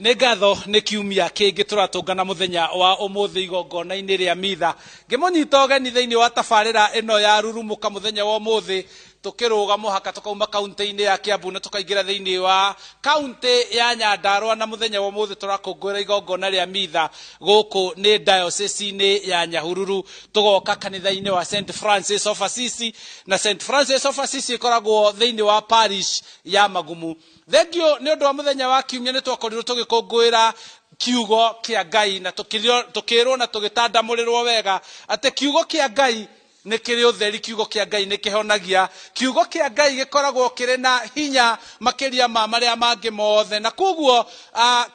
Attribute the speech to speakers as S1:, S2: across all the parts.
S1: Nĩ ngatho nĩ kiumia kĩngĩ tũratũngana mũthenya wa ũmũthĩ igongona-inĩ rĩa mitha. Ngĩmũnyita ũgeni thĩinĩ wa tabarĩra ĩno ya rurumũka mũthenya wa ũmũthĩ, tũkĩrũga mũhaka tũkauma kaunti-inĩ ya Kiambu na tũkaingĩra thĩinĩ wa kaunti ya Nyandarua, na mũthenya wa ũmũthĩ tũrakũngũĩra igongona rĩa mitha gũkũ nĩ diocese-inĩ ya Nyahururu. Tũgoka kanitha-inĩ wa St Francis of Assisi, na St Francis of Assisi ĩkoragwo thĩinĩ wa parish ya Magumu. Thengio nĩ ũndũ wa mũthenya wa kiumia nĩ twakorirwo tũgĩkũngũĩra kiugo kĩa Ngai, na tũkĩrwo na tũgĩtandamũrĩrwo wega atĩ kiugo kĩa Ngai nĩ kĩrĩ ũtheri, kiugo kĩa Ngai nĩ kĩhonagia, kiugo kĩa Ngai gĩkoragwo kĩrĩ na hinya makĩria ma marĩa mangĩ mothe. Na koguo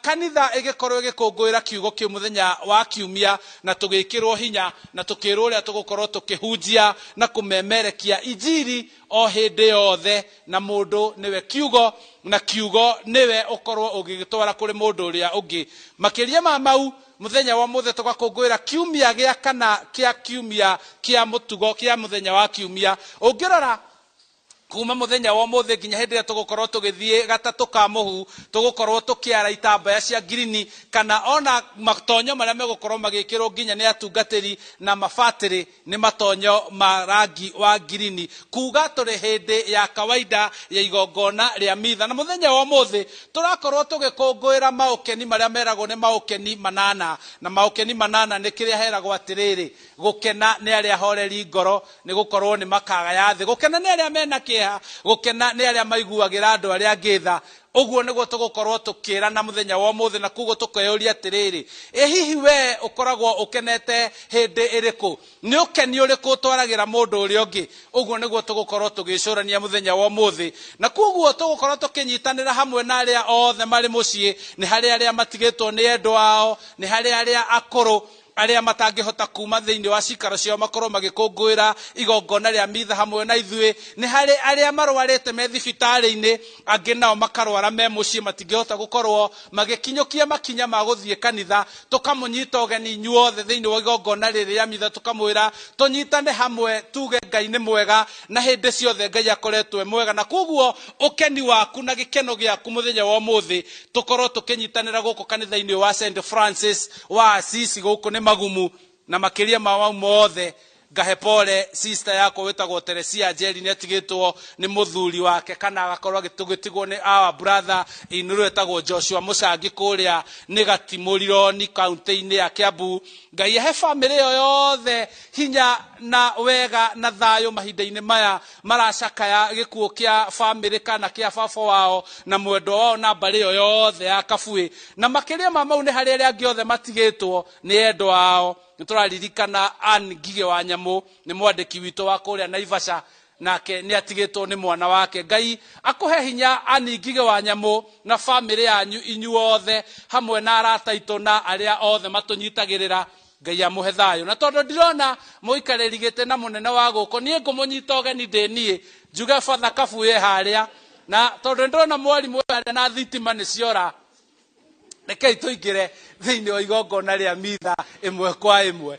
S1: kanitha ĩgĩkorwo ĩgĩkũngũĩra kiugo kĩu mũthenya wa kiumia, na tũgĩkĩrwo hinya na tũkĩrwo ũrĩa tũgũkorwo tũkĩhunjia na kũmemerekia injiri o hĩndĩ yothe, na mũndũ nĩwe kiugo na kiugo nĩwe ũkorwo ũgĩgĩtwara kũrĩ mũndũ ũrĩa ũngĩ. Makĩria ma mau, mũthenya wa ũmũthĩ tũgakũngũĩra kiumia gĩa kana kĩa kiumia kĩa mũtugo kĩa mũthenya wa kiumia. Ũngĩrora kuma mũthenya wa ũmũthĩ nginya hĩndĩ ĩrĩa tũgũkorwo tũgĩthiĩ gatatũ ka mũhu, tũgũkorwo tũkĩara itambaya cia ngirini kana ona matonyo marĩa megũkorwo magĩkĩrwo nginya nĩ atungatĩri na mabatĩrĩ nĩ matonyo ma rangi wa ngirini, kuga tũrĩ hĩndĩ ya kawaida ya igongona rĩa mitha. Na mũthenya wa ũmũthĩ tũrakorwo tũgĩkũngũĩra maũkeni marĩa meragwo nĩ maũkeni manana, na maũkeni manana nĩ kĩrĩa heragwo atĩrĩrĩ, gũkena nĩ arĩa ahoreri ngoro nĩ gũkorwo nĩ makagaya thĩ, gũkena nĩ arĩa mena kĩeha, gũkena nĩ arĩa maiguagĩra andũ arĩa angĩ tha. Ũguo nĩguo tũgũkorwo tũkĩrana mũthenya wa ũmũthĩ, na koguo tũkeyũria atĩrĩrĩ, ĩ hihi we ũkoragwo ũkenete hĩndĩ ĩrĩkũ? Nĩ ũkeni ũrĩkũ ũtwaragĩra mũndũ ũrĩa ũngĩ? Ũguo nĩguo tũgũkorwo tũgĩcũrania mũthenya wa ũmũthĩ, na koguo tũgũkorwo tũkĩnyitanĩra hamwe na arĩa othe marĩ mũciĩ, nĩ harĩ arĩa matigĩtwo nĩ endwa ao, nĩ harĩ arĩa akũrũ, arĩa matangĩhota kuma thĩinĩ wa cikaro ciao makorwo magĩkũngũĩra igongona rĩa mitha hamwe na ithuĩ, nĩ harĩ arĩa marwarĩte me thibitarĩ-inĩ, angĩ nao makarwara me mũciĩ matingĩhota gũkorwo magĩkinyũkia makinya ma gũthiĩ kanitha. Tũkamũnyita ũgeni inyuothe thĩinĩ wa igongona rĩrĩ rĩa mitha, tũkamwĩra tũnyitane hamwe tuge Ngai nĩ mwega na hĩndĩ ciothe Ngai akoretwo e mwega. Na koguo ũkeni waku na gĩkeno gĩaku mũthenya wa ũmũthĩ tũkorwo tũkĩnyitanĩra gũkũ kanitha-inĩ wa St Francis wa Assisi gũkũ nĩ Magumu. Na makĩria ma mau mothe, ngahe pole sister yakwa wĩtagwo Teresia Njeri, nĩ atigĩtwo nĩ mũthuri wake kana agakorwo agĩtigwo nĩ our brother in law etagwo Joshua Mũcangi kũrĩa nĩ Gatimũrironi kaunti-inĩ ya Kiambu. Ngai ahe bamĩrĩ ĩyo yothe hinya na wega na thayũ mahinda-inĩ maya maracakaya gĩkuũ kĩa bamĩrĩ kana kĩa baba wao na mwendwa wao na mbarĩ ĩyo yothe ya Kabuĩ. Na makĩria ma mau nĩ harĩ arĩa angĩ othe matigĩtwo nĩ endwa ao. Nĩ tũraririkana Ann Ngigĩ wa Nyamũ, nĩ mwandĩki witũ wa kũrĩa Naivasha, nake nĩ atigĩtwo nĩ mwana wake. Ngai akũhe hinya Ann Ngigĩ wa Nyamũ na bamĩrĩ yanyu inyuothe hamwe na arata aitũ na arĩa othe matũnyitagĩrĩra. Ngai amũhe thayũ. Na tondũ ndirona mũikarĩri gĩtĩ na mũnene wa gũkũ, niĩ ngũmũnyita ũgeni ndĩ niĩ njuge Father Kabuye harĩa, na tondũ ndĩrona mwarimũ harĩa na thitima nĩ ciora, rekei tũingĩre thĩinĩ wa igongona rĩa mitha ĩmwe kwa ĩmwe.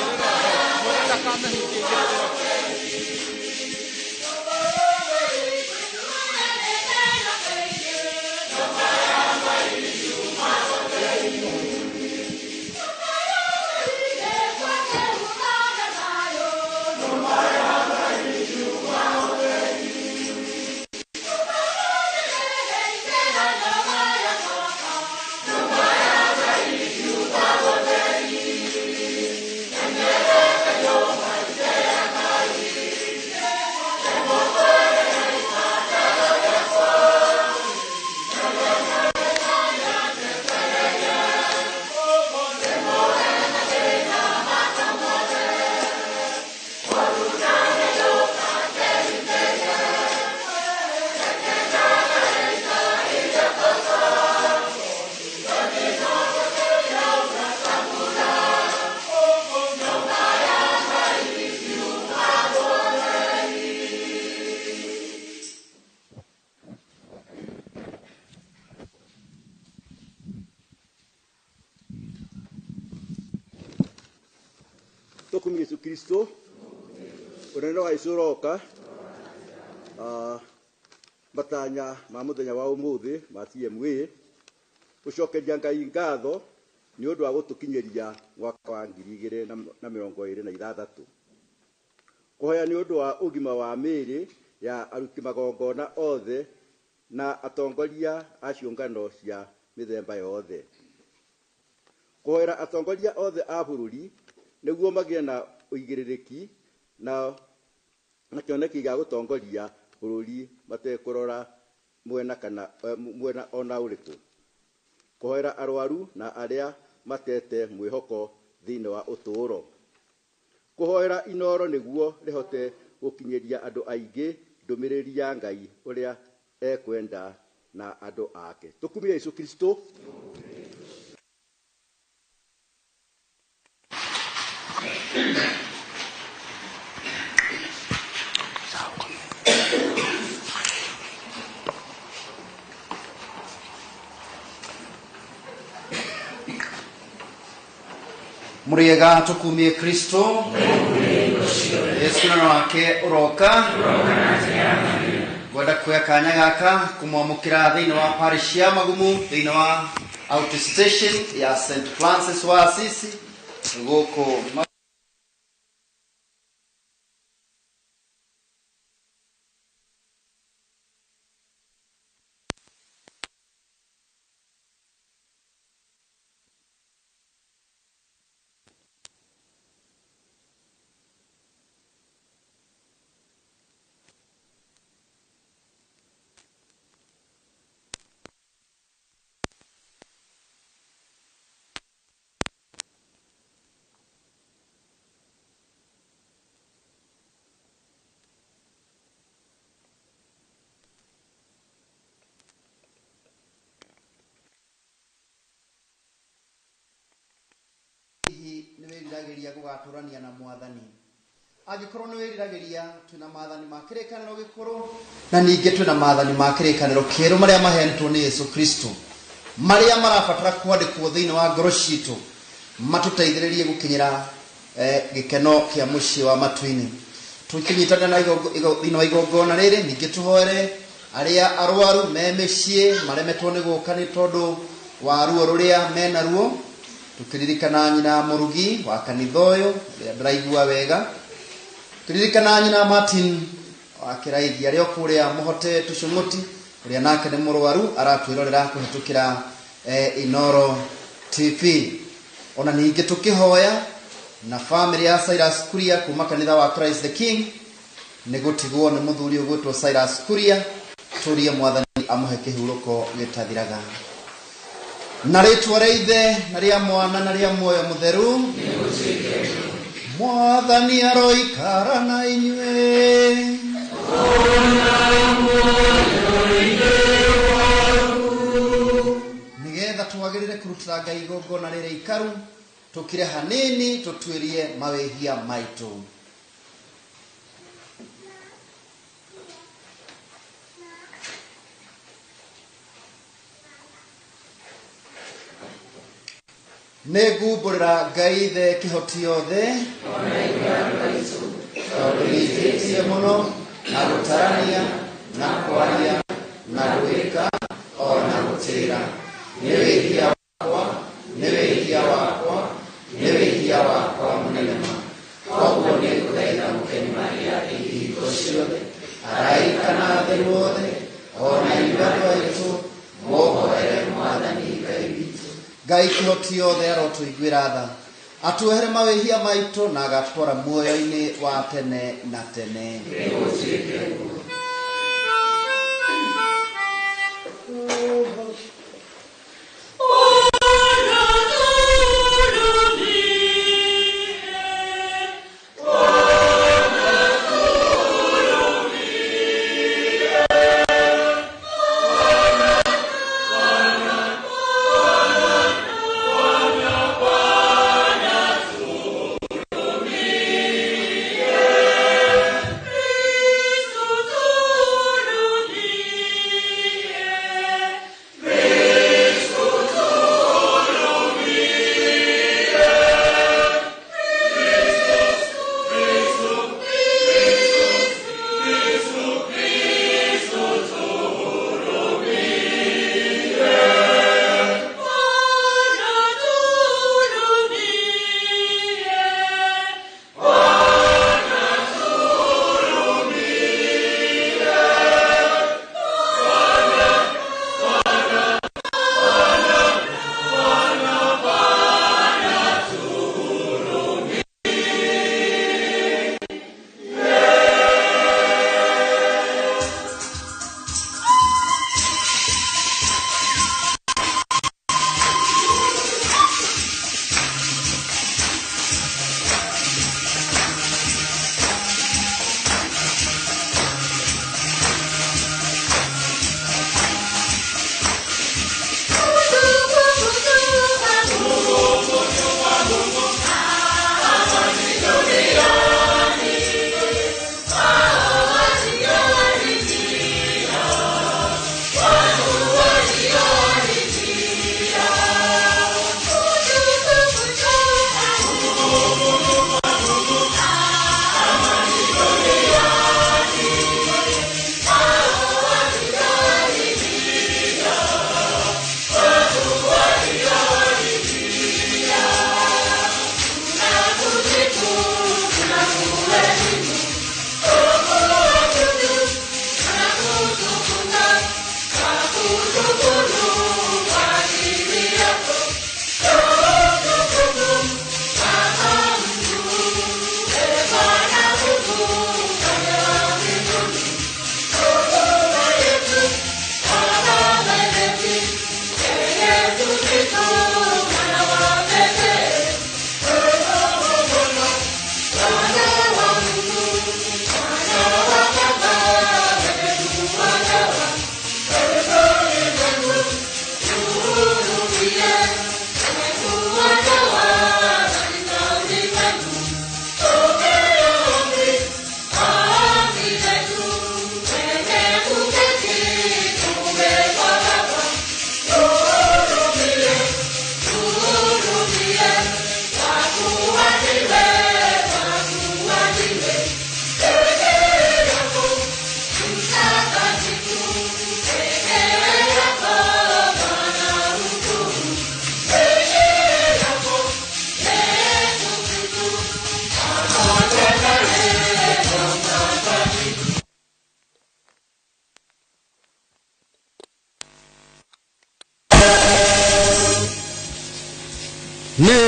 S1: Igĩrĩra hau. Mwĩre ndakamehutie igĩrĩra.
S2: Tukumie Yesu Kristo unene wa Yesu ũroka. Matanya ma mũthenya wa ũmũthĩ ma CMA gũcokeria Ngai ngatho nĩ ũndũ wa gũtũkinyĩria mwaka wa 2026, kũhoya nĩ ũndũ wa ũgima wa mĩĩrĩ ya aruti magongona othe na atongoria a ciũngano cia mĩthemba yothe, kũhoera atongoria othe a bũrũri nĩguo magĩe na ũigĩrĩrĩki na kĩoneki gĩa gũtongoria bũrũri matekũrora mwena kana mwena ona ũrĩkũ, kũhoera arwaru na arĩa matete mwĩhoko thĩinĩ wa ũtũũro, kũhoera Inooro nĩguo rĩhote gũkinyĩria andũ aingĩ ndũmĩrĩri ya Ngai ũrĩa ekwenda na andũ ake. Tũkumie Yesu Kristo.
S3: Muriega tukumie Kristo. Yesu na wake uroka. Ngwenda kuoya kanya gaka kumwamũkĩra thĩinĩ wa parish ya Magumu, thĩinĩ wa outstation ya St Francis wa Assisi gũkũ. Nĩ wĩriragĩria gũgatũrania na mwathani. Angĩkorwo nĩ wĩriragĩria, twĩna maathani ma kĩrĩkanĩro gĩkũrũ na ningĩ twĩna maathani ma kĩrĩkanĩro kĩerũ marĩa maheanĩtwo nĩ Yesu Kristo, marĩa marabatara kwandĩkwo thĩinĩ wa ngoro citũ matũteithĩrĩrie gũkinyĩra gĩkeno kĩa mũciĩ wa matu-inĩ. Tũkĩnyitanĩra na thĩinĩ wa igongona rĩrĩ, ningĩ tũhoere arĩa arwaru me mĩciĩ maremetwo nĩ gũka nĩ tondũ wa ruo rũrĩa menaruo, tukiririkana nyina Murugi wa kanitha ũyũ ũrĩa ndĩraigua wega, tukiririkana nyina Martin wa Kĩraithi arĩa kũrĩa Mũhote Tũcũng'ũti ũrĩa nake nĩ mũrwaru aratwĩrorera kũhĩtũkĩra Inooro TV. Ona ningĩ tũkĩhoya na famĩlĩ ya Cyrus Kuria kuma kanitha wa Christ the King nĩ gũtigwo nĩ mũthuri ũgwĩtwo Cyrus Kuria, tũrie mwathani amũhe kĩhurũko gĩtathiraga. Na rĩtwa rĩa Ithe na rĩa Mwana na rĩa Muoyo Mũtheru, Mwathani aroikara na inyuĩ. Nĩgetha twagĩrĩre kũrutĩra Ngai igongona rĩrĩ ikaru, tũkire hanini tũtuĩrie mawĩhia maitũ. Nĩngumbũrĩra Ngai Ithe kĩhoti yothe, tondũ nĩnjĩtie mũno na gũtarania na kwaria na gwĩka o na gũtĩĩra. Nĩ wĩhia wakwa, nĩ wĩhia wakwa, nĩ wĩhia wakwa mũnene ma. Koguo nĩngũthaitha Mũkeni Maria hingo ciothe, araika na atheru othe, o na inyuĩ andũ aitũ, mũhoere Mwathani Ngai witũ. Ngai kĩhoti yothe arotũiguĩra tha, atuohere mawĩhia maitũ na agatwara muoyo-inĩ wa tene na tene.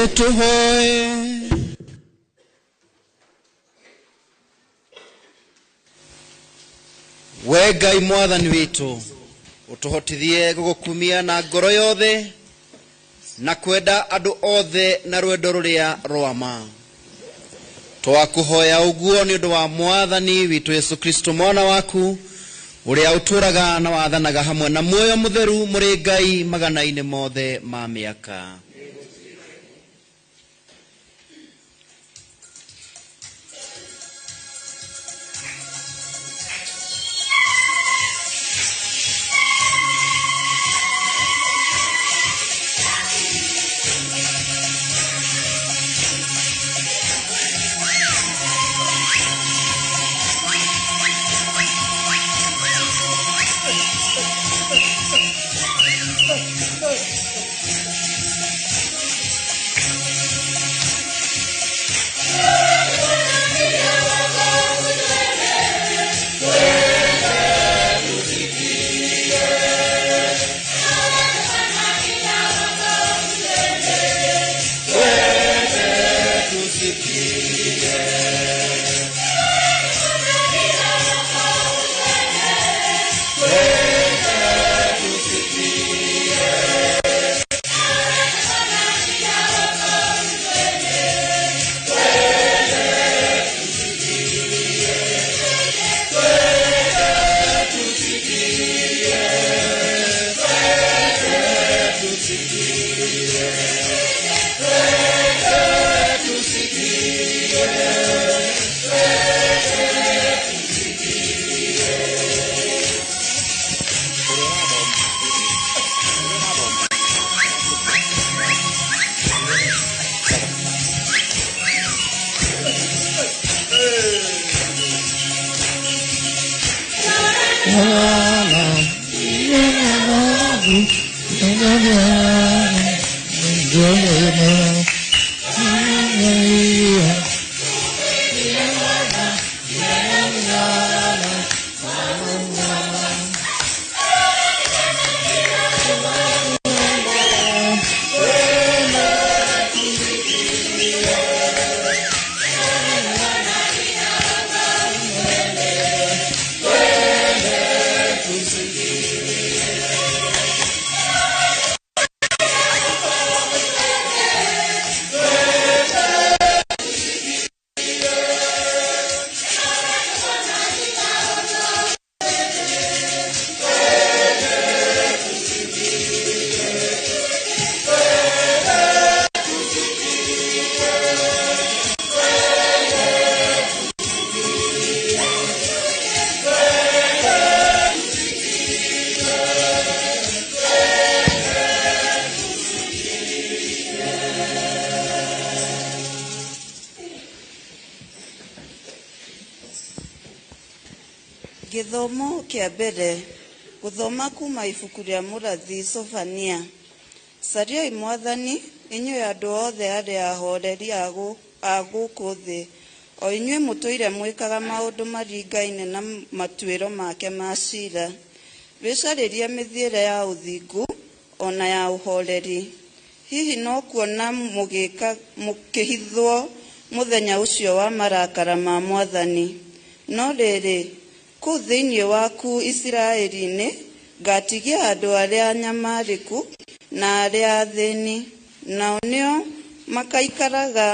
S3: Nĩtũhoe. We Ngai Mwathani witũ, ũtũhotithie gũgũkumia na ngoro yothe na kwenda andũ othe na rwendo rũrĩa rwa ma. Twakũhoya ũguo nĩ ũndũ wa Mwathani witũ Yesu Kristo mwana waku, ũrĩa ũtũũraga na wathanaga hamwe na muoyo mũtheru mũrĩ Ngai magana-inĩ mothe ma mĩaka.
S4: Gĩthomo kĩa mbere gũthoma kuma ibuku rĩa mũrathi Sofania. Cariai Mwathani inyuĩ andũ othe arĩa ahoreri a gũkũ thĩ, o inyuĩ mũtũire mwĩkaga maũndũ maringaine na matuĩro make ma ciira. Wĩcarĩrie mĩthiĩre ya ũthingu ona ya ũhoreri. Hihi no kuona mũkĩhithwo mũthenya ũcio wa marakara ma Mwathani. No rĩrĩ, kũu thĩinĩ waku Isiraeli-inĩ ngatigia andũ arĩa anyamarĩku na arĩa athĩni, nao nĩo makaikaraga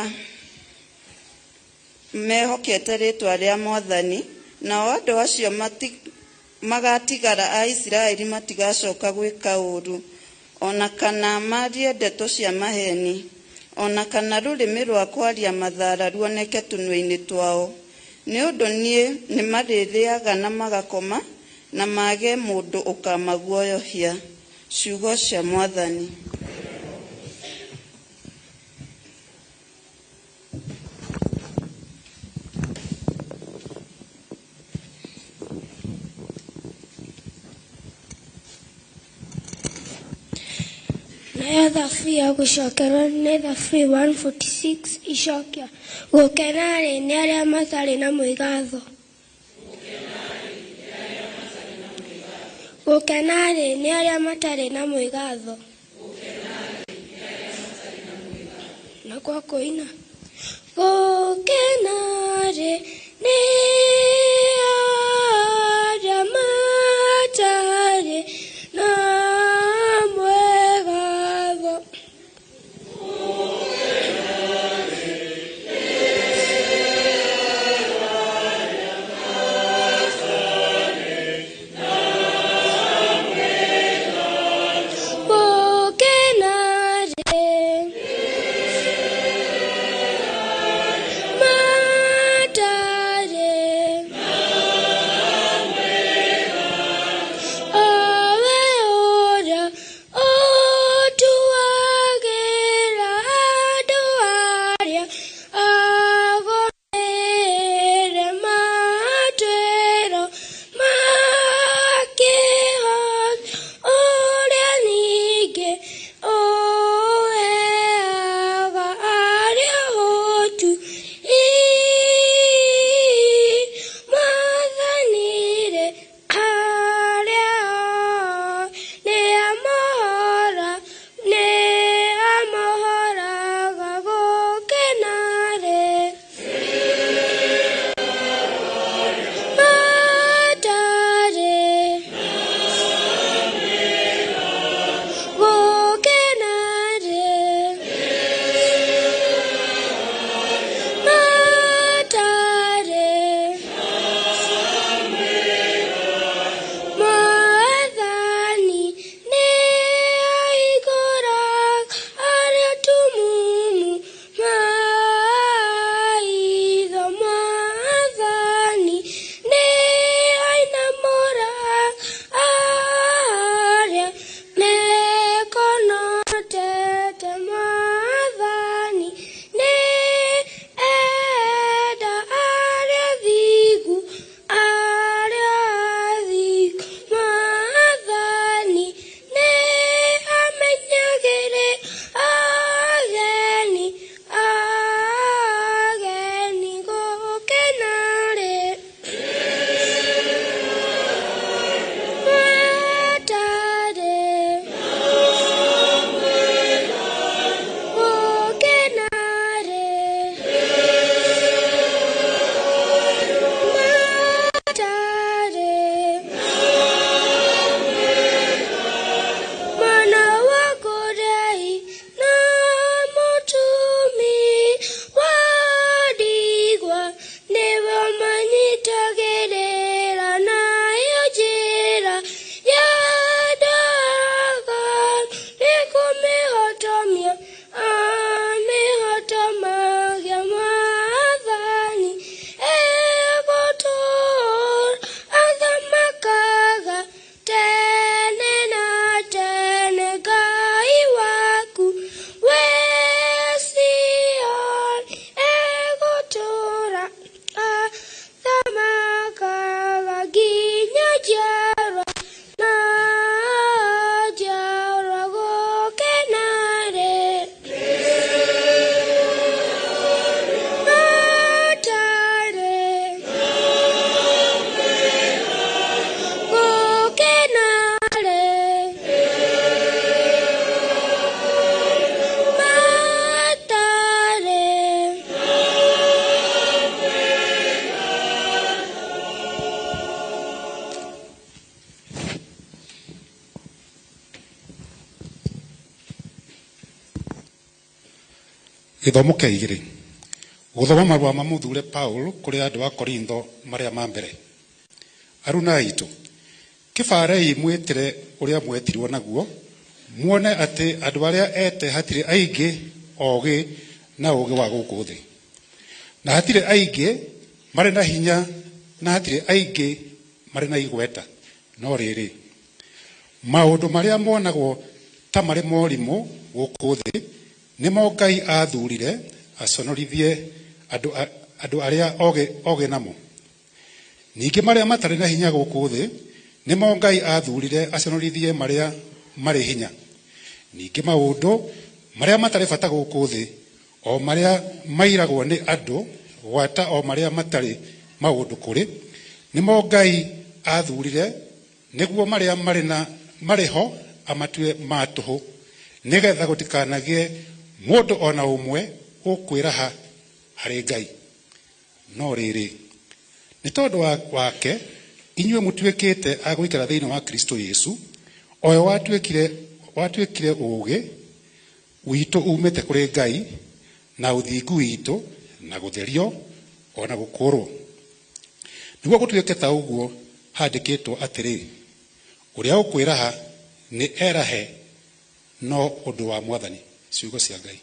S4: mehokete rĩĩtwa rĩa Mwathani, nao andũ acio magatigara a Isiraeli matigacoka gwĩka ũũru, ona kana marie ndeto cia maheni, ona kana rũrĩmĩ rwa kwaria mathara ruoneke tũnua-inĩ twao. Nĩ ũndũ niĩ nĩmarĩrĩaga na magakoma na mage mũndũ ũkamaguoyohia. Ciugo cia Mwathani.
S5: Nayo thaburi ya gũcokerwo nĩ thaburi 146 icokia. Gũkena-rĩ, nĩ arĩa matarĩ na mwĩgatho. Gũkena-rĩ, nĩ arĩa matarĩ na mwĩgatho. Na kwa kũina. Gũkena-rĩ, nĩ arĩa matarĩ na mwĩgatho. Gũkena-rĩ,
S6: Gĩthomo kĩa igĩrĩ. Gũthoma marũa ma mũthure Paul kũrĩ andũ a Korintho marĩa ma mbere. Aruna aitũ, kĩbarei mwĩtĩre ũrĩa mwetirwo naguo, muone atĩ andũ arĩa ete hatirĩ aingĩ ogĩ na ũgĩ wa gũkũ thĩ. Na hatirĩ aingĩ marĩ na hinya na hatirĩ aingĩ marĩ na igweta. No rĩrĩ, maũndũ marĩa monagwo ta marĩ morimũ gũkũ thĩ nĩmo Ngai aathurire aconorithie andũ arĩa ogĩ namo. Ningĩ marĩa matarĩ na hinya gũkũ thĩ nĩmo Ngai aathurire aconorithie marĩa marĩ hinya. Ningĩ maũndũ marĩa matarĩ bata gũkũ thĩ, o marĩa mairagwo nĩ andũ, gwata o marĩa matarĩ maũndũ kũrĩ, nĩmo Ngai aathurire nĩguo marĩa marĩ ho amatue ma tũhũ, nĩgetha gũtikanagĩe mũndũ o na ũmwe ũkwĩraha harĩ Ngai. No rĩrĩ, nĩ tondũ wake inyuĩ mũtuĩkĩte a gũikara thĩinĩ wa Kristo Yesu, o we watuĩkire ũũgĩ witũ umĩte kũrĩ Ngai, na ũthingu witũ, na gũtherio, o na gũkũũrwo. Nĩguo gũtuĩke ta ũguo handĩkĩtwo atĩrĩ, ũrĩa ũkwĩraha nĩ erahe no ũndũ wa Mwathani. Ciugo cia Ngai.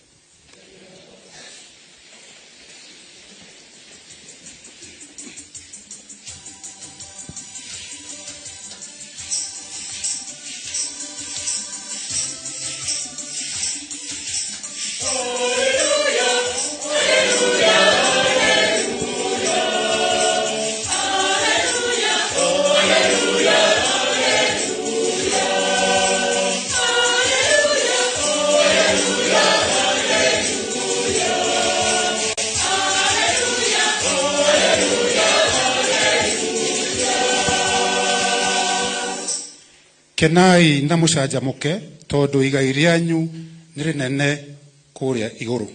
S6: Kenai na mũcanjamũke tondũ igai rĩanyu nĩ rĩnene kũrĩa igũrũ.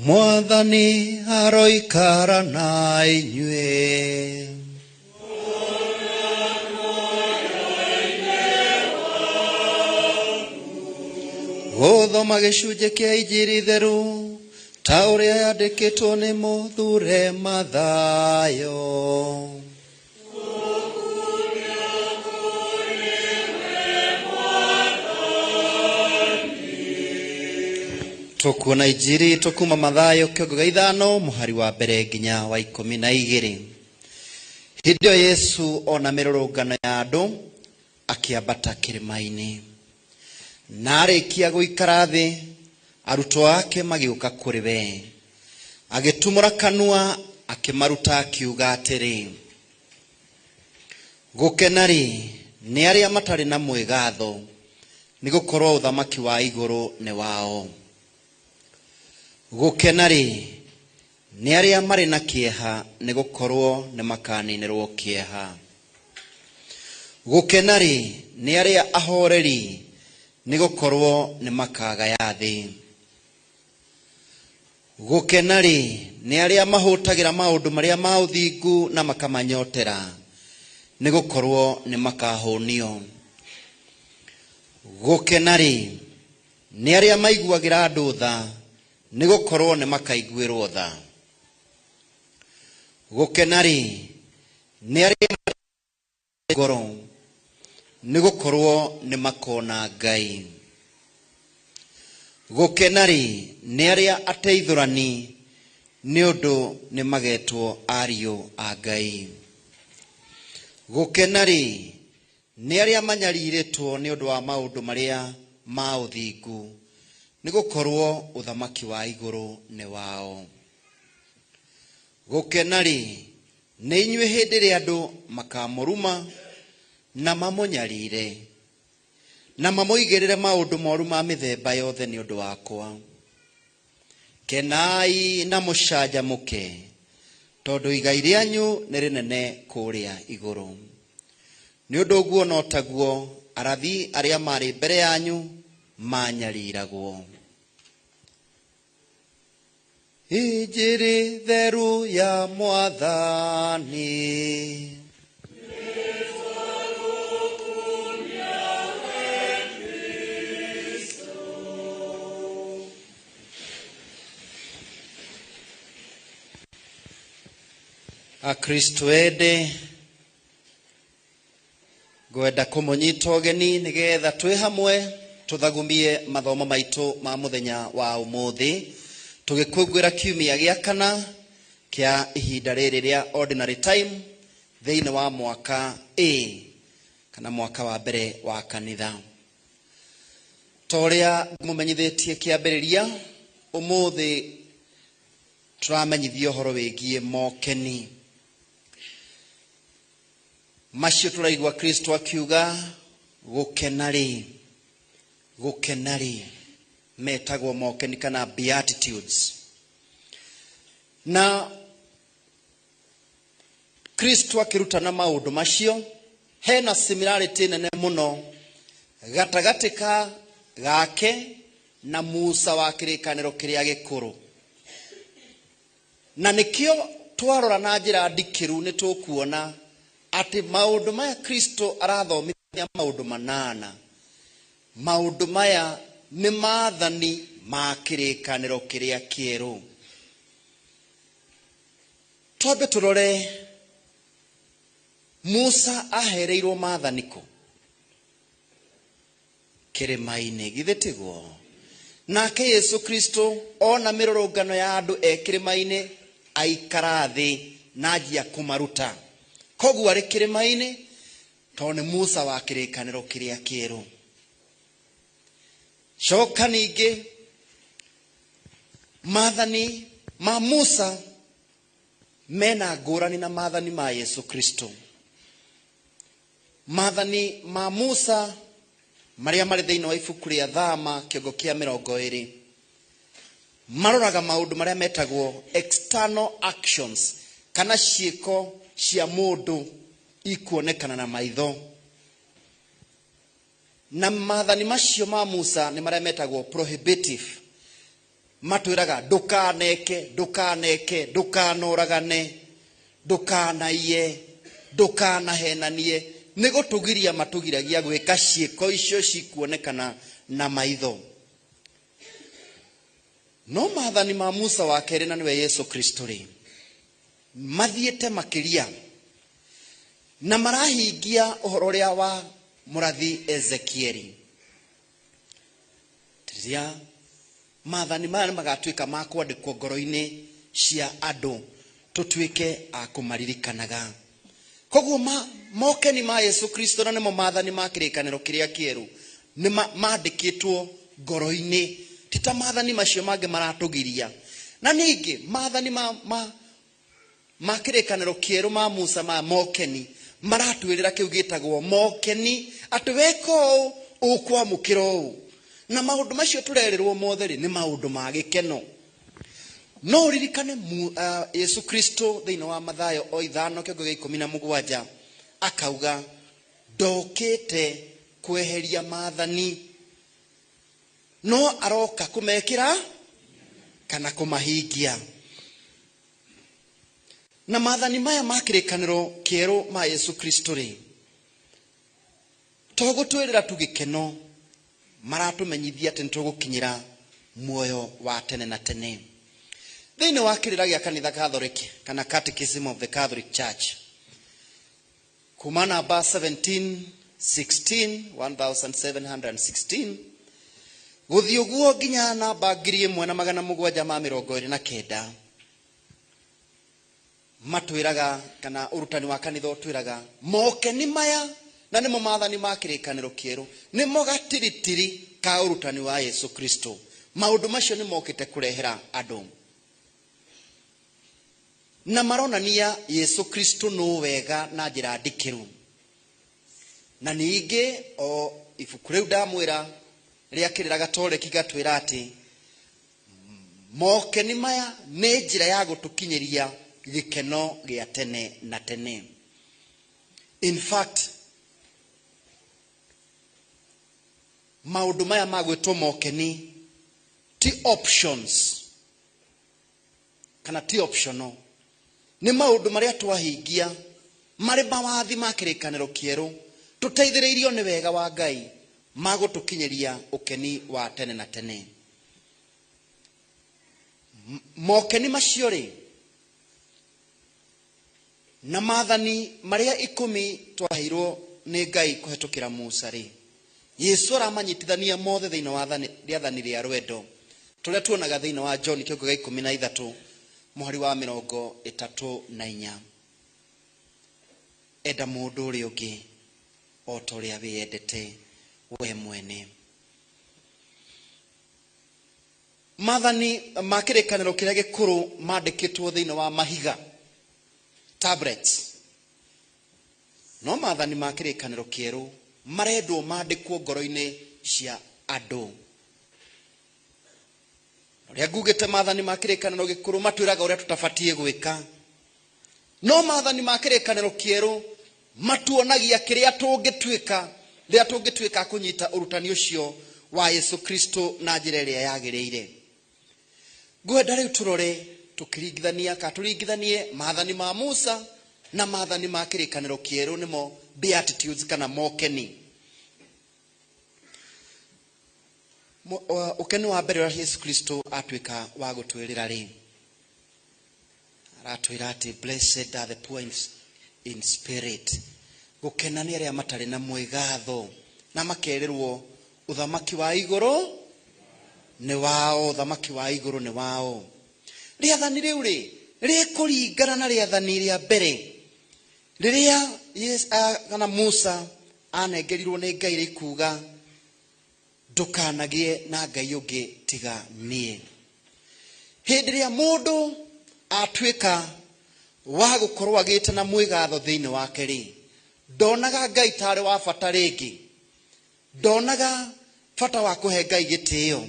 S3: Mwathani aroikara na inyuĩ. Gũthoma gĩcunjĩ kĩa Injiri theru ta ũrĩa yandĩkĩtwo nĩ mũthure Mathayo. Tũkuona Injiri tũkuma Mathayo kĩongo gĩa 5 mũhari wa mbere nginya wa 12. Hĩndĩ ĩyo Yesu ona mĩrũrũngano ya andũ akĩambata kĩrĩma-inĩ. Na arĩkia gũikara thĩ, arutwo ake magĩũka kũrĩ we. Agĩtumũra kanua akĩmaruta akiuga atĩrĩ, gũkena-rĩ nĩ arĩa matarĩ na mwĩgatho, nĩgũkorwo ũthamaki wa igũrũ nĩ wao. Gũkena-rĩ nĩ arĩa marĩ na kĩeha, nĩgũkorwo nĩmakaninĩrwo kĩeha. Gũkena-rĩ nĩ arĩa ahoreri, nĩgũkorwo nĩmakagaya thĩ. Gũkena-rĩ nĩ arĩa mahũtagĩra maũndũ marĩa ma ũthingu na makamanyotera, nĩgũkorwo nĩmakahũnio. Gũkena-rĩ nĩ arĩa maiguagĩra andũ tha, nĩgũkorwo nĩmakaiguĩrwo tha. Gũkena-rĩ nĩ arĩa ngoro, nĩgũkorwo nĩmakona Ngai. Gũkena-rĩ nĩ arĩa ateithũrani, nĩ ũndũ nĩmagetwo ariũ a Ngai. Gũkena-rĩ nĩ arĩa manyarirĩtwo nĩ ũndũ wa maũndũ marĩa ma ũthingu, nĩgũkorwo ũthamaki wa igũrũ nĩ wao. Gũkena-rĩ nĩ inyuĩ hĩndĩ ĩrĩa andũ makamũruma na mamũnyarire, Na mamũigĩrĩre maũndũ moru ma mĩthemba yothe nĩ ũndũ wakwa. Kenai na mũcanjamũke, tondũ igai rĩanyu nĩ rĩnene kũrĩa igũrũ. Nĩ ũndũ ũguo no taguo arathi arĩa marĩ mbere yanyu manyariragwo. Injiri theru ya Mwathani. Akristo ende ngwenda kũmũnyita ũgeni nĩgetha twĩ hamwe tũthagumie mathomo maitũ ma mũthenya wa ũmũthĩ, tũgĩkũngũĩra kiumia gĩa kana kĩa ihinda rĩrĩ rĩa ordinary time thĩinĩ wa mwaka A kana mwaka wa mbere wa kanitha. Ta ũrĩa ngũmũmenyithĩtie kĩambĩrĩria, ũmũthĩ tũramenyithio ũhoro wĩgiĩ mokeni macio tũraigua Kristo akiuga gũkena rĩ, gũkena rĩ, metagwo mokeni kana beatitudes. Na Kristo akĩrutana maũndũ macio, hena similarity nene mũno gatagatĩ ka gake na Musa wa kĩrĩkanĩro kĩrĩa gĩkũrũ. Na nĩkĩo twarora na njĩra ndikĩru nĩ tũkuona atĩ maũndũ maya Kristo arathomithia maũndũ manana. Maũndũ maya nĩ maathani ma kĩrĩkanĩro kĩrĩa kĩerũ. Twambe tũrore Musa ahereirwo maathani kũ? Kĩrĩma-inĩ, githĩ tiguo? Nake Yesu Kristo ona mĩrũrũngano ya andũ e kĩrĩma-inĩ aikara thĩ na anjia kũmaruta. Koguo arĩ kĩrĩma-inĩ tondũ nĩ Musa wa kĩrĩkanĩro kĩrĩa kĩerũ. Coka ningĩ maathani ma Musa mena ngũrani na maathani ma Yesu Kristo. Maathani ma Musa marĩa marĩ thĩinĩ wa ibuku rĩa Thama kĩongo kĩa 20 maroraga maũndũ marĩa metagwo external actions kana ciĩko cia mũndũ ikuonekana na maitho. Na maathani macio ma Musa nĩ marĩa metagwo prohibitive, matwĩraga ndũkaneke, ndũkaneke, ndũkanoragane, ndũkanaiye, ndũkanahenanie, nĩ gũtũgiria matũgiragia gwĩka ciĩko icio cikuonekana na maitho. No maathani ma Musa wa kerĩ na nĩwe Yesu Kristo rĩ, mathiĩte makĩria na marahingia ũhoro ũrĩa wa mũrathi Ezekieli. Rĩrĩa maathani maya nĩmagatuĩka ma kwandĩkwo ngoro-inĩ cia andũ, tũtuĩke a kũmaririkanaga. Koguo mokeni ma Yesu Kristo na nĩmo maathani ma kĩrĩkanĩro kĩrĩa kĩerũ nĩ mandĩkĩtwo ngoro-inĩ, ti ta maathani macio mangĩ maratũgiria. Na ningĩ maathani ma kĩrĩkanĩro kĩerũ ma Musa ma mokeni maratwĩrĩra kĩu gĩtagwo mokeni, atĩ weka ũũ ũkwamũkĩra ũũ. Na maũndũ macio tũrerĩrwo mothe rĩ, nĩ maũndũ ma gĩkeno. No ũririkane Yesu Kristo thĩinĩ wa Mathayo o 5 kĩongo gĩa 17 akauga ndokĩte kweheria maathani, no aroka kũmekĩra kana kũmahingia. Na maathani maya ma kĩrĩkanĩro kĩerũ ma Yesu Kristo rĩ, to gũtwĩrĩra tu gĩkeno, maratũmenyithia atĩ nĩtũgũkinyĩra muoyo wa tene na tene. Thĩinĩ wa kĩrĩra gĩa kanitha Catholic kana Catechism of the Catholic Church, kuma namba 1716, 1716, gũthiĩ ũguo nginya namba 1729, matwĩraga kana ũrutani wa kanitha ũtwĩraga mokeni maya na nĩmo maathani ma kĩrĩkanĩro kĩerũ, nĩmo gatiritiri ka ũrutani wa Yesu Kristo. Maũndũ macio nĩmokĩte kũrehera andũ na maronania Yesu Kristo no wega na njĩra ndikĩru. Na ningĩ o Ibuku rĩu ndamwĩra rĩa Kĩrĩra Gatoreki gatwĩra atĩ mokeni maya nĩ njĩra ya gũtũkinyĩria gĩkeno gĩa tene na tene. In fact, maũndũ maya ma gwĩtwo mokeni ti options kana ti optional, nĩ maũndũ marĩa twahingia marĩ mawathi ma kĩrĩkanĩro kĩerũ tũteithĩrĩirio nĩ wega wa Ngai magũtũkinyĩria ũkeni wa tene na tene. Mokeni macio rĩ na maathani marĩa 10 twaheirwo nĩ Ngai kũhetũkĩra Musa rĩ, Yesu aramanyitithania mothe thĩinĩ wa rĩathani rĩa rwendo tũrĩa tuonaga thĩinĩ wa John kĩongo gĩa 13 mũhari wa 34. Enda mũndũ ũrĩa ũngĩ o ta ũrĩa wĩyendete we mwene. Maathani ma kĩrĩkanĩro kĩrĩa gĩkũrũ mandĩkĩtwo thĩinĩ wa mahiga, tablets. No maathani ma kĩrĩkanĩro kĩerũ marendwo mandĩkwo ngoro-inĩ cia andũ. Ũrĩa ngugĩte maathani ma kĩrĩkanĩro gĩkũrũ matwĩraga ũrĩa tũtabatiĩ gwĩka, no maathani ma kĩrĩkanĩro kĩerũ matuonagia kĩrĩa tũngĩtuĩka rĩrĩa tũngĩtuĩka kũnyita ũrutani ũcio wa Yesu Kristo na njĩra ĩrĩa yagĩrĩire. Ngwenda rĩu tũrore tũkĩringithania ka tũringithanie maathani ma Musa na maathani ma kĩrĩkanĩro kĩerũ, nĩmo beatitudes kana mokeni. Ũkeni wa mbere ũrĩa Yesu Kristo atuĩka wa gũtwĩrĩra rĩ, aratwĩra atĩ blessed are the poor in spirit. Gũkena nĩ arĩa matarĩ na mwĩgatho na makerĩrwo ũthamaki wa igũrũ nĩ wao, ũthamaki wa igũrũ nĩ wao. Rĩathani rĩu rĩ rĩkũringana na rĩathani rĩa mbere rĩrĩa kana Musa anengerirwo nĩ Ngai rĩkuga ndũkanagĩe na Ngai ũngĩ tiga niĩ. Hĩndĩ ĩrĩa mũndũ atuĩka wa gũkorwo agĩte na mwĩgatho thĩinĩ wake rĩ, ndonaga Ngai tarĩ wa bata rĩngĩ, ndonaga bata wa kũhe Ngai gĩtĩo,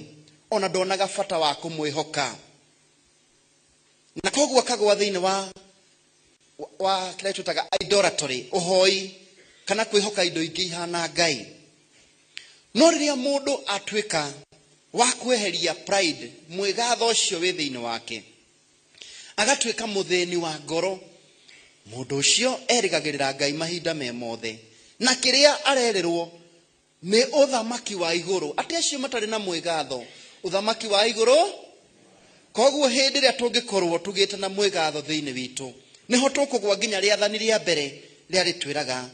S3: ona ndonaga bata wa kũmwĩhoka, na koguo akagũa thĩinĩ wa kĩrĩa twĩtaga idolatry, ũhoi kana kwĩhoka indo ingĩ ihana Ngai. No rĩrĩa mũndũ atuĩka wa kweheria pride, mwĩgatho ũcio wĩ thĩinĩ wake, agatuĩka mũthĩni wa ngoro, mũndũ ũcio erĩgagĩrĩra Ngai mahinda me mothe, na kĩrĩa arerĩrwo nĩ ũthamaki wa igũrũ, atĩ acio matarĩ na mwĩgatho, ũthamaki wa igũrũ. Koguo hĩndĩ ĩrĩa tũngĩkorwo tũgĩte na mwĩgatho thĩinĩ witũ, nĩho tũkũgwa nginya rĩathani rĩa mbere rĩrĩa rĩtwĩraga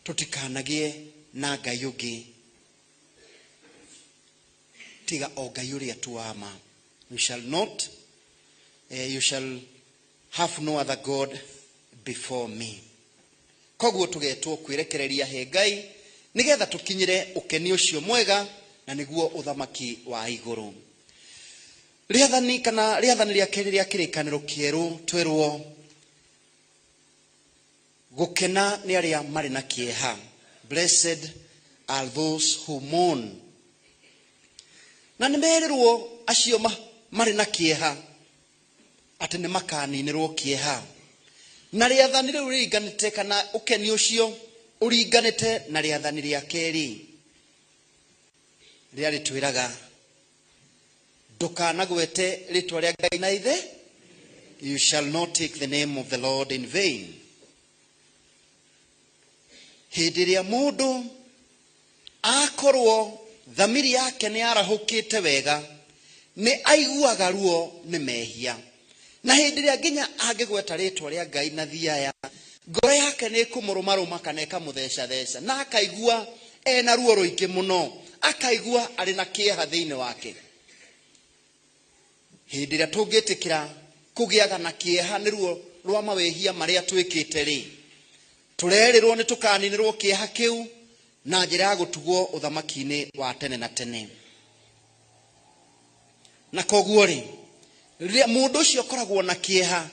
S3: tũtikanagĩe na Ngai ũngĩ tiga o Ngai ũrĩa tu wa ma. You shall not, you shall have no other God before me. Koguo tũgetwo kwĩrekereria he Ngai nĩgetha tũkinyĩre ũkeni ũcio mwega, na nĩguo ũthamaki wa igũrũ. Rĩathani kana rĩathani rĩa kerĩ rĩa kĩrĩkanĩro kĩerũ twĩrwo gũkena nĩ arĩa marĩ na kĩeha. Blessed are those who mourn. Na nĩ merĩrwo acio marĩ na kĩeha atĩ nĩ makaninĩrwo kĩeha. Na rĩathani rĩu rĩringanĩte kana ũkeni ũcio ũringanĩte na rĩathani rĩa kerĩ rĩrĩa rĩtwĩraga ndũkanagwete rĩtwa rĩa Ngai na ithe, you shall not take the name of the Lord in vain. Hĩndĩ ĩrĩa mũndũ akorwo thamiri yake nĩ yarahũkĩte wega, nĩ aiguaga ruo nĩ mehia, na hĩndĩ ĩrĩa nginya angĩgweta rĩtwa rĩa Ngai na thiaya, ngoro yake nĩ ĩkũmũrũmarũma kana ĩkamũthecatheca, na akaigua ena ruo rũingĩ mũno, akaigua arĩ na kĩeha thĩinĩ wake. Hĩndĩ ĩrĩa tũngĩtĩkĩra kũgĩaga na kĩeha nĩ ruo rwa mawĩhia marĩa twĩkĩte rĩ, tũrerĩrwo nĩ tũkaninĩrwo kĩeha kĩu na njĩra ya gũtugwo ũthamaki-inĩ wa tene na tene. Na koguo rĩ, rĩrĩa mũndũ ũcio akoragwo na kĩeha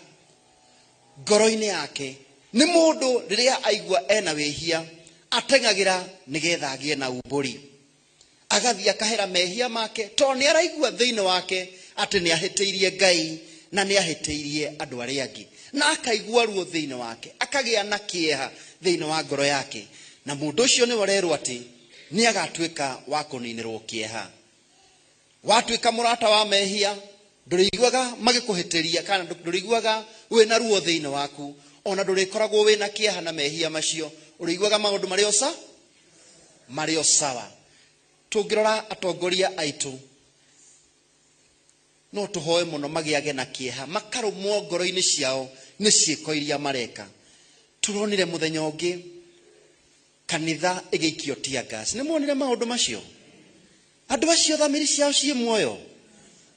S3: ngoro-inĩ yake, nĩ mũndũ rĩrĩa aigua ena wĩhia Ateng'agĩra nĩgetha agĩe na umbũri, agathiĩ akahera mehia make, tondũ nĩ araigua thĩinĩ wake atĩ nĩ ahĩtĩirie Ngai na nĩ ahĩtĩirie andũ arĩa angĩ, na akaigua ruo thĩinĩ wake, akagĩa na kĩeha thĩinĩ wa ngoro yake. Na mũndũ ũcio nĩwe ũrerwo atĩ nĩ agatuĩka wa kũninĩrwo kĩeha. Watuĩka mũrata wa mehia, ndũrĩiguaga magĩkũhĩtĩria, kana ndũrĩiguaga wĩna ruo thĩinĩ waku, ona ndũrĩkoragwo wĩna kĩeha na mehia macio, ũrĩiguaga maũndũ marĩ o sawa. Tũngĩrora atongoria aitũ, no tũhoe mũno magĩage na kĩeha, makarũmwo ngoro-inĩ ciao nĩ ciĩko iria mareka. Tũronire mũthenya ũngĩ kanitha ĩgĩikio tear gas. Nĩ muonire maũndũ macio? Andũ acio thamiri ciao ciĩ muoyo,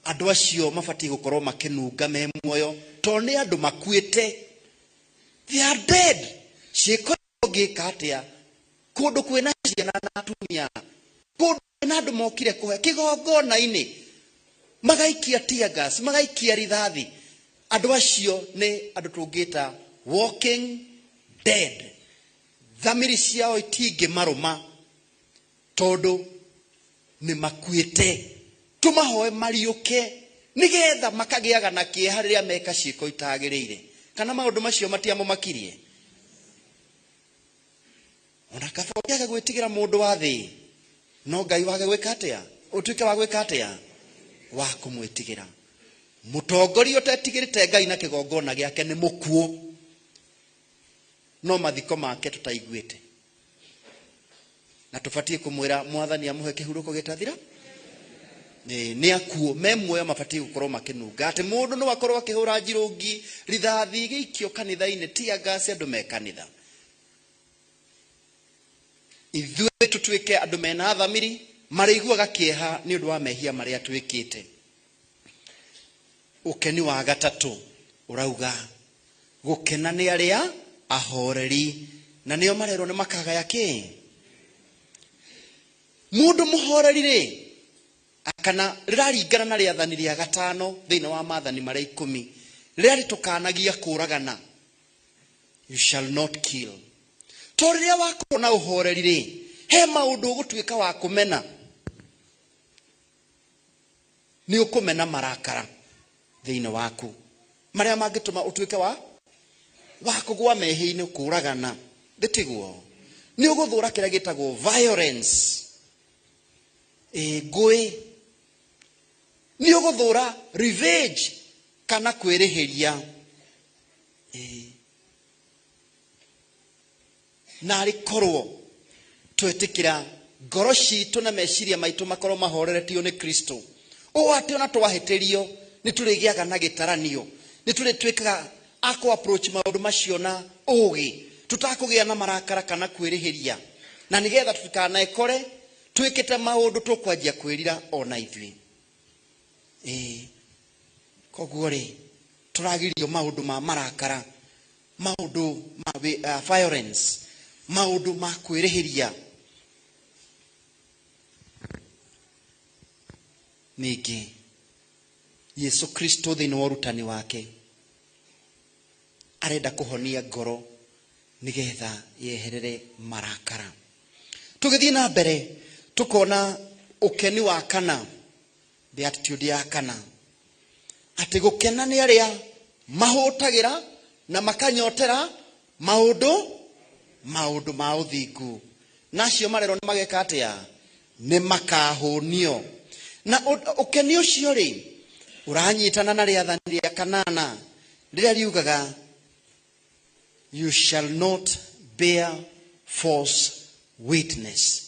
S3: andũ acio mabatiĩ gũkorwo makĩnunga me muoyo, tondũ nĩ andũ makuĩte. They are dead. Ciĩko ũngĩka atĩa kũndũ kwĩna ciana na atumia, kũndũ kwĩna andũ mokire kũhe kĩgongona-inĩ, magaikia tear gas, magaikia rithathi. Andũ acio nĩ andũ tũngĩta walking dead. Thamiri ciao itingĩmarũma tondũ nĩ makuĩte. Tũmahoe mariũke nĩgetha makagĩaga na kĩeha rĩrĩa meka ciĩko itagĩrĩire. Kana maũndũ macio matiamũmakirie? Ona kaba ũngĩaga gwĩtigĩra mũndũ wa thĩ, no Ngai wage gwĩka atĩa? Ũtuĩke wa gwĩka atĩa? Wa kũmwĩtigĩra. Mũtongoria ũtetigĩrĩte Ngai na kĩgongona gĩake nĩ mũkuũ, no mathiko make tũtaiguĩte. Na tũbatiĩ kũmwĩra Mwathani amũhe kĩhurũko gĩtathira. Nĩ akuũ me muoyo, mabatiĩ gũkorwo makĩnunga atĩ mũndũ no akorwo akĩhũra njirũngi, rithathi igĩikio kanitha-inĩ, tear gas, andũ me kanitha. Ithuĩ tũtuĩke andũ mena thamiri, marĩiguaga kĩeha nĩ ũndũ wa mehia marĩa twĩkĩte. Ũkeni wa gatatũ ũrauga gũkena nĩ arĩa ahoreri, na nĩo marerwo nĩ makagaya kĩ. Mũndũ mũhoreri rĩ, kana rĩraringana na rĩathani rĩa gatano thĩinĩ wa maathani marĩa 10, rĩrĩa rĩtũkanagia kũragana, you shall not kill. To rĩrĩa wakorwo na ũhoreri rĩ, he maũndũ ũgũtuĩka wa kũmena. Nĩ ũkũmena marakara thĩinĩ waku marĩa mangĩtũma ũtuĩke wa kũgũa mehia-inĩ, kũragana, ndĩtiguo? Nĩ ũgũthũra kĩrĩa gĩtagwo violence, ngũĩ. Nĩ ũgũthũra revenge kana kwĩrĩhĩria. Na arĩ korwo twetĩkĩra ngoro citũ na meciria maitũ makorwo mahoreretio nĩ Kristo, ũũ atĩ ona twahĩtĩrio nĩ tũrĩgĩaga na gĩtaranio, nĩ tũrĩtuĩkaga a kũ approach maũndũ macio na ũgĩ, tũtakũgĩa na marakara kana kwĩrĩhĩria, na nĩgetha tũtikanekore twĩkĩte maũndũ tũkwanjia kwĩrira ona ithuĩ. Koguo rĩ, tũragirio maũndũ ma marakara, maũndũ ma violence, maũndũ ma kwĩrĩhĩria. Ningĩ Yesu Kristo thĩinĩ wa ũrutani wake arenda kũhonia ngoro nĩgetha yeherere marakara. Tũgĩthiĩ na mbere tũkona ũkeni wa kana, the attitude ya kana, atĩ gũkena nĩ arĩa mahũtagĩra na makanyotera maũndũ ma ũthingu, na acio marerwo nĩ mageka atĩa? Nĩ makahũnio. Na ũkeni ũcio rĩ, ũranyitana na rĩathani rĩa kanana rĩrĩa riugaga you shall not bear false witness.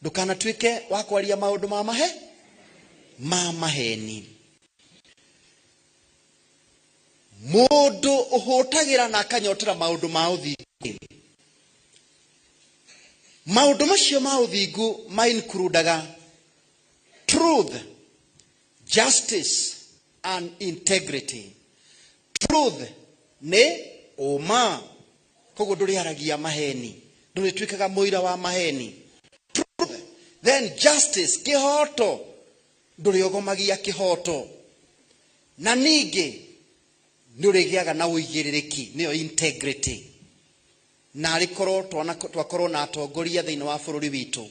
S3: Ndũkanatuĩke wa kwaria maũndũ ma mahe ma maheni. Mũndũ ũhũtagĩra na akanyotera maũndũ ma ũthingu, maũndũ macio ma ũthingu ma includaga truth, justice and integrity. Truth nĩ ũma, koguo ndũrĩaragia maheni, ndũrĩtuĩkaga mũira wa maheni. Truth. Then justice, kĩhoto, ndũrĩogomagia kĩhoto. Na ningĩ nĩ ũrĩgĩaga na ũigĩrĩrĩki, nĩyo integrity. Na arĩ korwo twakorwo na atongoria thĩinĩ wa bũrũri witũ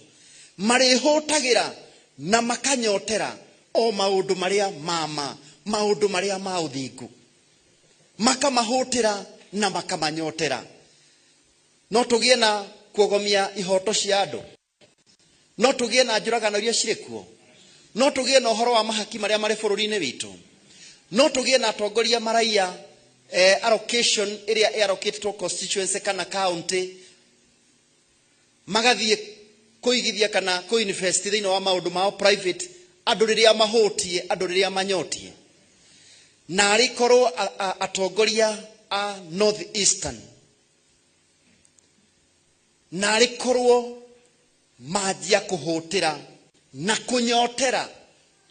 S3: marĩhũtagĩra na makanyotera o maũndũ marĩa mama, maũndũ marĩa ma ũthingu, makamahũtĩra na makamanyotera. No tũgĩe na kuogomia ihoto cia andũ, no tũgĩe na njũragano iria cirĩ kuo, no tũgĩe na ũhoro wa mahaki marĩa marĩ bũrũri-inĩ witũ, no tũgĩe na atongoria maraiya allocation ĩrĩa ĩallocatĩtwo constituency kana county, magathiĩ kũigithia kana kũinvest thĩinĩ wa maũndũ mao private, andũ rĩrĩa mahũtie, andũ rĩrĩa manyotie. Na arĩ korwo atongoria a North Eastern, na arĩ korwo manjia kũhũtĩra na kũnyotera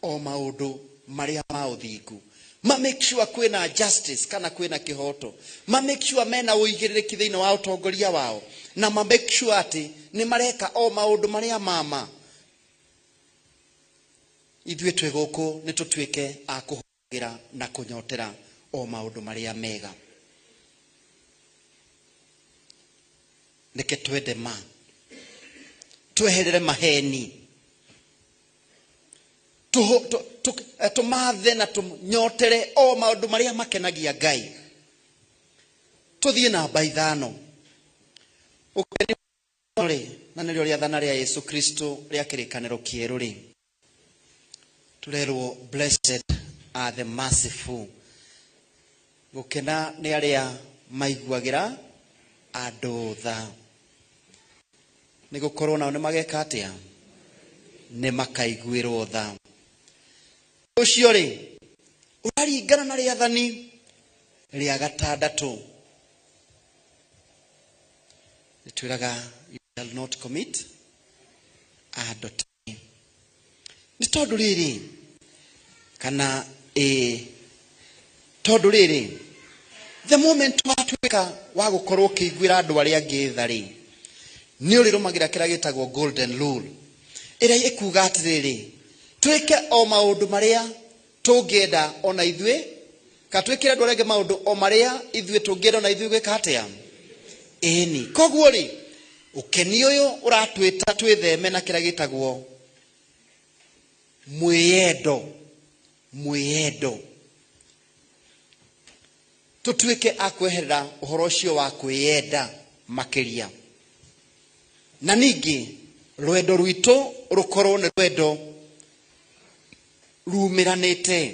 S3: o maũndũ marĩa ma ũthingu, ma make sure kwĩna justice kana kwĩna kĩhoto, ma make sure mena ũigĩrĩrĩki thĩinĩ wa ũtongoria wao, na ma make sure atĩ nĩ mareka o maũndũ marĩa mama. Ithuĩ twĩ gũkũ nĩ tũtuĩke a kũhũthĩra na kũnyotera o maũndũ marĩa mega. Reke twende ma, tweherere maheni, tũmathe na tũnyotere o maũndũ marĩa makenagia Ngai. Tũthiĩ namba 5. Ũkeni rĩ, na nĩrĩo rĩathana rĩa Yesu Kristo rĩa kĩrĩkanĩro kĩerũ rĩ, tũrerwo blessed are the merciful. Gũkena nĩ arĩa maiguagĩra andũ tha, nĩ gũkorwo nao nĩ mageka atĩa? Nĩ makaiguĩrwo tha. Ũcio rĩ, ũraringana na rĩathani rĩa gatandatũ. Rĩtwĩraga you shall not commit adultery. Nĩ tondũ rĩrĩ, kana ĩ, tondũ rĩrĩ, the moment watuĩka wa gũkorwo ũkĩiguĩra andũ arĩa angĩ tha rĩ, nĩ ũrĩrũmagĩra kĩrĩa gĩtagwo golden rule, ĩrĩa ĩkuga atĩrĩrĩ, twĩke o maũndũ marĩa tũngĩenda ona ithuĩ, kana twĩkĩre andũ arĩa angĩ maũndũ o marĩa ithuĩ tũngĩenda ona ithuĩ gwĩka atĩa? Ĩni. Koguo rĩ, ũkeni ũyũ ũratwĩta twĩtheme na kĩrĩa gĩtagwo mwĩyendo. Mwĩyendo. Tũtuĩke a kweherera ũhoro ũcio wa kwĩyenda makĩria. Na ningĩ rwendo rwitũ rũkorwo nĩ rwendo rumĩranĩte.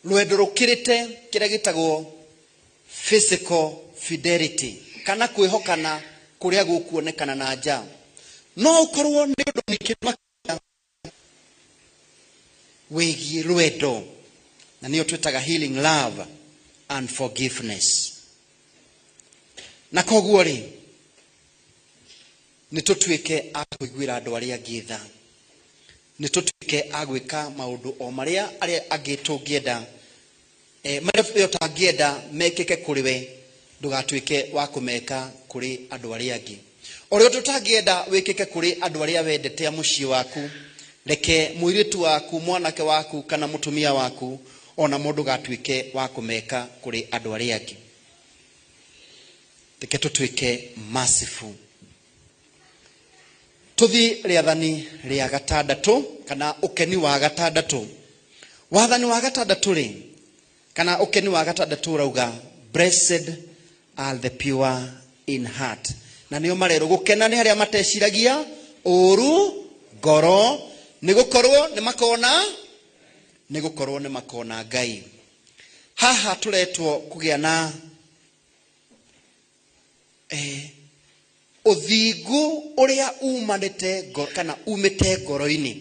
S3: Rwendo rũkĩrĩte kĩrĩa gĩtagwo physical fidelity, kana kwĩhokana kũrĩa gũkuonekana na nja. No ũkorwo nĩ ũndũ mũingĩ makĩria wĩgiĩ rwendo, na nĩyo twĩtaga healing love and forgiveness. Na koguo rĩ, nĩ tũtuĩke a kũiguĩra andũ arĩa angĩ tha, nĩ tũtuĩke a gwĩka maũndũ o marĩa arĩa angĩ tũngĩenda, marĩa we ũtangĩenda mekĩke kũrĩ we, ndũgatuĩke wa kũmeka kũrĩ andũ arĩa angĩ. Ũrĩa tũtangĩenda wĩkĩke kũrĩ andũ arĩa wendete a mũciĩ waku, reke mũirĩtu waku, mwanake waku, kana mũtumia waku, ona mũndũ gatuĩke wa kũmeka kũrĩ andũ arĩa angĩ. Reke tũtuĩke merciful. Tũthiĩ rĩathani rĩa gatandatũ, kana ũkeni wa gatandatũ. Wathani wa gatandatũ rĩ, kana ũkeni wa gatandatũ ũrauga blessed are the pure in heart. Na nĩo marerwo gũkena nĩ arĩa mateciragia ũũru ngoro, nĩ gũkorwo nĩ makona, nĩ gũkorwo nĩ makona Ngai. Haha tũretwo kũgĩa na ũthingu ũrĩa umanĩte kana umĩte ngoro-inĩ.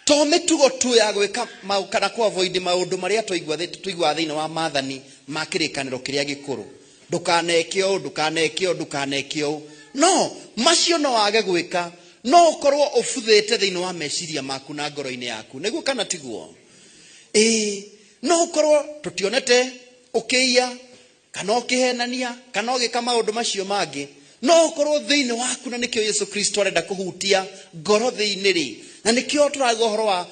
S3: To mĩtugo tu ya gwĩka kana kũ avoid maũndũ marĩa tũiguaga thĩinĩ wa maathani ma kĩrĩkanĩro kĩrĩa gĩkũrũ. Ndũkaneke ũũ, ndũkaneke ũũ, ndũkaneke ũũ. No, macio no wage gwĩka, no ũkorwo ũbuthĩte thĩinĩ wa meciria maku na ngoro-inĩ yaku. Nĩguo kana tiguo? Ĩĩ, no ũkorwo tũtionete ũkĩiya, kana ũkĩhenania, kana ũgĩka maũndũ macio mangĩ. No ũkorwo thĩinĩ waku, na nĩkĩo Yesu Kristo arenda kũhutia ngoro thĩinĩ rĩ. Na nĩkĩo tũraigua ũhoro wa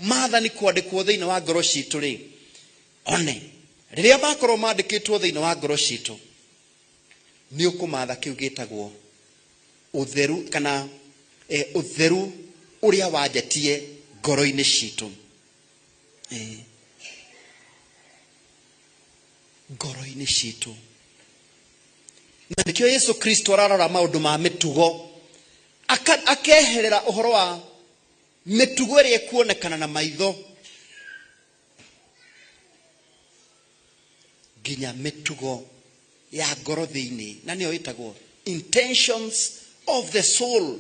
S3: Maathani kwandĩkwo thĩinĩ wa ngoro citũ rĩ, one rĩrĩa makorwo mandĩkĩtwo thĩinĩ wa ngoro citũ, nĩ ũkũmatha kĩu gĩtagwo ũtheru kana ũtheru ũrĩa wanjetie ngoro-inĩ citũ. Ngoro-inĩ citũ. Na nĩkĩo Yesu Kristo ararora maũndũ ma mĩtugo, akeherera ũhoro wa mĩtugo ĩrĩa ĩkuonekana na maitho nginya mĩtugo ya ngoro thĩinĩ, na nĩyo ĩtagwo intentions of the soul,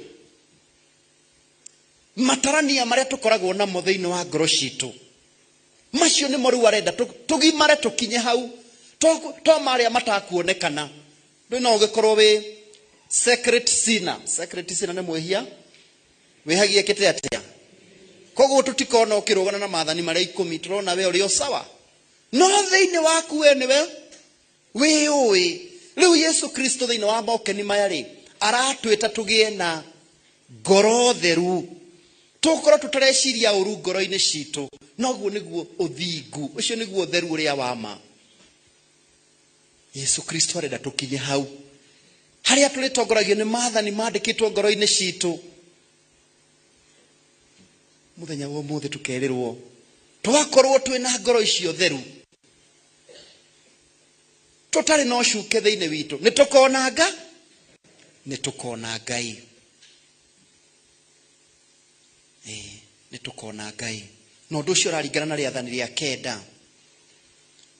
S3: matarania marĩa tũkoragwo namo thĩinĩ wa ngoro citũ. Macio nĩmo rĩu arenda tũgimare tũkinye hau, to marĩa matakuonekana. Ndũĩ no ũgĩkorwo wĩ secret sinner. Secret sinner nĩ mwĩhia wĩhagia kĩte atĩa? Koguo tũtikona ũkĩrũgana na maathani marĩa 10, tũrona we ũrĩ o sawa, no thĩinĩ waku we nĩwe wĩyũĩ. Rĩu Yesu Kristo thĩinĩ wa mokeni maya rĩ, aratwĩta tũgĩe na ngoro theru, tũkorwo tũtareciria ũru ngoro-inĩ citũ. Noguo nĩguo ũthingu ũcio, nĩguo ũtheru ũrĩa wa ma. Yesu Kristo arenda tũkinye hau harĩa tũrĩtongoragio nĩ maathani mandĩkĩtwo ngoro-inĩ citũ. Mũthenya wa ũmũthĩ tũkerĩrwo twakorwo twĩna ngoro icio theru, tũtarĩ na ũcuke thĩinĩ witũ, nĩ tũkona nga, nĩ tũkona Ngai. Nĩ tũkona Ngai. Na ũndũ ũcio ũraringana na rĩathani rĩa 9,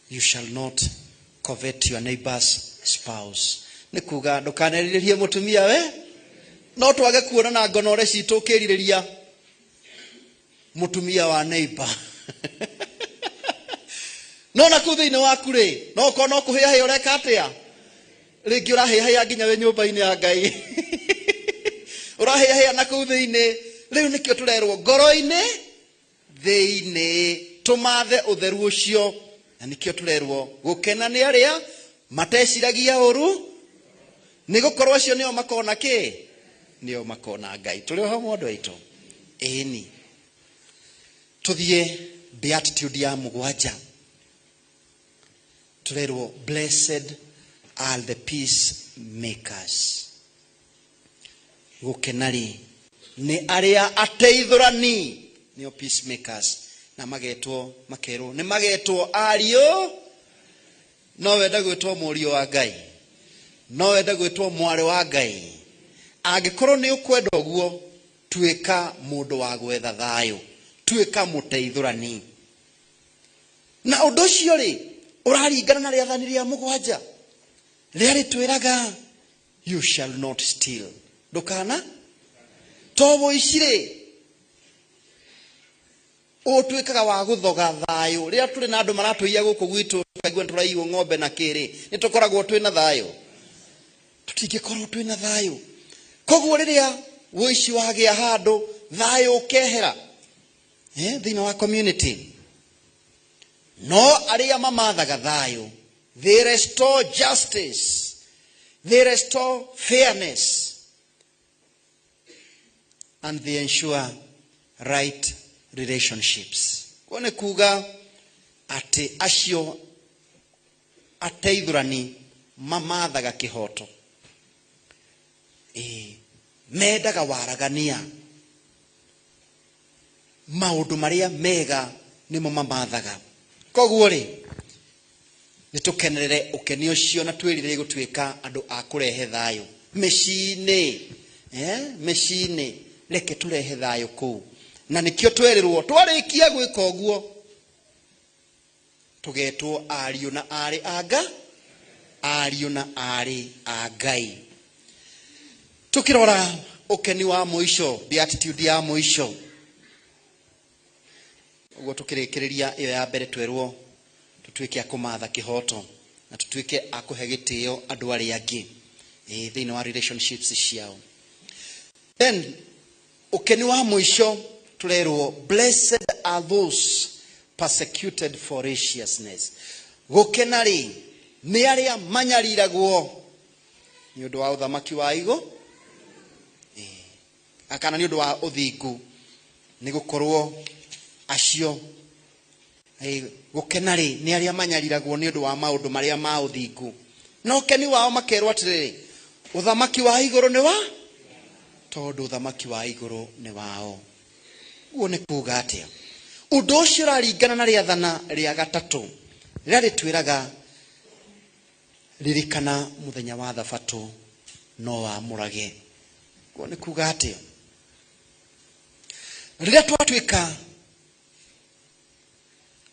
S3: you shall not covet your neighbor's spouse. Nĩ kuga ndũkanerirĩrie mũtumia we, no twage kuona na ngonore citũ ũkĩrirĩria mũtumia wa neighbor. No na kũu thĩinĩ waku rĩ, no ũkorwo no kũhĩahĩa ũreka atĩa, rĩngĩ ũrahĩahĩa nginya wĩ nyũmba-inĩ ya Ngai, ũrahĩahĩa na kũu thĩinĩ. Rĩu nĩkĩo tũrerwo ngoro-inĩ thĩinĩ tũmathe ũtheru ũcio, na nĩkĩo tũrerwo gũkena nĩ arĩa mateciragia ũru, nĩ gũkorwo acio nĩo makona kĩ? Nĩo makona Ngai. Tũrĩ o hamwe andũ aitũ? Ĩni. Tũthiĩ beatitude ya 7, tũrerwo blessed are the peace makers. Gũkena rĩ nĩ arĩa ateithũrani, nĩo peacemakers, na magetwo, makerwo nĩ magetwo ariũ. No wende gwĩtwo mũriũ wa Ngai, no wende gwĩtwo mwarĩ wa Ngai. Angĩkorwo nĩ ũkwenda ũguo, tuĩka mũndũ wa gwetha thayũ, tuĩka mũteithũrani. Na ũndũ ũcio rĩ, ũraringana na rĩathani rĩa 7 rĩrĩa rĩtwĩraga you shall not steal, ndũkana to wũici rĩ, ũtuĩkaga wa gũthoga thayũ. Rĩrĩa tũrĩ na andũ maratũiya gũkũ gwitũ, tũkaigua nĩtũraiywo ng'ombe na kĩrĩ, nĩ tũkoragwo twĩna thayũ? Tũtingĩkorwo twĩna thayũ. Koguo rĩrĩa wũici wagĩa handũ, thayũ ũkehera thĩinĩ wa community. No arĩa mamathaga thayũ, they restore justice, they restore fairness, and they ensure right relationships. Kwa nĩ kuga atĩ acio ateithũrani mamathaga kĩhoto, mendaga waragania, maũndũ marĩa mega nĩmo mamathaga. Koguo rĩ, nĩ tũkenerere ũkeni ũcio na twĩrirĩrie gũtuĩka andũ a kũrehe thayũ mĩciĩ-inĩ. Mĩciĩ-inĩ reke tũrehe thayũ kũu, na nĩkĩo twerĩrwo twarĩkia gwĩka ũguo tũgetwo ariũ na aarĩ a Nga, ariũ na aarĩ a Ngai. Tũkĩrora ũkeni wa mũico, beatitude ya mũico, ũguo tũkĩrĩkĩrĩria ĩyo ya mbere, twerwo tũtuĩke a kũmatha kĩhoto na tũtuĩke a kũhe gĩtĩo andũ arĩa angĩ thĩinĩ wa relationships ciao. Then ũkeni wa mũico tũrerwo blessed are those persecuted for righteousness. Gũkena rĩ nĩ arĩa manyariragwo nĩ ũndũ wa ũthamaki wa igũ, kana nĩ ũndũ wa ũthingu, nĩ gũkorwo Acio gũkena rĩ nĩ arĩa manyariragwo nĩ ũndũ wa maũndũ marĩa ma ũthingu. Na ũkeni wao makerwo atĩrĩrĩ, ũthamaki wa igũrũ nĩ wa, tondũ ũthamaki wa igũrũ nĩ wao. Ũguo nĩ kuga atĩa? Ũndũ ũcio ũraringana na rĩathana rĩa gatatũ rĩrĩa rĩtwĩraga ririkana mũthenya wa thabatũ no wamũrage. Ũguo nĩ kuga atĩa? Rĩrĩa twatuĩka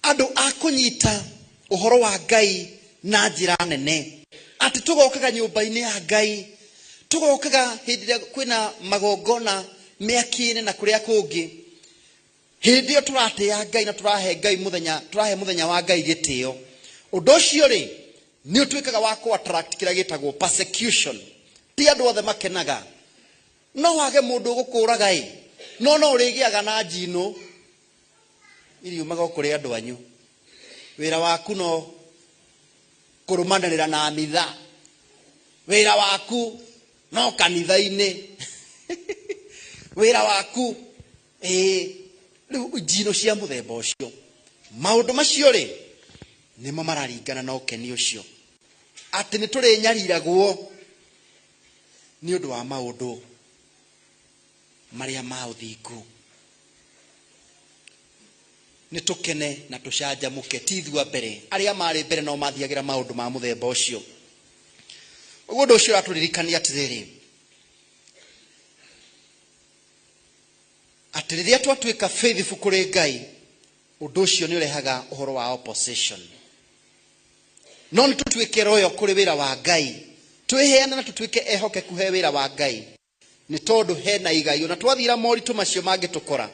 S3: andũ a kũnyita ũhoro wa Ngai na njĩra nene, atĩ tũgokaga nyũmba-inĩ ya Ngai, tũgokaga hĩndĩ ĩrĩa kwĩna magongona mĩaki-inĩ na kũrĩa kũngĩ, hĩndĩ ĩyo tũratĩa Ngai na tũrahe Ngai mũthenya, tũrahe mũthenya wa Ngai gĩtĩo. Ũndũ ũcio rĩ nĩ ũtuĩkaga wa kũ attract kĩrĩa gĩtagwo persecution. Ti andũ othe makenaga. No wage mũndũ ũgũkũraga ĩ, no no ũrĩgĩaga na njino iriumaga o kũrĩ andũ anyu. Wĩra waku no kũrũmanĩrĩra na mitha, wĩra waku no kanitha-inĩ, wĩra waku rĩu njino cia mũthemba ũcio. Maũndũ macio rĩ nĩmo mararingana na ũkeni ũcio, atĩ nĩ tũrĩnyariragwo nĩ ũndũ wa maũndũ marĩa ma ũthingu. Nĩ tũkene na tũcanjamũke, ti ithuĩ a mbere, arĩa marĩ mbere no mathiagĩra maũndũ ma mũthemba ũcio. Ũguo ũndũ ũcio ũratũririkania atĩrĩrĩ, atĩ rĩrĩa twatuĩka faithful kũrĩ Ngai, ũndũ ũcio nĩ ũrehaga ũhoro wa opposition. No nĩ tũtuĩke royal kũrĩ wĩra wa Ngai, twĩheane na tũtuĩke ehokeku he wĩra wa Ngai, nĩ tondũ hena igai. Ona twathira moritũ macio mangĩtũkora,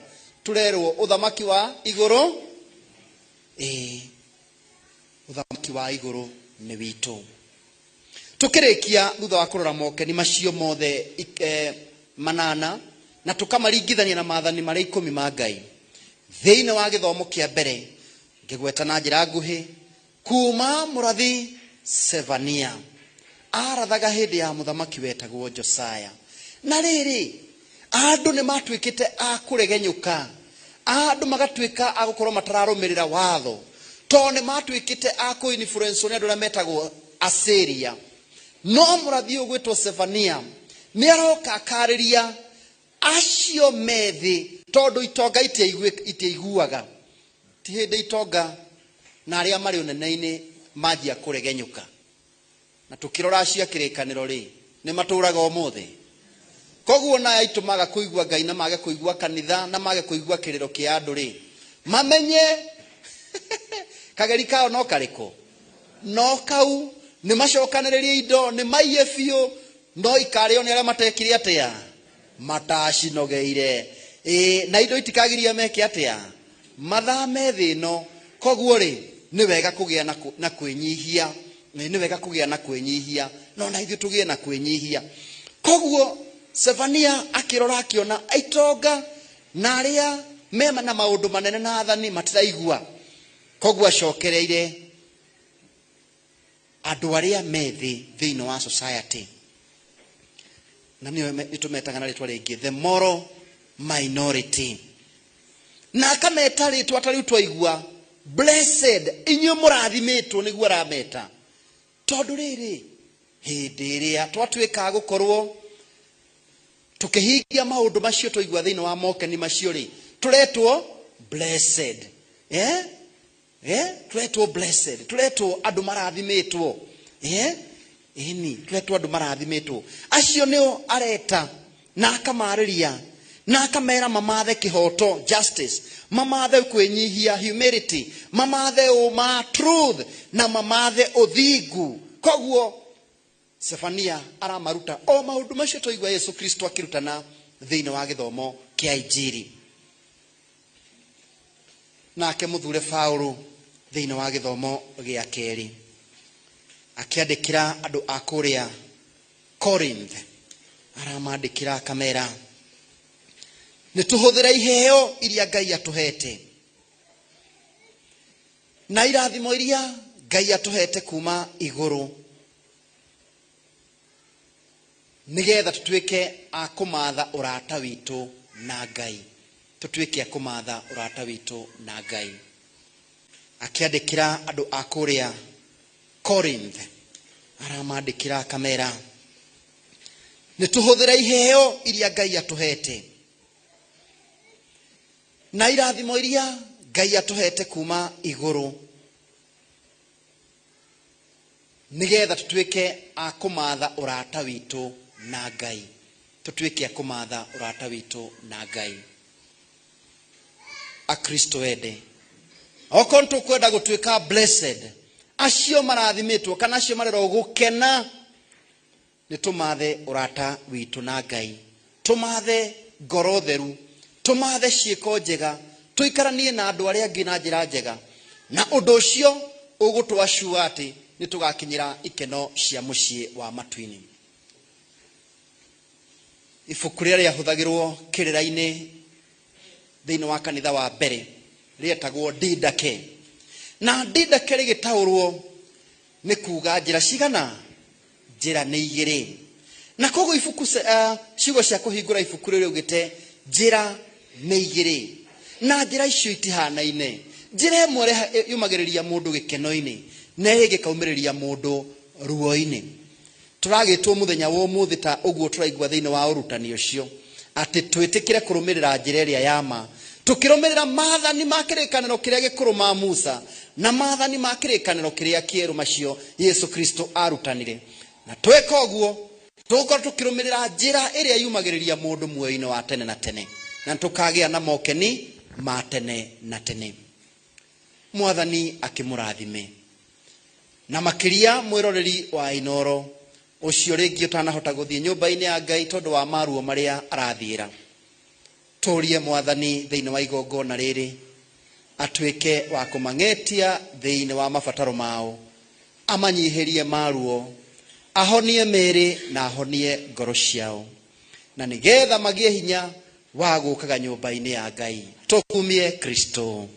S3: tũrerwo ũthamaki wa igũrũ, ũthamaki wa igũrũ nĩ witũ. Tũkĩrĩkia thutha wa kũrora mokeni macio mothe manana na tũkamaringithania na maathani marĩa 10 ma Ngai thĩinĩ wa gĩthomo kĩa mbere, ngĩgweta na njĩra nguhĩ kuma mũrathi Sefania arathaga hĩndĩ ya mũthamaki wetagwo Josiah. Na rĩrĩ, andũ nĩ matuĩkĩte a kũregenyũka, andũ magatuĩka a gũkorwo matararũmĩrĩra watho, tondũ nĩ matuĩkĩte a kũ-influence nĩ andũ arĩa metagwo Asiria. No mũrathi ũyũ ũgwĩtwo Sefania nĩ aroka akarĩria acio methĩ, tondũ itonga itiiguaga. Ti hĩndĩ itonga na arĩa marĩ ũnene-inĩ manjia kũregenyũka. Na tũkĩrora acio a kĩrĩkanĩro rĩ, nĩ matũraga ũmũthĩ. Koguo na aya itũmaga kũigua Ngai na mage kũigua kanitha na mage kũigua kĩrĩro kĩa andũ rĩ, mamenye kageri kao no karĩkũ, no kau nĩ macokanĩrĩrie indo, nĩ maiye biũ, no ikarĩo nĩ arĩa matekire atĩa, matacinogeire. Na indo itikagiria meke atĩa, mathame thĩ ĩno. Koguo rĩ, nĩ wega kũgĩa na kwĩnyihia, nĩ wega kũgĩa na kwĩnyihia, no na ithuĩ tũgĩe na kwĩnyihia. Koguo Sefania akĩrora akĩona itonga na arĩa mema na maũndũ manene na athani matiraigua. Koguo acokereire andũ arĩa me thĩ thĩinĩ wa society, na nĩo nĩtũmetaga na rĩtwa rĩngĩ the moral minority, na akameta rĩtwa ta rĩu twaigua blessed, inyuĩ mũrathimĩtwo, nĩguo arameta. Tondũ rĩrĩ, hĩndĩ ĩrĩa twatuĩka gũkorwo tũkĩhingia maũndũ macio twaigua thĩinĩ wa mokeni macio rĩ, tũretwo blessed. Tũretwo blessed, tũretwo andũ marathimĩtwo. Ĩni, tũretwo andũ marathimĩtwo. Acio nĩo areta na akamarĩria na akamera mamathe kĩhoto, justice, mamathe kwĩnyihia, humility, mamathe ũma, truth, na mamathe ũthingu. Koguo Sefania aramaruta o maũndũ macio twaigua Yesu Kristo akĩrutana thĩinĩ wa gĩthomo kĩa Injiri. Nake mũthure Paulo thĩinĩ wa gĩthomo gĩa kerĩ akĩandĩkĩra andũ a kũrĩa Corinth, aramandĩkĩra akamera nĩ tũhũthĩre iheo iria Ngai atũhete na irathimo iria Ngai atũhete kuma igũrũ, nĩgetha tũtuĩke a kũmatha ũrata witũ na Ngai. Tũtuĩke a kũmatha ũrata witũ na Ngai. Akĩandĩkĩra andũ a kũrĩa Corinth, aramandĩkĩra akamera nĩ tũhũthĩre iheo iria Ngai atũhete na irathimo iria Ngai atũhete kuma igũrũ, nĩgetha tũtuĩke a kũmatha ũrata witũ na Ngai. Tũtuĩke a kũmatha ũrata witũ na Ngai. Akristo ende, okorwo nĩ tũkwenda gũtuĩka blessed, acio marathimĩtwo kana acio marerwo gũkena, nĩ tũmathe ũrata witũ na Ngai, tũmathe ngoro theru, tũmathe ciĩko njega, tũikaranie na andũ arĩa angĩ na njĩra njega, na ũndũ ũcio ũgũtwacua atĩ nĩ tũgakinyĩra ikeno cia mũciĩ wa matu-inĩ. Ibuku rĩrĩa rĩahũthagĩrwo kĩrĩra-inĩ thĩinĩ wa kanitha wa mbere rĩetagwo Didake, na Didake rĩgĩtaũrwo nĩ kuga njĩra cigana? Njĩra nĩ igĩrĩ. Na koguo ibuku ciugo cia kũhingũra ibuku rĩu rĩaugĩte njĩra nĩ igĩrĩ, na njĩra icio itihanaine. Njĩra ĩmwe yumagĩrĩria mũndũ gĩkeno-inĩ, na ĩrĩa ĩngĩ ĩkaumĩrĩria mũndũ ruo-inĩ. Tũragĩtwo mũthenya wa ũmũthĩ ta ũguo tũraigua thĩinĩ wa ũrutani ũcio, atĩ twĩtĩkĩre kũrũmĩrĩra njĩra ĩrĩa ya ma, tũkĩrũmĩrĩra maathani ma kĩrĩkanĩro kĩrĩa gĩkũrũ ma Musa na maathani ma kĩrĩkanĩro kĩrĩa kĩerũ macio Yesu Kristo arutanire. Na tweka ũguo, tũgũkorwo tũkĩrũmĩrĩra njĩra ĩrĩa yumagĩrĩria mũndũ muoyo-inĩ wa tene na tene, na tũkagĩa na mokeni ma tene na tene. Mwathani akĩmũrathime. Na makĩria mwĩroreri wa Inooro ũcio rĩngĩ ũtanahota gũthiĩ nyũmba-inĩ ya Ngai tondũ wa maruo marĩa arathiĩra. Tũrie Mwathani thĩinĩ wa igongona rĩrĩ atuĩke wa kũmang'etia thĩinĩ wa mabataro mao, amanyihĩrie maruo, ahonie mĩĩrĩ na ahonie ngoro ciao, na nĩgetha magĩe hinya wa gũkaga nyũmba-inĩ ya Ngai. Tũkumie Kristo.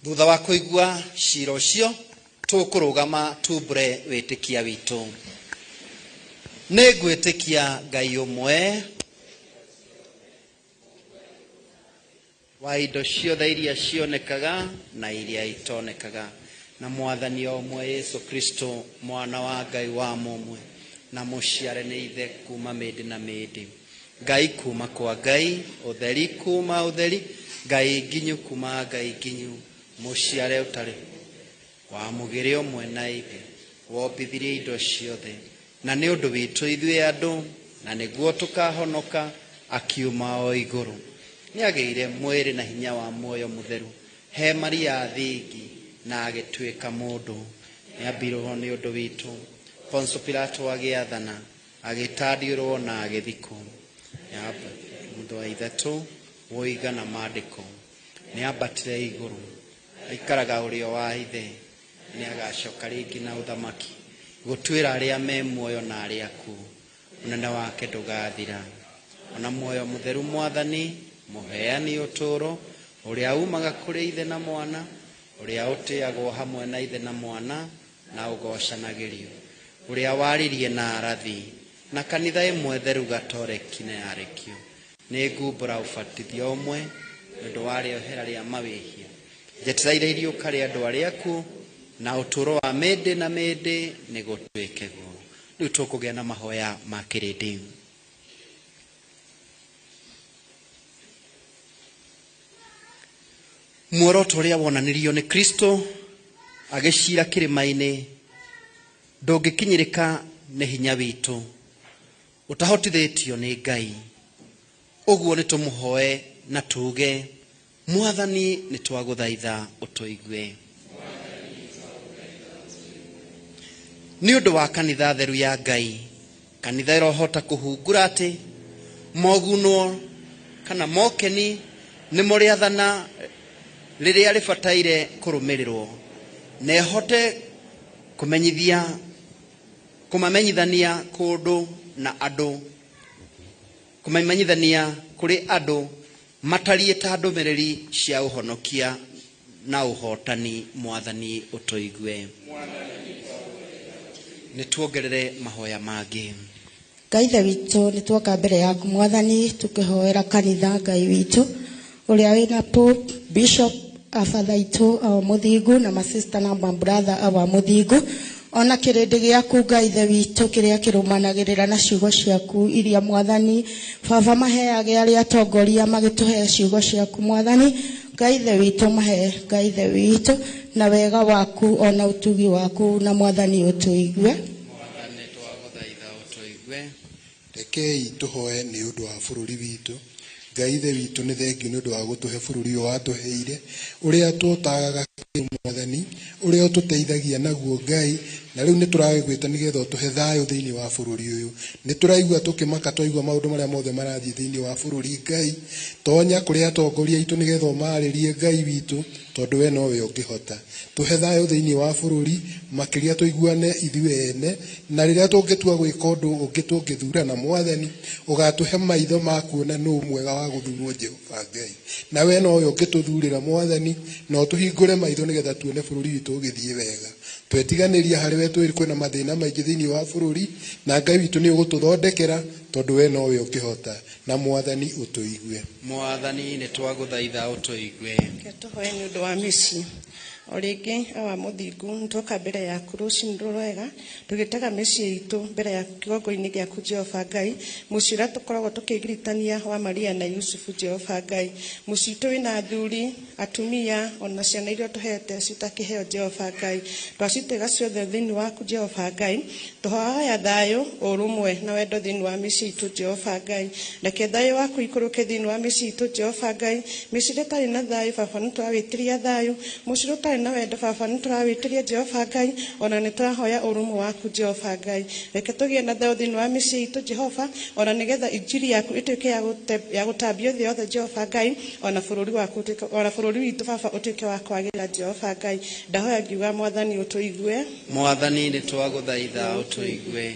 S3: Thutha wa kũigua cira ũcio, tũkũrũgama tumbũre wĩtĩkia witũ. Nĩ ngwĩtĩkia Ngai ũmwe wa indo ciothe iria cionekaga na iria itonekaga, na Mwathani o ũmwe Yesu Kristo, Mwana wa Ngai wa mũmwe, na mũciare nĩ Ithe kuma mĩndĩ na mĩndĩ, Ngai kuma kwa Ngai, ũtheri kuma ũtheri, Ngai nginyu kuma Ngai nginyu, mũciare ũtarĩ wa mũgĩrĩ ũmwe na Ithe, wombithirie indo ciothe, na nĩ ũndũ witũ ithuĩ andũ, na nĩguo tũkahonoka, akiuma o igũrũ. Nĩagĩire mwĩrĩ na hinya wa muoyo mũtheru he Maria thingi, na agĩtuĩka mũndũ. Nĩambirwo nĩ ũndũ witũ Poncio Pilato agĩathana, agĩtandiũrwo na agĩthikwo. Mũndũ wa ithatũ woiga na maandĩko, nĩambatire igũrũ, aikaraga ũrĩo wa Ithe, nĩagacoka rĩngĩ na ũthamaki gũtuĩra arĩa me muoyo na arĩa akuũ. Ũnene wake ndũgathira. Ona muoyo mũtheru Mwathani mũheani ũtũũro, ũrĩa umaga kũrĩ Ithe na Mwana, ũrĩa ũtĩagwo hamwe na Ithe na Mwana na ũgocanagĩrio, ũrĩa waririe na arathi na kanitha ĩmwe theru gatoreki na yarekio. Nĩ ngumbũra ũbatithio ũmwe nĩ ũndũ wa rĩohera rĩa mawĩhia, njetereire iriũka rĩa andũ arĩa akuũ na ũtũũro wa mĩndĩ na mĩndĩ. Nĩ gũtuĩke guo. Rĩu tũkũgĩa na mahoya ma kĩrĩndĩ. Muoroto ũrĩa wonanirio nĩ Kristo agĩcira kĩrĩma-inĩ ndũngĩkinyĩrĩka nĩ hinya witũ ũtahotithĩtio nĩ Ngai. Ũguo nĩ tũmũhoe na tuge, Mwathani, nĩ twagũthaitha ũtũigue. Nĩ ũndũ wa kanitha theru ya Ngai, kanitha ĩrohota kũhungura atĩ mogunwo kana mokeni nĩmo rĩathana rĩrĩa rĩbataire kũrũmĩrĩrwo, na ĩhote kũmenyithia kũmamenyithania kũndũ na andũ, kũmamenyithania kũrĩ andũ. Matariĩ ta ndũmĩrĩri cia ũhonokia na ũhotani. Mwathani ũtũigue. Nĩ tuongerere mahoya mangĩ.
S7: Ngai Ithe witũ, nĩ tuoka mbere yaku Mwathani tũkĩhoera kanitha Ngai witũ ũrĩa wĩna Pope, Bishop, abatha itũ awa mũthingu na masista na mabratha awa mũthingu, ona kĩrĩndĩ gĩaku Ngai Ithe witũ kĩrĩa kĩrũmanagĩrĩra na ciugo ciaku iria Mwathani baba maheage arĩa atongoria magĩtũhe ciugo ciaku Mwathani. Ngai Ithe witũ mahe Ngai Ithe witũ na wega waku ona ũtugi waku, na Mwathani ũtũigue.
S3: Mwathani twagũthaitha ũtũigue.
S8: Rekei tũhoe nĩ ũndũ wa bũrũri witũ. Ngai Ithe witũ, nĩ thengiũ nĩ ũndũ wa gũtũhe bũrũri ũyũ watũheire, ũrĩa tũtagaga Mwathani, ũrĩa ũtũteithagia naguo Ngai, na rĩu nĩ tũragĩgwĩta nĩgetha ũtũhe thayũ thĩinĩ wa bũrũri ũyũ. Nĩ tũraigua tũkĩmaka twaigua maũndũ marĩa mothe marathiĩ thĩinĩ wa bũrũri Ngai. Tonya kũrĩ atongoria aitũ nĩgetha ũmarĩrie Ngai witũ, tondũ we nowe ũngĩhota. Tũhe thayũ thĩinĩ wa bũrũri, makĩria tũiguane ithuĩ ene, na rĩrĩa tũngĩtua gwĩka ũndũ ũngĩ tũngĩthurana Mwathani, ũgatũhe maitho ma kuona nũ mwega wa gũthurwo Jehova Ngai. Na we nowe ũngĩtũthurĩra Mwathani, na ũtũhingũre maitho nĩgetha tuone bũrũri witũ ũgĩthiĩ wega. Twetiganĩria harĩ we twĩ kwĩna mathĩna maingĩ thĩinĩ wa bũrũri, na Ngai witũ nĩ ũgũtũthondekera, tondũ we nowe ũngĩhota. Na Mwathani ũtũigue.
S3: Mwathani nĩ twagũthaitha ũtũigue.
S9: Reke tũhoe nĩ ũndũ wa mĩciĩ. O rĩngĩ awa mũthingu, nĩtwoka mbere yaku rũcinĩ rwega tũgĩtega mĩciĩ itũ mbere yaku kĩgongo-inĩ gĩaku Jehova Ngai, mũciĩ ũrĩa tũkoragwo tũkĩgiritania wa Maria na Yusufu Jehova Ngai, mũciĩ witũ wĩna athuri, atumia ona ciana iria ũtũhete cita kĩheo Jehova Ngai, twacitega ciothe thĩinĩ waku Jehova Ngai, tũhoya thayũ, ũrũmwe na wendo thĩinĩ wa mĩciĩ itũ Jehova Ngai. Reke thayũ waku ikũrũke thĩinĩ wa mĩciĩ itũ Jehova Ngai, mĩciĩ ĩrĩa ĩtarĩ na thayũ baba nĩtũrawĩtĩria thayũ, mũciĩ ũrĩa ũtarĩ na wendo baba nĩtũrawĩtĩria Jehova Ngai, ona nĩtũrahoya ũrũmwe waku Jehova Ngai. Reke tũgĩe na thayũ thĩinĩ wa mĩciĩ itũ Jehova, ona nĩgetha injiri yaku ĩtuĩke ya gũtambio thĩ yothe Jehova Ngai, ona bũrũri waku ũtuĩke, ona bũrũri witũ baba ũtuĩke wa kwagĩra Jehova Ngai. Ndahoya ngiuga Mwathani ũtũigue.
S3: Mwathani nĩ twagũthaitha ũtũigue.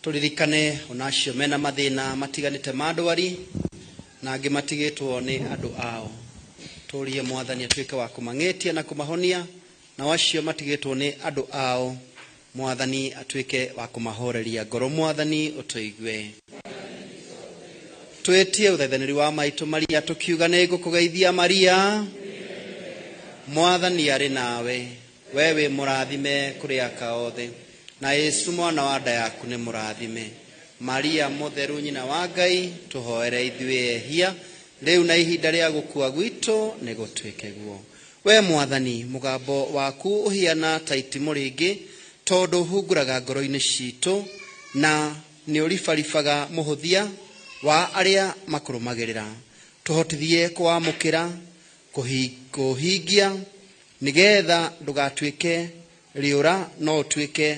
S3: Tũririkane ona acio mena mathĩna matiganĩte ma ndwari na angĩ matigĩtwo nĩ andũ ao. Tũrie Mwathani atuĩke wa kũmang'ĩtia na kũmahonia, na acio matigĩtwo nĩ andũ ao Mwathani atuĩke wa kũmahoreria ngoro. Mwathani ũtũigue. Twĩtie ũthaithanĩri wa maitũ Maria tũkiuga nĩ ngũkũgeithia Maria. Mwathani arĩ nawe, we wĩ mũrathime kũrĩ aka othe, na Yesu mwana wa nda yaku nĩ mũrathime. Maria mũtheru nyina wa Ngai, tũhoere ithuĩ ehia rĩu na ihinda rĩa gũkua gwitũ nĩ gũtuĩke guo. We Mwathani, mũgambo waku ũhiana ta itimũ rĩngĩ, tondũ ũhunguraga ngoro-inĩ citũ na nĩ ũribaribaga mũhũthia wa arĩa makũrũmagĩrĩra. Tũhotithie kũwamũkĩra, kũhingia, nĩgetha ndũgatuĩke rĩũra no ũtuĩke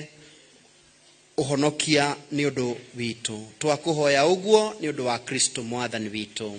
S3: ũhonokia nĩ ũndũ witũ. Twakũhoya ũguo nĩ ũndũ wa Kristo Mwathani witũ.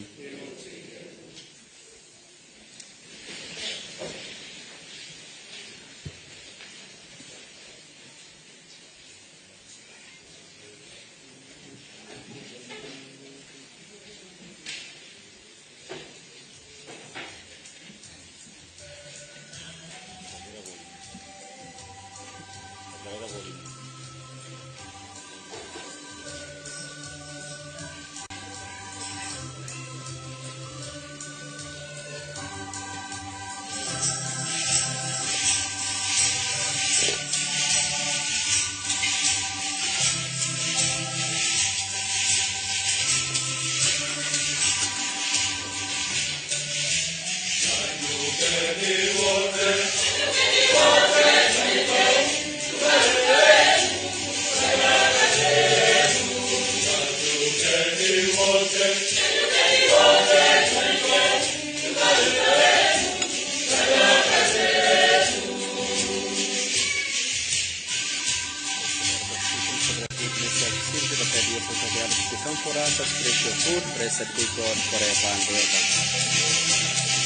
S3: Blessed be God forever and ever.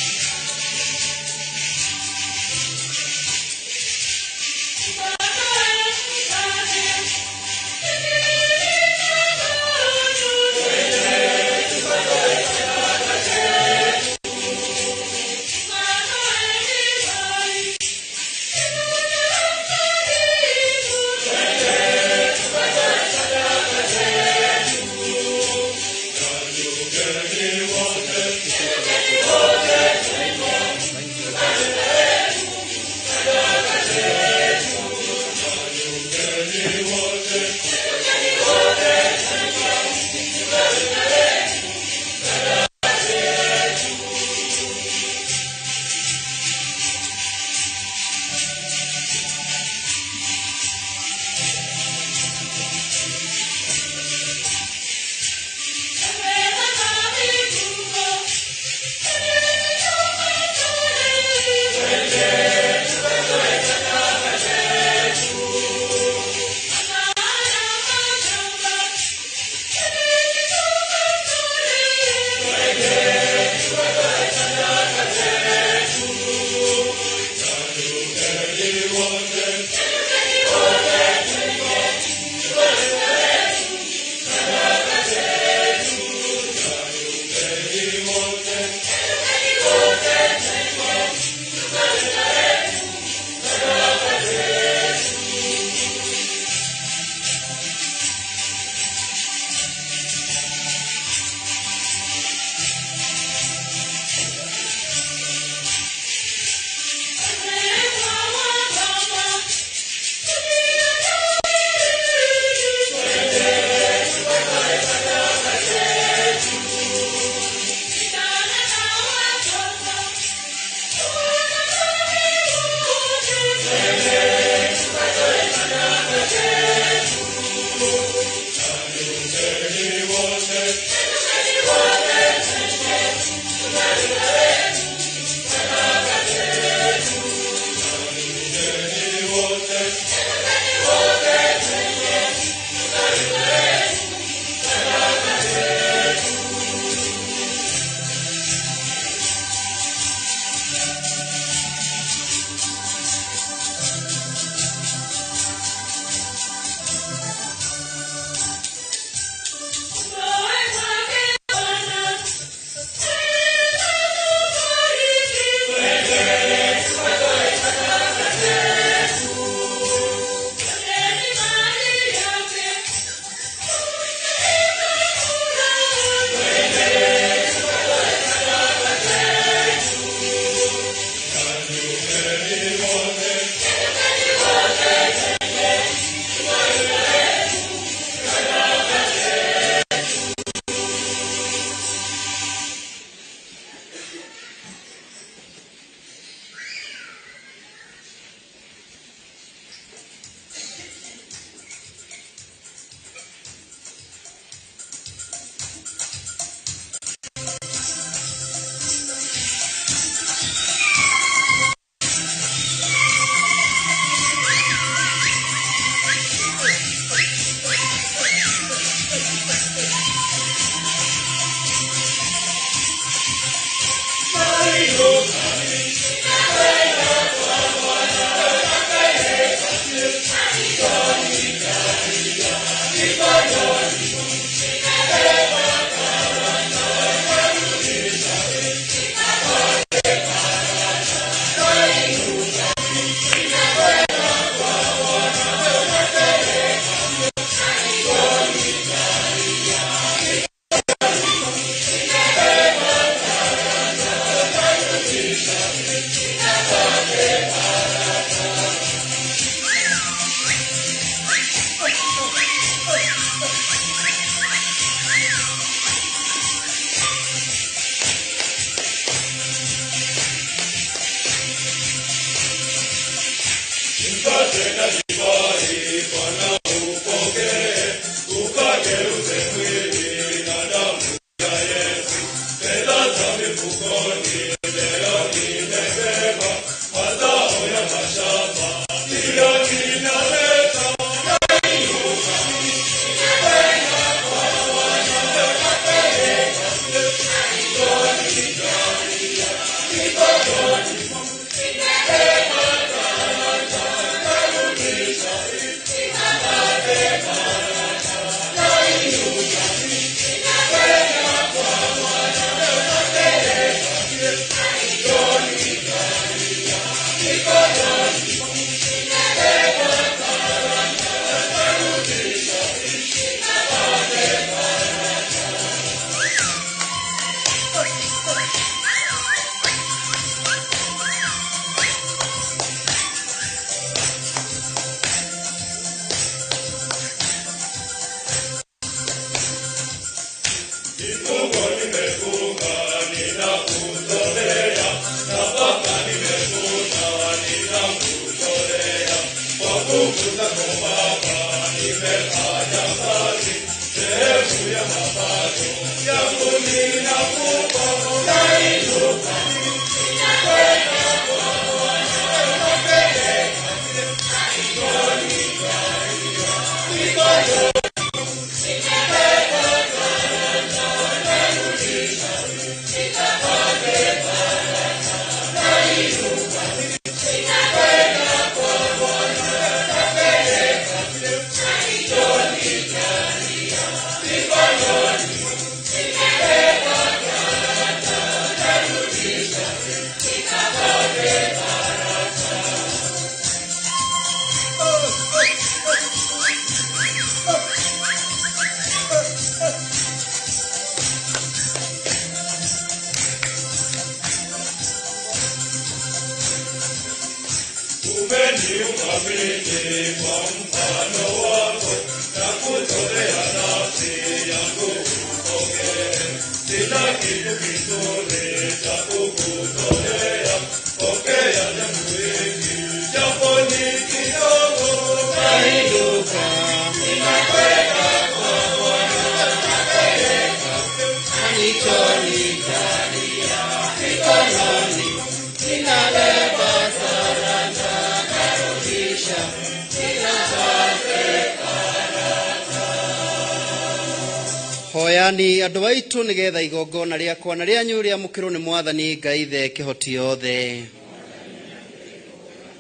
S3: Hoyani andũ aitũ nĩgetha igongona rĩakwa na rĩanyu rĩamũkĩrwo nĩ Mwathani Ngai Ithe kĩhoti yothe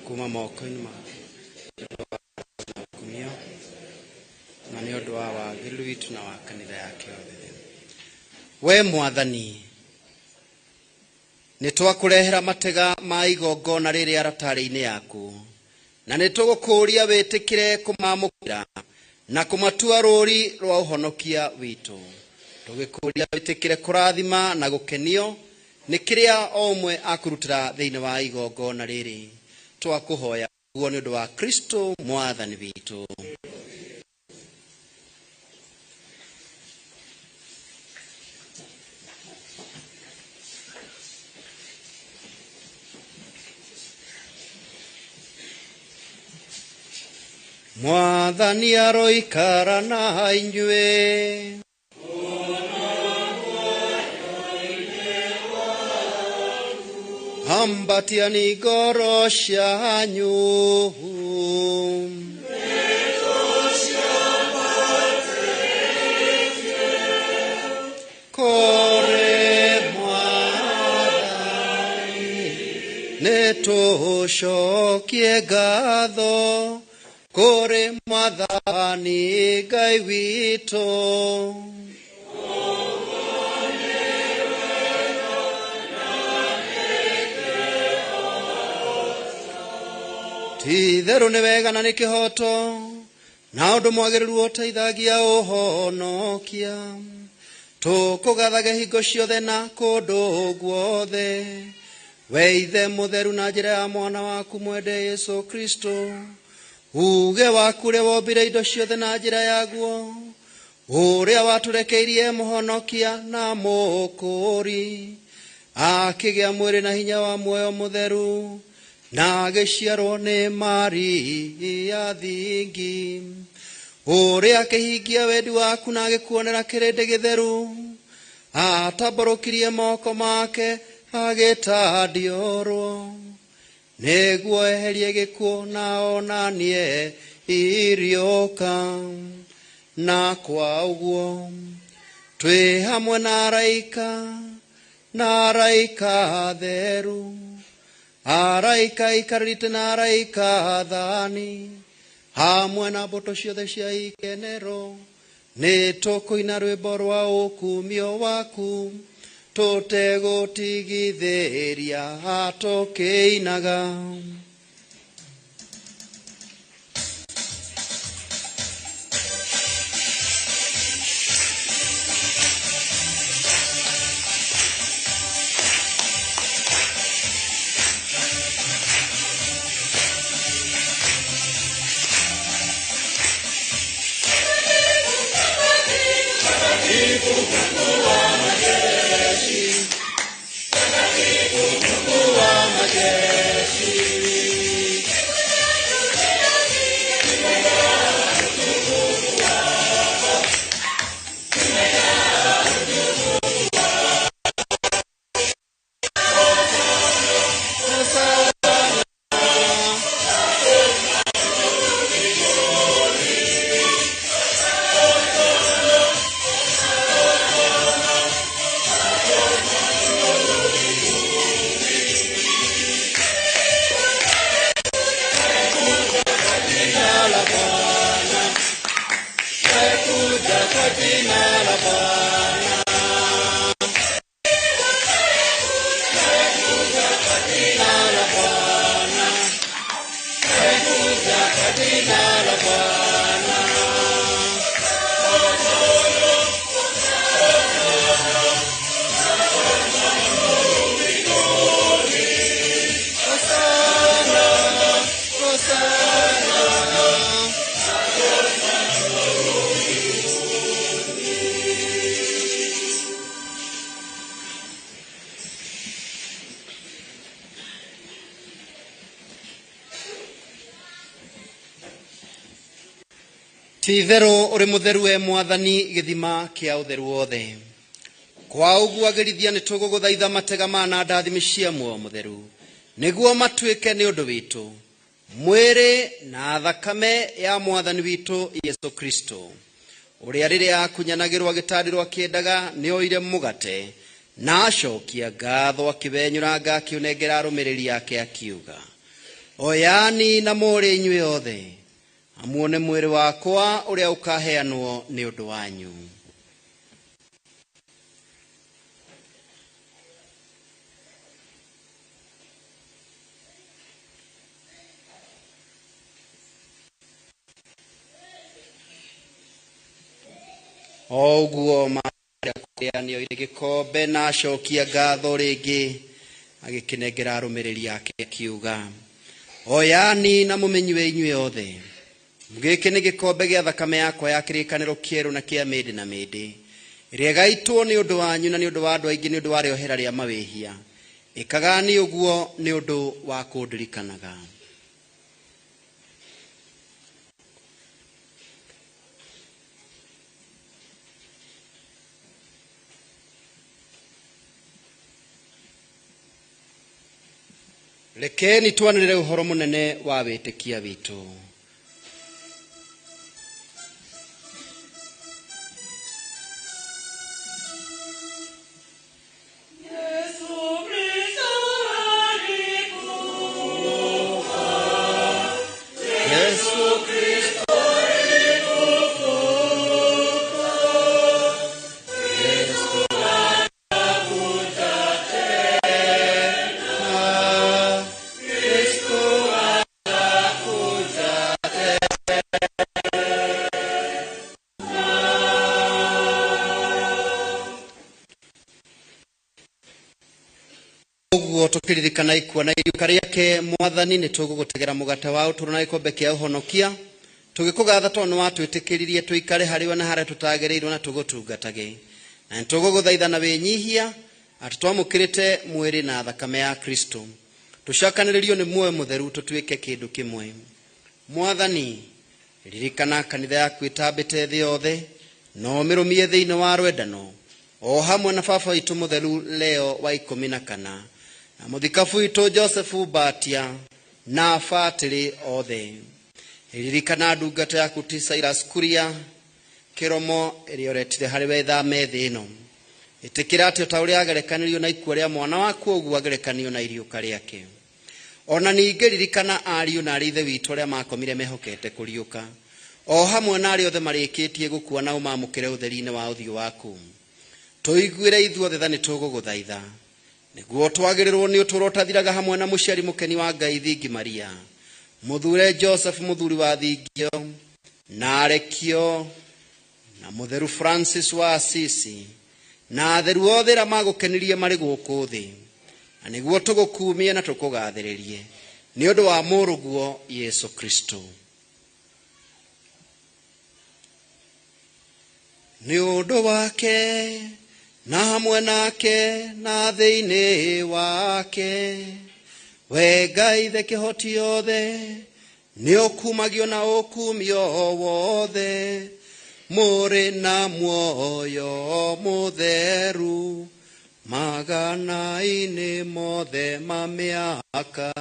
S3: kuma moko-inĩ ma kumio na nĩ ũndũ wa wagĩrĩru witũ na wa kanitha yake yothe. We Mwathani, nĩ twakũrehera matega ma igongona rĩrĩ aratarĩ-inĩ yaku, na nĩ tũgũkũũria wĩtĩkĩre kũmamũkĩra na kũmatua rũũri rwa ũhonokia witũ. Tũgĩkũũria wĩtĩkĩre kũrathima na gũkenio nĩ kĩrĩa o ũmwe akũrutĩra thĩinĩ wa igongona rĩrĩ. Twakũhoya guo nĩ ũndũ wa Kristo Mwathani witũ. Mwathani aroikara na inyuĩ. Ambatiani ngoro cianyu. Kũrĩ Mwathani nĩtũcokie ngatho kũrĩ Mwathani Ngai witũ. Ti itherũ nĩ wega na nĩ kĩhoto na ũndũ mwagĩrĩru ũteithagia ũhonokia. Tũkũgathage hingo ciothe na kũndũ guothe, we Ithe mũtheru, na njĩra ya mwana waku mwende Yesu Kristo. Uge waku ũrĩa wombire indo ciothe na njĩra yaguo, ũrĩa watũrekeirie mũhonokia na mũkũũri, akĩgĩa mwĩrĩ na hinya wa muoyo mũtheru, Na agĩciarwo nĩ Maria thingi, ũrĩa akĩhingia wendi waku na agĩkuonera kĩrĩndĩ gĩtheru, atambũrũkirie moko make agĩtandiũrwo, nĩguo eherie gĩkuũ na onanie iriũka. Na kwa ũguo twĩ hamwe na araika na araika atheru, araika aikarĩrĩte na araika athani, hamwe na mbũtũ ciothe cia ikenero, nĩ tũkũina rwĩmbo rwa ũkumio waku tũtegũtigithĩria tũkĩinaga. Ti itherũ ũrĩ mũtheru we Mwathani, gĩthima kĩa ũtheru wothe. Kwa ũguo agĩrithia nĩ tũgũgũthaitha matega ma na ndathimi cia muoyo mũtheru, nĩguo matuĩke nĩ ũndũ witũ mwĩrĩ na thakame ya Mwathani witũ Yesu Kristo, ũrĩa rĩrĩa akunyanagĩrwo agĩtandirwo akĩendaga nĩ oire mũgate na acokia ngatho akĩwenyũranga akĩũnengera arũmĩrĩri ake akiuga, oyani na mũrĩ inyuĩ othe, amuone mwĩrĩ wakwa ũrĩa ũkaheanwo nĩ ũndũ wanyu. O ũguo marĩa nĩoire gĩkombe na acokia ngatho rĩngĩ agĩkĩnengera arũmĩrĩri ake akiuga, oyani na mũmenyue inyuĩ othe, gĩkĩ nĩ gĩkombe gĩa thakame yakwa ya kĩrĩkanĩro kĩerũ na kĩa mĩndĩ na mĩndĩ, ĩrĩa ĩgaitwo nĩ ũndũ wanyu na nĩ ũndũ wa andũ aingĩ nĩ ũndũ wa rĩohera rĩa mawĩhia. Ĩkagani ũguo nĩ ũndũ wa kũndirikanaga. Rekeni twanĩrĩre ũhoro mũnene wa wĩtĩkia witũ. Yesu Kristo alifufuka, Yesu atakuja tena, Kristo atakuja Ũguo tũkĩririkana ikua na iriũka rĩake Mwathani, nĩ tũgũgũtegera mũgate wa ũtũũro na gĩkombe kĩa ũhonokia, tũgĩkũgatha tondũ nĩ watwĩtĩkĩririe tũikare harĩwe na harĩa tũtagĩrĩirwo na tũgũtungatage. Na nĩ tũgũgũthaitha na wĩnyihia atĩ twamũkĩrĩte mwĩrĩ na thakame ya Kristo. Tũcakanĩrĩrio nĩ muoyo mũtheru tũtuĩke kĩndũ kĩmwe. Mwathani, ririkana kanitha yaku ĩtambĩte thĩ yothe na ũmĩrũmie thĩinĩ wa rwendano o hamwe na baba witũ mũtheru Leo wa 14 na mũthikabu witũ Joseph Mbatia na batĩrĩ othe. Ririkana ndungata yaku ti Cyrus Kuria kĩromo ĩrĩa ũretire harĩ we thame thĩ ĩno. Ĩtĩkĩra atĩ o ta ũrĩa agerekanirio na ikua rĩa mwana waku ũguo agerekanio na iriũka rĩake. Ona ningĩ ririkana ariũ na arĩ ithe witũ arĩa makomire mehokete kũriũka o hamwe na arĩa othe marĩkĩtie gũkua na ũmamũkĩre ũtheri-inĩ wa ũthiũ waku. Tũiguĩre ithuothe tha nĩ tũgũgũthaitha nĩguo twagĩrĩrwo nĩ ũtũũro ũtathiraga hamwe na mũciari mũkeni wa Ngai Thingi Maria, mũthure Joseph mũthuri wa Thingio na Arekio na mũtheru Francis wa Assisi na atheru othe arĩa magũkenirie marĩ gũkũ thĩ, na nĩguo tũgũkumie na tũkũgathĩrĩrie nĩ ũndũ wa mũrũguo Yesu Kristo. Nĩ ũndũ wake na hamwe nake na thĩinĩ wake, we Ngai the kĩhoti yothe nĩ ũkumagio na ũkumio wothe, mũrĩ na muoyo mũtheru magana-inĩ mothe ma mĩaka.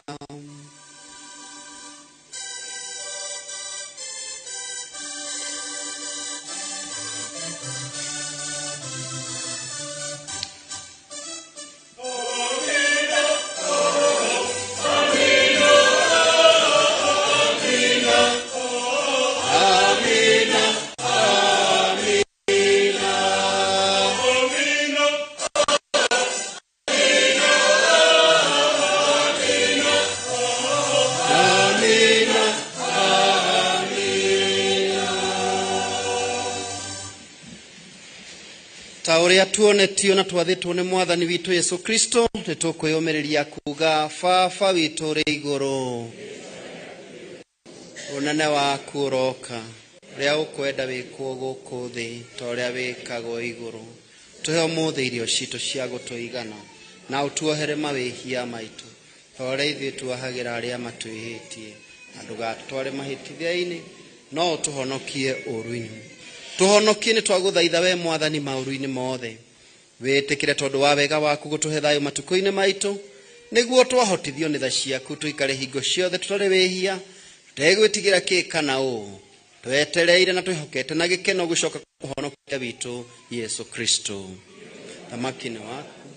S3: Ta ũrĩa tuonetio na twathĩtwo nĩ mwathani witũ Yesu Kristo, nĩ tũkwĩyũmĩrĩria kuga Baba witũ ũrĩ igũrũ, ũnene waku ũroka, ũrĩa ũkwenda wĩkwo gũkũ thĩ ta ũrĩa wĩkagwo igũrũ. Tũhe ũmũthĩ irio citũ cia gũtũigana, na ũtuohere mawĩhia maitũ ta ũrĩa ithuĩ tuohagĩra arĩa matwĩhĩtie, na ndũgatũtware mahĩtithia-inĩ, no ũtũhonokie ũũru-inĩ. Tũhonokie nĩ twagũthaitha we mwathani maũru-inĩ mothe. Wĩtĩkĩre tondũ wa wega waku gũtũhe thayũ matukũ-inĩ maitũ, nĩguo twahotithio nĩ tha ciaku tũikare hingo ciothe tũtarĩ wĩhia, tũtegwĩtigĩra kĩ kana ũũ, twetereire na twĩhokete na gĩkeno gũcoka kũhonokia witũ Yesu Kristo. Thamaki nĩ waku,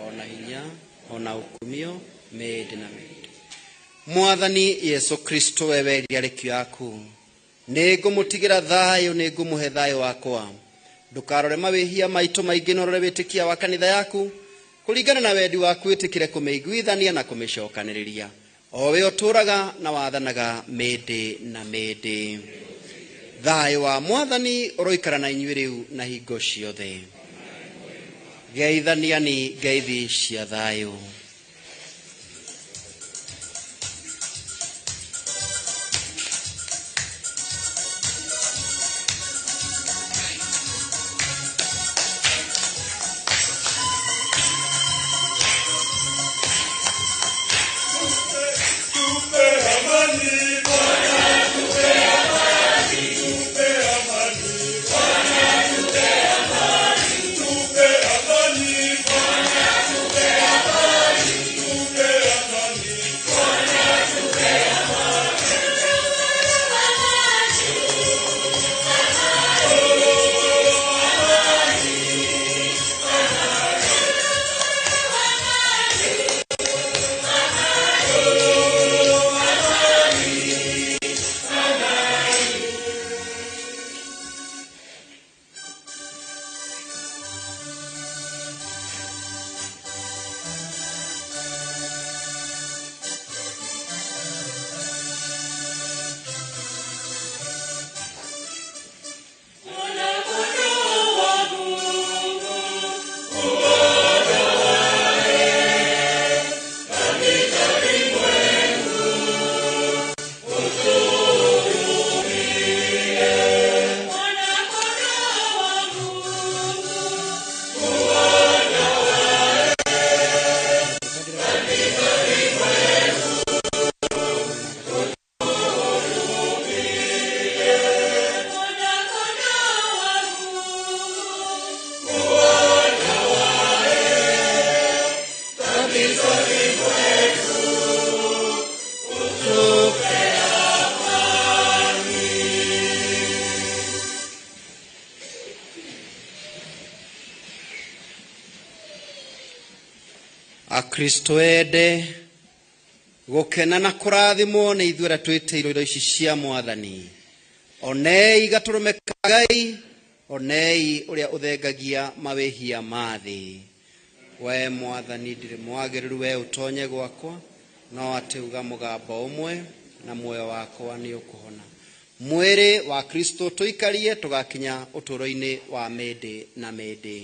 S3: ona hinya, ona ũkumio, mĩndĩ na mĩndĩ. Mwathani Yesu Kristo, we werire arekio yaku, nĩ ngũmũtigĩra thayũ, nĩ ngũmũhe thayũ wakwa. Ndũkarore mawĩhia maitũ maingĩ, no ũrore wĩtĩkia wa kanitha yaku kũringana na wendi waku, wĩtĩkĩre kũmĩiguithania na kũmĩcokanĩrĩria, o we ũtũũraga na wathanaga mĩndĩ na mĩndĩ. Thayũ wa mwathani ũroikara na inyuĩ rĩu na hingo ciothe. Geithaniani ngeithi cia thayũ.
S10: Tupe amani, Bwana tupe amani.
S3: Akristo ende gukena na kurathimwo ni ithuĩ arĩa twĩtĩirwo indo ici cia Mwathani. Onei gatũrũme ka Ngai, onei ũrĩa ũthengagia mawĩhia ma thĩ. We Mwathani, ndirĩ mwagĩrĩru we ũtonye gwakwa, no atĩ uga mũgambo ũmwe na muoyo wakwa nĩ ũkũhona. Mwĩrĩ wa Kristo tũikarie tũgakinya ũtũũro-inĩ wa mĩndĩ na mĩndĩ.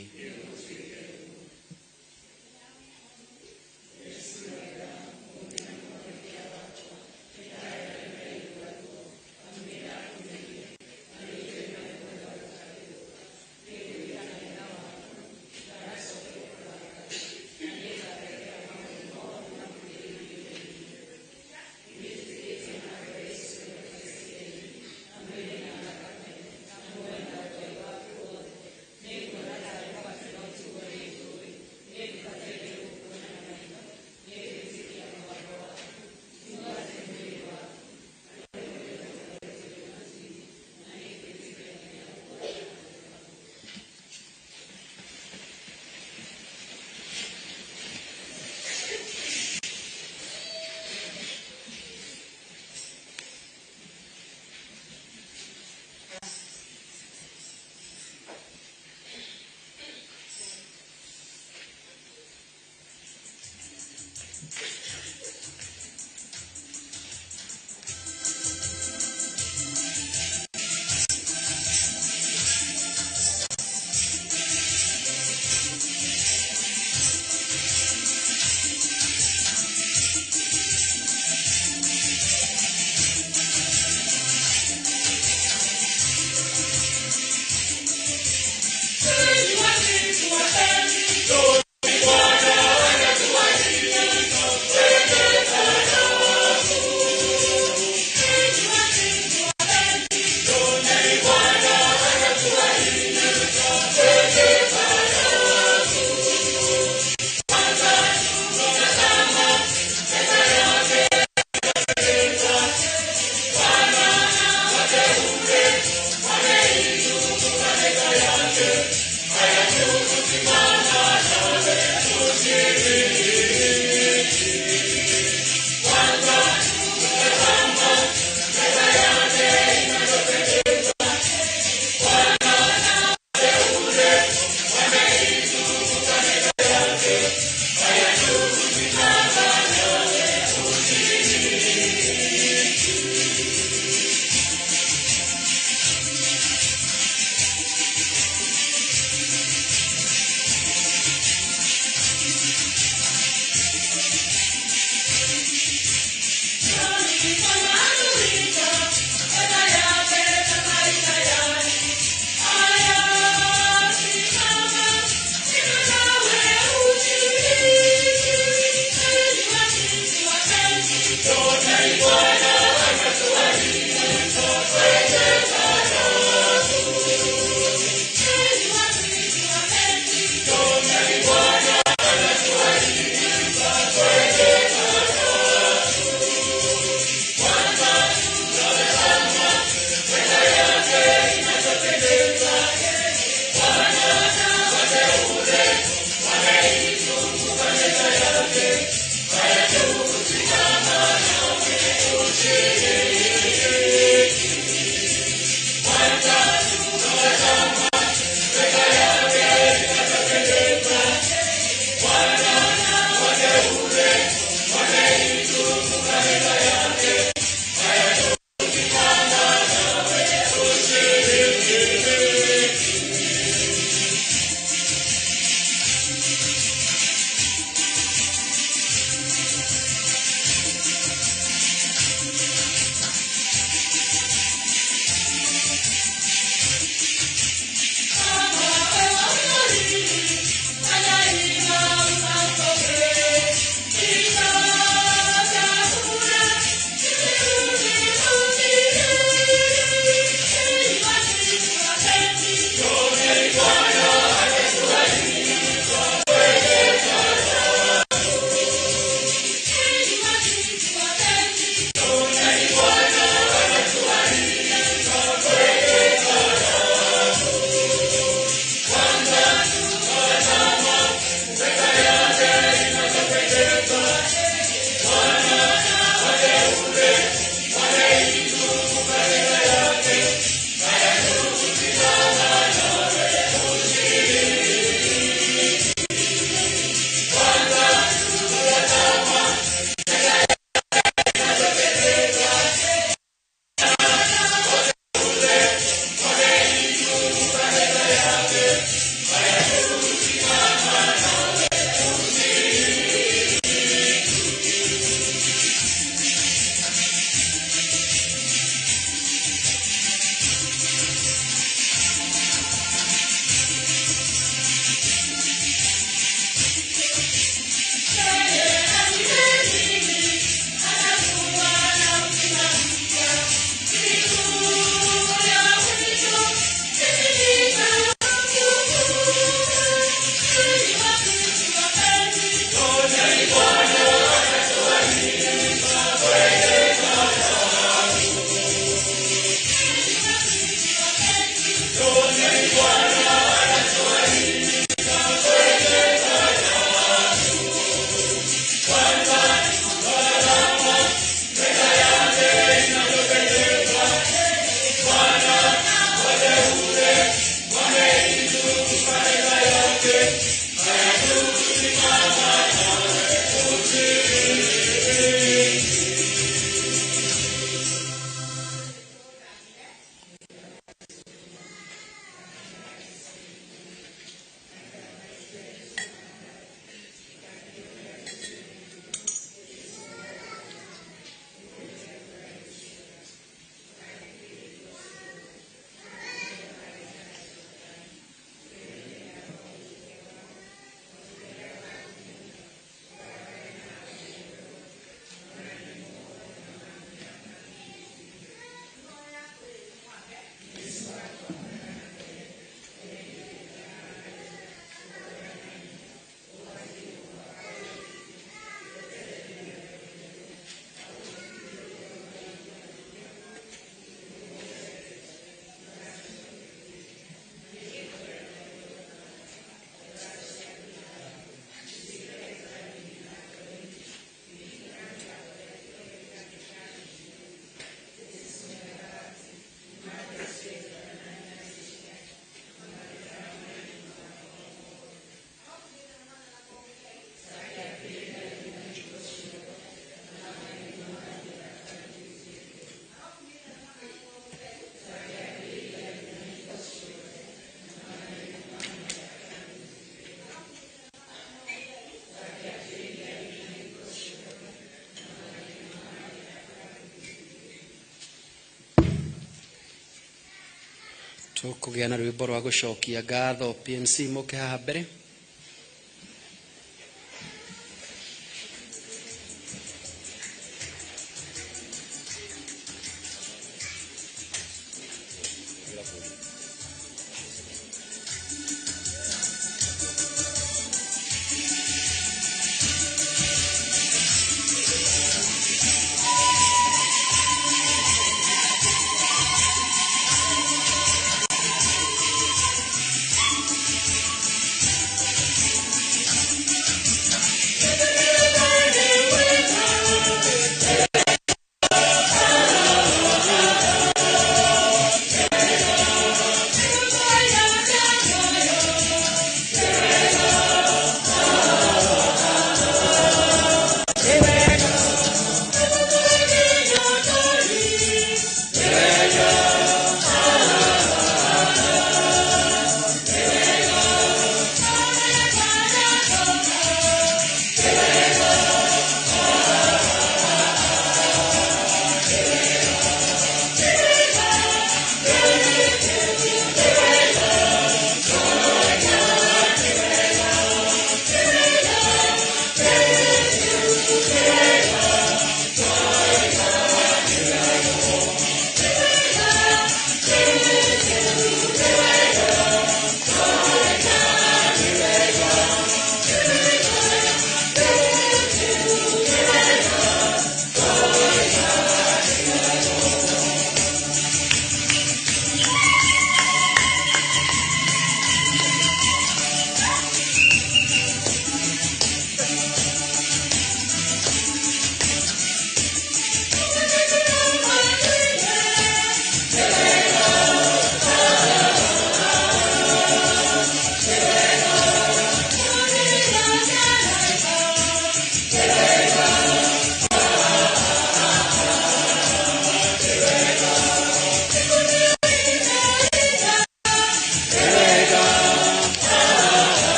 S10: Tũkũgĩa na rwĩmbo rwa gũcokia ngatho PMC moke haha mbere.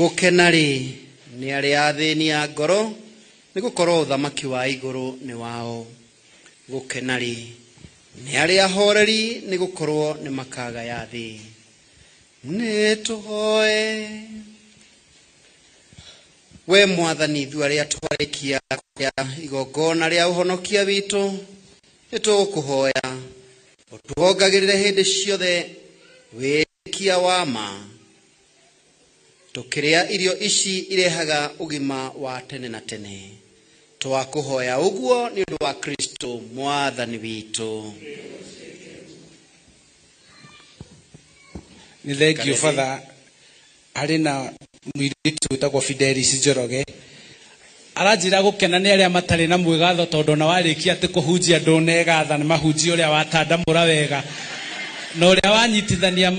S10: Gũkena-rĩ nĩ arĩa athĩni a ngoro, nĩ gũkorwo ũthamaki wa igũrũ nĩ wao. Gũkena-rĩ nĩ arĩa ahoreri, nĩ gũkorwo nĩ makagaya thĩ. Nĩ tũhoe. We Mwathani, ithuĩ arĩa twarĩkia kũrĩa igongona rĩa ũhonokia witũ, nĩ tũgũkũhoya ũtuongagĩrĩre hĩndĩ ciothe wĩtĩkia wa ma, tũkĩrĩa irio ici irehaga ũgima wa tene na tene. Twakũhoya ũguo nĩ ũndũ wa Kristo Mwathani witũ.
S1: Nĩ thengiũ batha. Harĩ na mũirĩtu wĩtagwo Fidelis Njoroge, aranjĩra gũkena nĩ arĩa matarĩ na mwĩgatho, tondũ ona warĩkia atĩ kũhunjia ndũnegatha nĩ mahunjia ũrĩa watandamũra wega na ũrĩa wanyitithania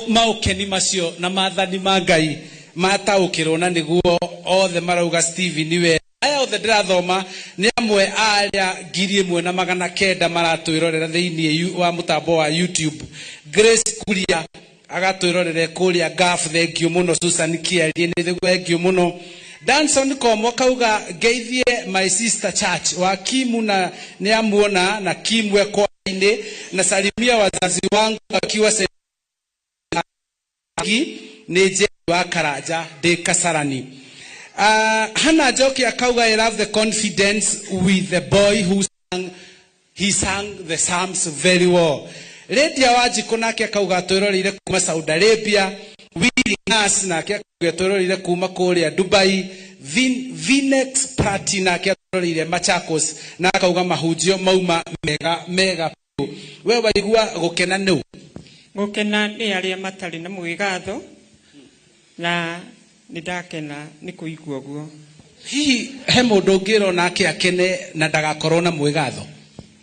S1: maũkeni macio na maathani ma Ngai mataũkĩrwo, na nĩguo othe marauga Stephen we. Aya othe ndĩrathoma nĩ amwe a arĩa 1900 maratwĩrorera thĩinĩ wa mũtambo wa YouTube. Grace Kuria agatwĩrorere kũrĩa Gaf, thengiũ mũno. Susan Kiarie, nĩ thengiũ mũno. Danson Komo kauga ngeithie my sister church wa Kimu na nĩ amuona na Kimwe kwa-inĩ, na salimia wazazi wangu akiwa nĩ Njeri wa Karanja ndĩ Kasarani. Hannah Njoki akauga, "I love the confidence with the boy who sang, he sang the psalms very well." Lydia Wanjikũ nake akauga twĩroreire kuma Saudi Arabia. Willy Nas nake akauga twĩroreire kuma kũrĩa Dubai. Vinex Prati nake atwĩroreire Machakos na akauga mahunjio mauma mega mega biũ. We waigua gũkena nũ?
S11: Gũkena nĩ arĩa matarĩ na mwĩgatho, na nĩ ndakena nĩ kũigua ũguo.
S1: Hihi he mũndũ ũngĩrwo nake akene na ndagakorwo na mwĩgatho?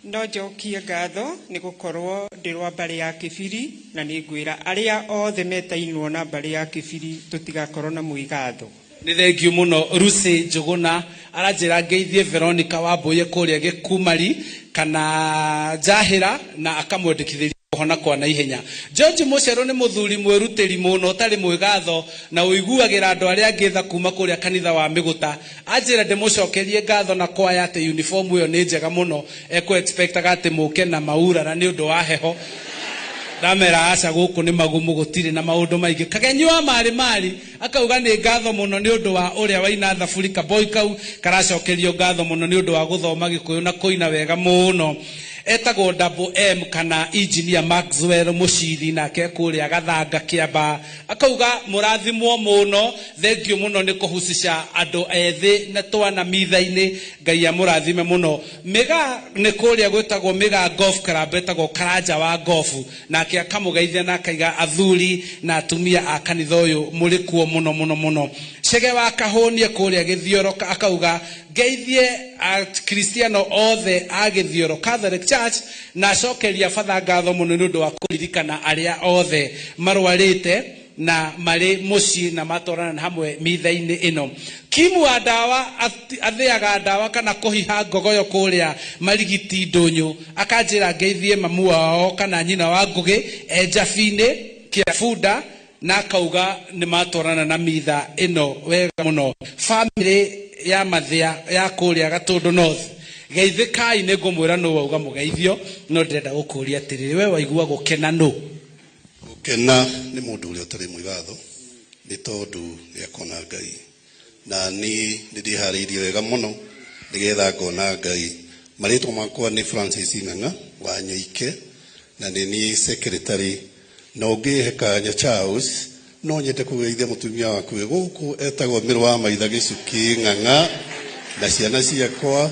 S11: No njokie ngatho nĩ gũkorwo ndĩ rwa mbarĩ ya Kĩbiri, na nĩ ngwĩra arĩa othe metainwo na mbarĩ ya Kĩbiri tũtigakorwo na mwĩgatho.
S1: Nĩ thengiũ mũno. Lucy Njũgũna aranjĩra ngeithie Veronica Wambũye kũrĩa Gĩkumari kana Njahĩra, na akamwendekithĩria kũhona kwa naihenya. George Mũcerũ nĩ mũthuri mwĩrutĩri mũno ũtarĩ mwĩgatho na ũiguagĩra andũ arĩa angĩ tha kuma kũrĩa kanitha wa Mĩgũta. Anjĩra ndĩmũcokerie ngatho na kwaya atĩ uniform ĩyo nĩ njega mũno, ekũ expectaga atĩ mũke na maurara nĩ ũndũ wa heho. Ndamera aca, gũkũ nĩ magumu, gũtirĩ na maũndũ maingĩ. Kagenyi wa marĩ mari akauga nĩ ngatho mũno nĩ ũndũ wa ũrĩa waina thaburi. Kaboi kau karacokerio ngatho mũno nĩ ũndũ wa gũthoma Gĩkũyũ na kũina wega mũno. Etagwo Double M kana Engineer Maxwell Mũciri, nake kũrĩa Gathanga Kĩamba akauga mũrathimwo mũno, thengiũ mũno nĩ kũhucica andũ ethĩ na twana mitha-inĩ, Ngai amũrathime mũno. Mĩga nĩ kũrĩa gwĩtagwo Mĩga Golf Club, etagwo Karanja wa golf, nake akamũgeithia na akaiga athuri na atumia a kanitha ũyũ mũrĩ kuo mũno mũno mũno. Cege wa Kahũnie kũrĩa Gĩthioro akauga ngeithie Akristiano othe a Gĩthioro Catholic Church, na acokeria batha ngatho mũno nĩ ũndũ wa kũririkana arĩa othe marwarĩte na marĩ mũciĩ na matwarana hamwe mitha-inĩ ĩno. Kimu wa ndawa athĩaga ndawa kana kũhiha ngogoyo kũrĩa Marigiti Ndũnyũ, akanjĩra ngeithie mamu wao kana nyina wa Ngũgĩ e Njabi-inĩ Kĩabunda, na akauga nĩ matwarana na mitha ĩno wega mũno. Famĩlĩ ya Mathĩa ya kũrĩa Gatũndũ North, geithĩkai. Nĩ ngũmwĩra nũ wauga mũgeithio, no ndĩrenda gũkũria atĩrĩrĩ, we waigua gũkena nũ?
S12: Gũkena nĩ mũndũ ũrĩa ũtarĩ mwĩgatho, nĩ tondũ nĩ akona Ngai, na niĩ nĩ ndĩharĩirie wega mũno nĩgetha ngona Ngai. Marĩtwa makwa nĩ Francis Ng'ang'a wa Nyoike, na nĩ niĩ secretary. Na ũngĩhe kanya, Charles, no nyende kũgeithia mũtumia waku wĩ gũkũ etagwo Mĩrũ wa Maitha Gĩcuki Ng'ang'a, na ciana ciakwa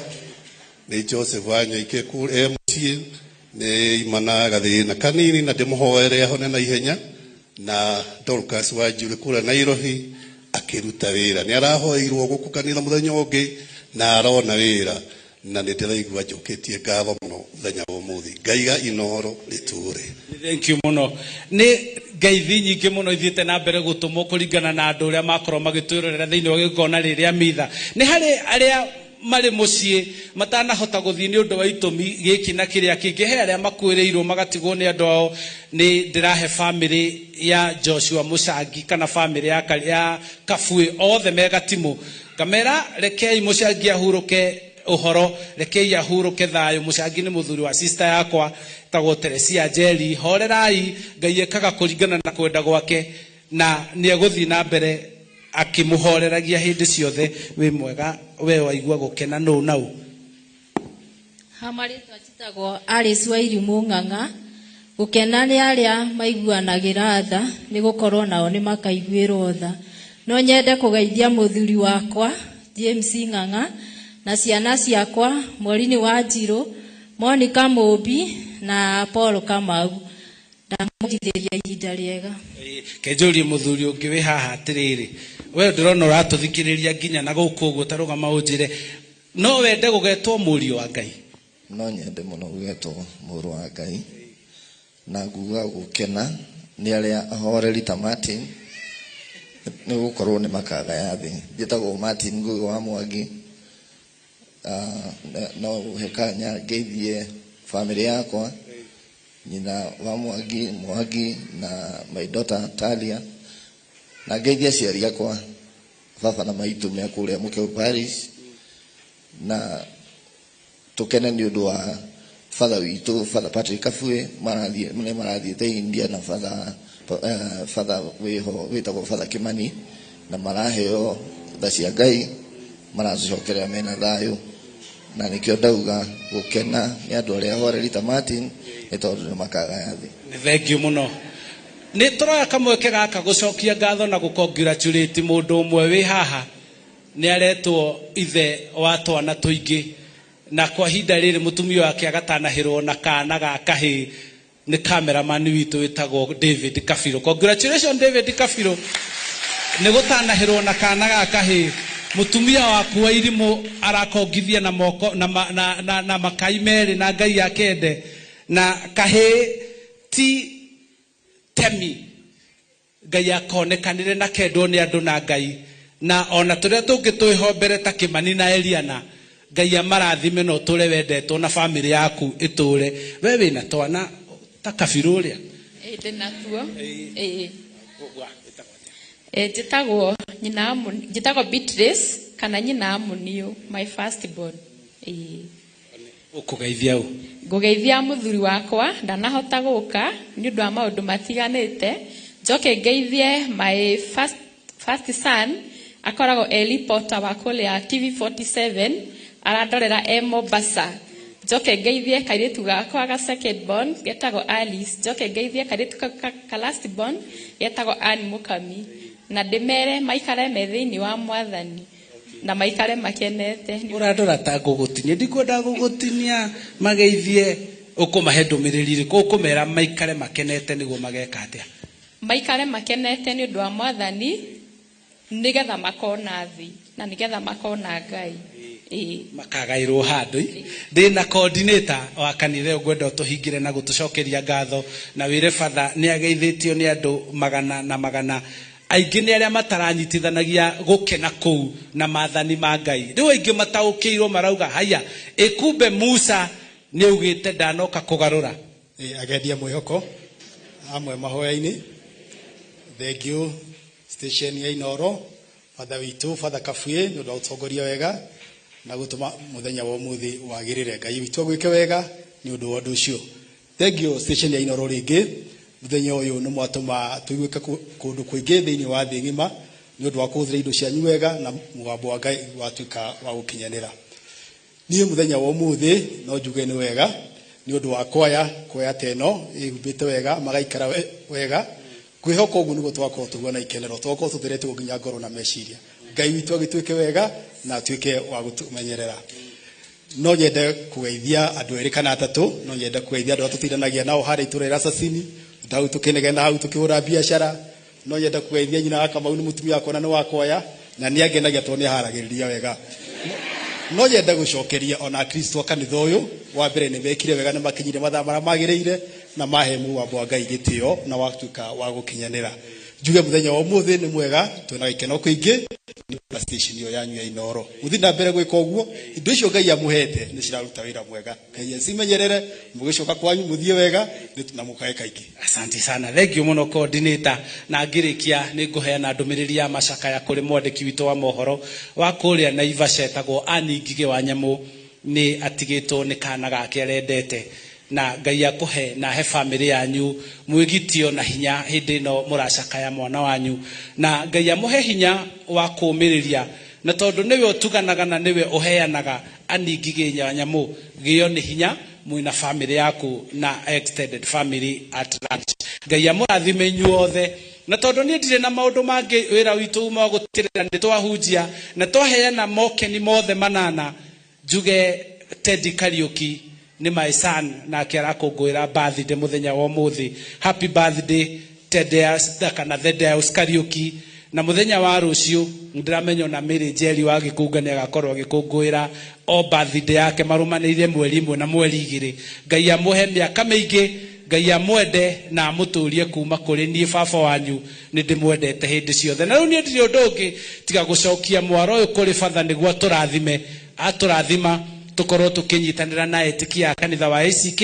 S12: nĩ Joseph wa Nyoike e mũciĩ nĩ imana gathĩna kanini na ndĩmũhoere ahone na ihenya, na Dorcas wa Njuri kũrĩa Nairobi akĩruta wĩra. Nĩ arahoeirwo gũkũ kanitha mũthenya ũngĩ na arona wĩra, na nĩ ndĩraigua njũkĩtie ngatho mũno mũthenya wa ũmũthĩ. Ngaiga inoro rĩtũre.
S1: Thank you mũno. Nĩ ngeithi nyingĩ mũno ithiĩte na mbere gũtũmwo kũringana na andũ ũrĩa makorwo magĩtwĩrorera thĩinĩ wa gĩgongona rĩrĩa mitha. Nĩ harĩ arĩa marĩ mũciĩ matanahota gũthiĩ nĩ ũndũ wa itũmi gĩkĩ na kĩrĩa kĩngĩ, he arĩa makuĩrĩirwo magatigwo nĩ andũ ao. Nĩ ndĩrahe bamĩrĩ ya Joshua Mũcangi kana bamĩrĩ ya Kabuĩ othe me Gatimũ, ngamera rekei Mũcangi ahurũke ũhoro, rekei ahurũke thayũ. Mũcangi nĩ mũthuri wa sister yakwa etagwo Teresia Njeri. Horerai, Ngai ekaga kũringana na kwenda gwake na nĩ egũthiĩ na mbere akĩmũhoreragia hĩndĩ ciothe. Wĩ mwega we waigua gũkena nũ nau?
S13: Ha marĩtwa njĩtagwo Alice Wairimũ Ng'ang'a. Gũkena nĩ arĩa maiguanagĩra tha, nĩ gũkorwo nao nĩ makaiguĩrwo tha. No nyende kũgeithia mũthuri wakwa James Ng'ang'a na ciana ciakwa Morini wa Njirũ, Monica Mũmbi na Paul Kamau. Ndamũthithĩria ihinda rĩega.
S1: Kenjũrie mũthuri ũngĩ wĩ haha atĩrĩrĩ, we ndĩrona ũratũthikĩrĩria nginya na gũkũ ũguo, ta rũgama ũnjĩre, no wende gũgetwo mũriũ wa Ngai?
S14: No nyende mũno gũgetwo mũrũ wa Ngai, na nguga gũkena nĩ arĩa ahoreri ta Martin, nĩ gũkorwo nĩ makagaya thĩ. Njĩtagwo Martin Ngũgĩ wa Mwangi. No he kanya ngeithie bamĩrĩ yakwa, nyina wa Mwangi, Mwangi na my daughter Talia, na ngeithie aciari akwa, baba na maitũ me kũrĩa Mũkeu Parish, na tũkene nĩ ũndũ wa father witũ, Father Patrick Kabuĩ, nĩ marathiĩte India na father wĩho wĩtagwo Father Kimani, na maraheo tha cia Ngai, maracokerera mena thayũ, na nĩkĩo ndauga gũkena nĩ andũ arĩa ahoreri ta Martin, nĩ tondũ nĩ makagaya thĩ.
S1: Nĩ thengiũ mũno. Nĩ tũroya kamweke gaka gũcokia ngatho na gũcongratulate mũndũ ũmwe wĩ haha, nĩ aretwo ithe wa twana tũingĩ, na kwa ihinda rĩrĩ mũtumia wake agatanahĩrwo na kana ga kahĩĩ nĩ cameraman witũ wĩtagwo David Kabirũ. Congratulations David Kabirũ nĩ gũtanahĩrwo na kana ga kahĩĩ. Mũtumia waku wa irimũ arakongithia na moko na makai merĩ na Ngai akende, na kahĩĩ ti temi, Ngai akonekanire na kendwo nĩ andũ na Ngai, na ona tũrĩa tũngĩ twĩho mbere ta Kĩmani na Eliana, Ngai amarathime na ũtũre wendetwo na bamĩrĩ yaku ĩtũre. We wĩna twana ta Kabirũ ũrĩa?
S15: Ĩĩ, ndĩnatuo. Ĩĩ. Njĩtagwo nyina wa njĩtagwo Beatrice kana nyina wa Mũniũ, my first born. Ĩĩ.
S1: Ũkũgeithia ũ?
S15: Ngũgeithia mũthuri wakwa, ndanahota gũka nĩ ũndũ wa maũndũ matiganĩte. Njoke ngeithie my first son, akoragwo e reporter wa kũrĩa TV47, arandorera e Mombasa. Njoke ngeithie kairĩtu gakwa ga second born getagwo Alice. Njoke ngeithie kairĩtu ka last born getagwo Ann Mukami, na ndĩmere maikare me thĩinĩ wa Mwathani na maikare makenete.
S1: Ũrandora ta ngũgũtinia, ndikwenda gũgũtinia. Mageithie, ũkũmahe ndũmĩrĩri ĩrĩkũ? Ũkũmera maikare makenete nĩguo mageka atĩa?
S15: Maikare makenete nĩ ũndũ wa Mwathani, nĩgetha makona thĩ na nĩgetha makona Ngai. Ĩĩ.
S1: Makagaĩrwo handũ. Ndĩna coordinator wa kanitha ũyũ, ngwenda ũtũhingĩre na gũtũcokeria ngatho, na wĩre batha nĩ ageithĩtio nĩ andũ magana na magana aingĩ, nĩ arĩa mataranyitithanagia gũkena kũu na maathani ma Ngai. Rĩu aingĩ mataũkĩirwo marauga haya, ĩkumbe Musa nĩ augĩte ndanoka kũgarũra.
S6: Agendia mwĩhoko amwe mahoya-inĩ. Thengiũ station ya Inoro, batha witũ Father Kabuĩ nĩ ũndũ wa gũtongoria wega na gũtũma mũthenya wa ũmũthĩ wagĩrĩre. Ngai witũ agwĩke wega nĩ ũndũ wa ũndũ ũcio. Thengiũ station ya Inoro rĩngĩ, mũthenya ũyũ nĩ mwatũma tũiguĩke kũndũ kũingĩ thĩinĩ wa thĩ ng'ima nĩ ũndũ wa kũhũthĩra indo cianyu wega na mũgambo wa Ngai watuĩka wa gũkinyanĩra. Niĩ mũthenya wa ũmũthĩ no njuge nĩ wega nĩ ũndũ wa kwaya ta ĩno ĩhumbĩte wega, magaikara wega. Kwĩhoka ũguo nĩguo twakorwo tũgĩa na ikenero, twakorwo tũtheretwo nginya ngoro na meciria. Ngai witũ agĩtuĩke wega na atuĩke wa gũtũmenyerera. No nyende kũgeithia andũ erĩ kana atatũ, no nyende kũgeithia andũ arĩa tũtindanagia nao harĩa itũũra rĩa Sasini, hau tũkĩnegena hau tũkĩhũra biacara. No nyende kũgeithia nyina wa Kamau, nĩ mũtumia wakwa na nĩ wakwaya, na nĩ angenagia tondũ nĩ aharagĩrĩria wega. No nyende gũcokeria ona Akristo a kanitha ũyũ, wa mbere nĩ mekire wega, nĩ makinyire mathaa marĩa magĩrĩire na mahe mũgambo wa Ngai gĩtĩo na watuĩka wa gũkinyanĩra.
S16: Njuge muthenya wa umuthi ni mwega, twina gikeno kiingi ni station iyo yanyu ya Inooro. Muthi na mbere gwika uguo, indo icio Ngai amuhete ni ciraruta wira mwega. Ngai acimenyerere, mugicoka kwanyu muthie wega na mukae kaingi.
S1: Asante sana, thank you muno coordinator. Na ngirikia ni nguheana ndumiriri ya macakaya kuri mwandiki witũ wa mohoro wa kuria Naivasha etagwo Annie Ngigĩ wa Nyamũ, ni atigĩtwo nĩ kana gake arendete, na Ngai akũhe na he family yanyu mwĩgitio na hinya hĩndĩ ĩno mũracakaya mwana wanyu, na Ngai amũhe hinya wa kũũmĩrĩria, na tondũ nĩwe ũtuganaga na nĩwe ũheanaga. Annie Ngigĩ wa Nyamũ, gĩo nĩ hinya mwĩna family yaku na extended family at large. Ngai amũrathime inyuothe. Na tondũ niĩ ndirĩ na maũndũ mangĩ, wĩra witũ uma wa gũtirĩra nĩ twahunjia na twaheana mokeni mothe manana. Njuge Teddy Kariuki nĩ my son, nake arakũngũĩra birthday mũthenya wa ũmũthĩ. Happy birthday Tedeus kana Thedeus Kariuki. Na mũthenya wa rũciũ ndĩramenya ona Mary Njeri wa Gĩkũnga nĩ agakorwo agĩkũngũĩra o birthday yake marũmanĩrĩire mweri 1 na mweri 2. Ngai amũhe mĩaka mĩingĩ, Ngai amwende na amũtũrie kuma kũrĩ niĩ baba wanyu, nĩ ndĩmwendete hĩndĩ ciothe. Na rĩu niĩ ndirĩ ũndũ ũngĩ tiga gũcokia mwaro ũyũ kũrĩ batha nĩguo atũrathime, atũrathima tukorwo tukinyitanira na etĩkia a kanitha wa ACK,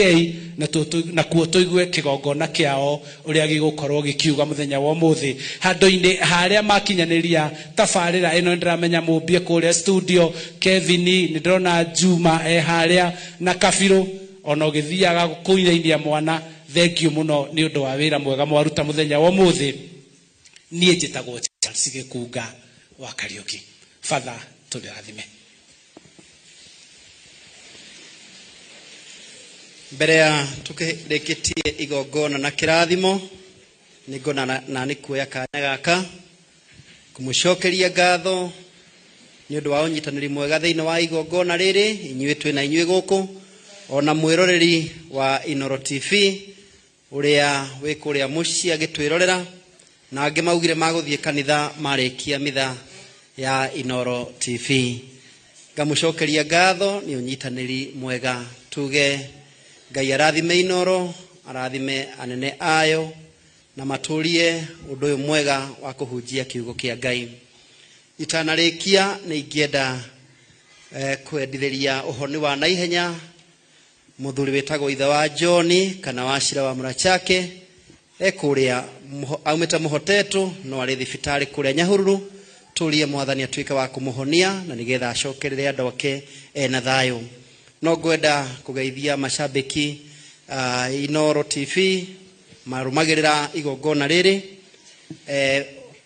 S1: na kuo tũigue kĩgongona kĩao ũrĩa gĩgũkorwo gĩkiuga mũthenya wa ũmũthĩ. Handũ-inĩ harĩa makinyanĩria tabarĩra ĩno, nĩndĩramenya mũmbie kũrĩa studio Kevin, nĩndĩrona Juma e harĩa na Kabirũ ona ũgĩthiaga kũinainia mwana. Thank you mũno nĩ ũndũ wa wĩra mwega mwaruta mũthenya wa ũmũthĩ. Niĩ njĩtagwo Charles Gĩkunga wa Kariũki. Father, tũrathime.
S10: Mbere ya tukĩrĩkĩtie igongona na kĩrathimo, nĩngona na nĩ kuoya kanya gaka kũmũcokeria ngatho nĩ ũndũ wa ũnyitanĩri mwega thĩinĩ wa igongona rĩrĩ, inyuĩ twĩ na inyuĩ gũkũ, ona mwĩroreri wa Inooro TV ũrĩa wĩ kũrĩa mũciĩ agĩtwĩrorera, na angĩ maugire magũthiĩ kanitha marĩkia mitha ya Inooro TV. Ngamũcokeria ngatho nĩ ũnyitanĩri mwega. Tuge Ngai arathime Inooro, arathime anene ayo, na matũrie ũndũ ũyũ mwega wa kũhunjia kiugo kĩa Ngai. Itanarĩkia nĩ ingĩenda kwendithĩria ũhoni wa naihenya mũthuri wĩtagwo ithe wa John kana wa Cira wa Mũrachake, e kũrĩa aumĩte Mũhotetũ, no arĩ thibitarĩ kũrĩa Nyahururu. Tũrie Mwathani atuĩke wa kũmũhonia na nĩgetha acokerere andũ ake ena thayũ. No ngwenda kũgeithia macambĩki Inooro TV marũmagĩrĩra igongona rĩrĩ.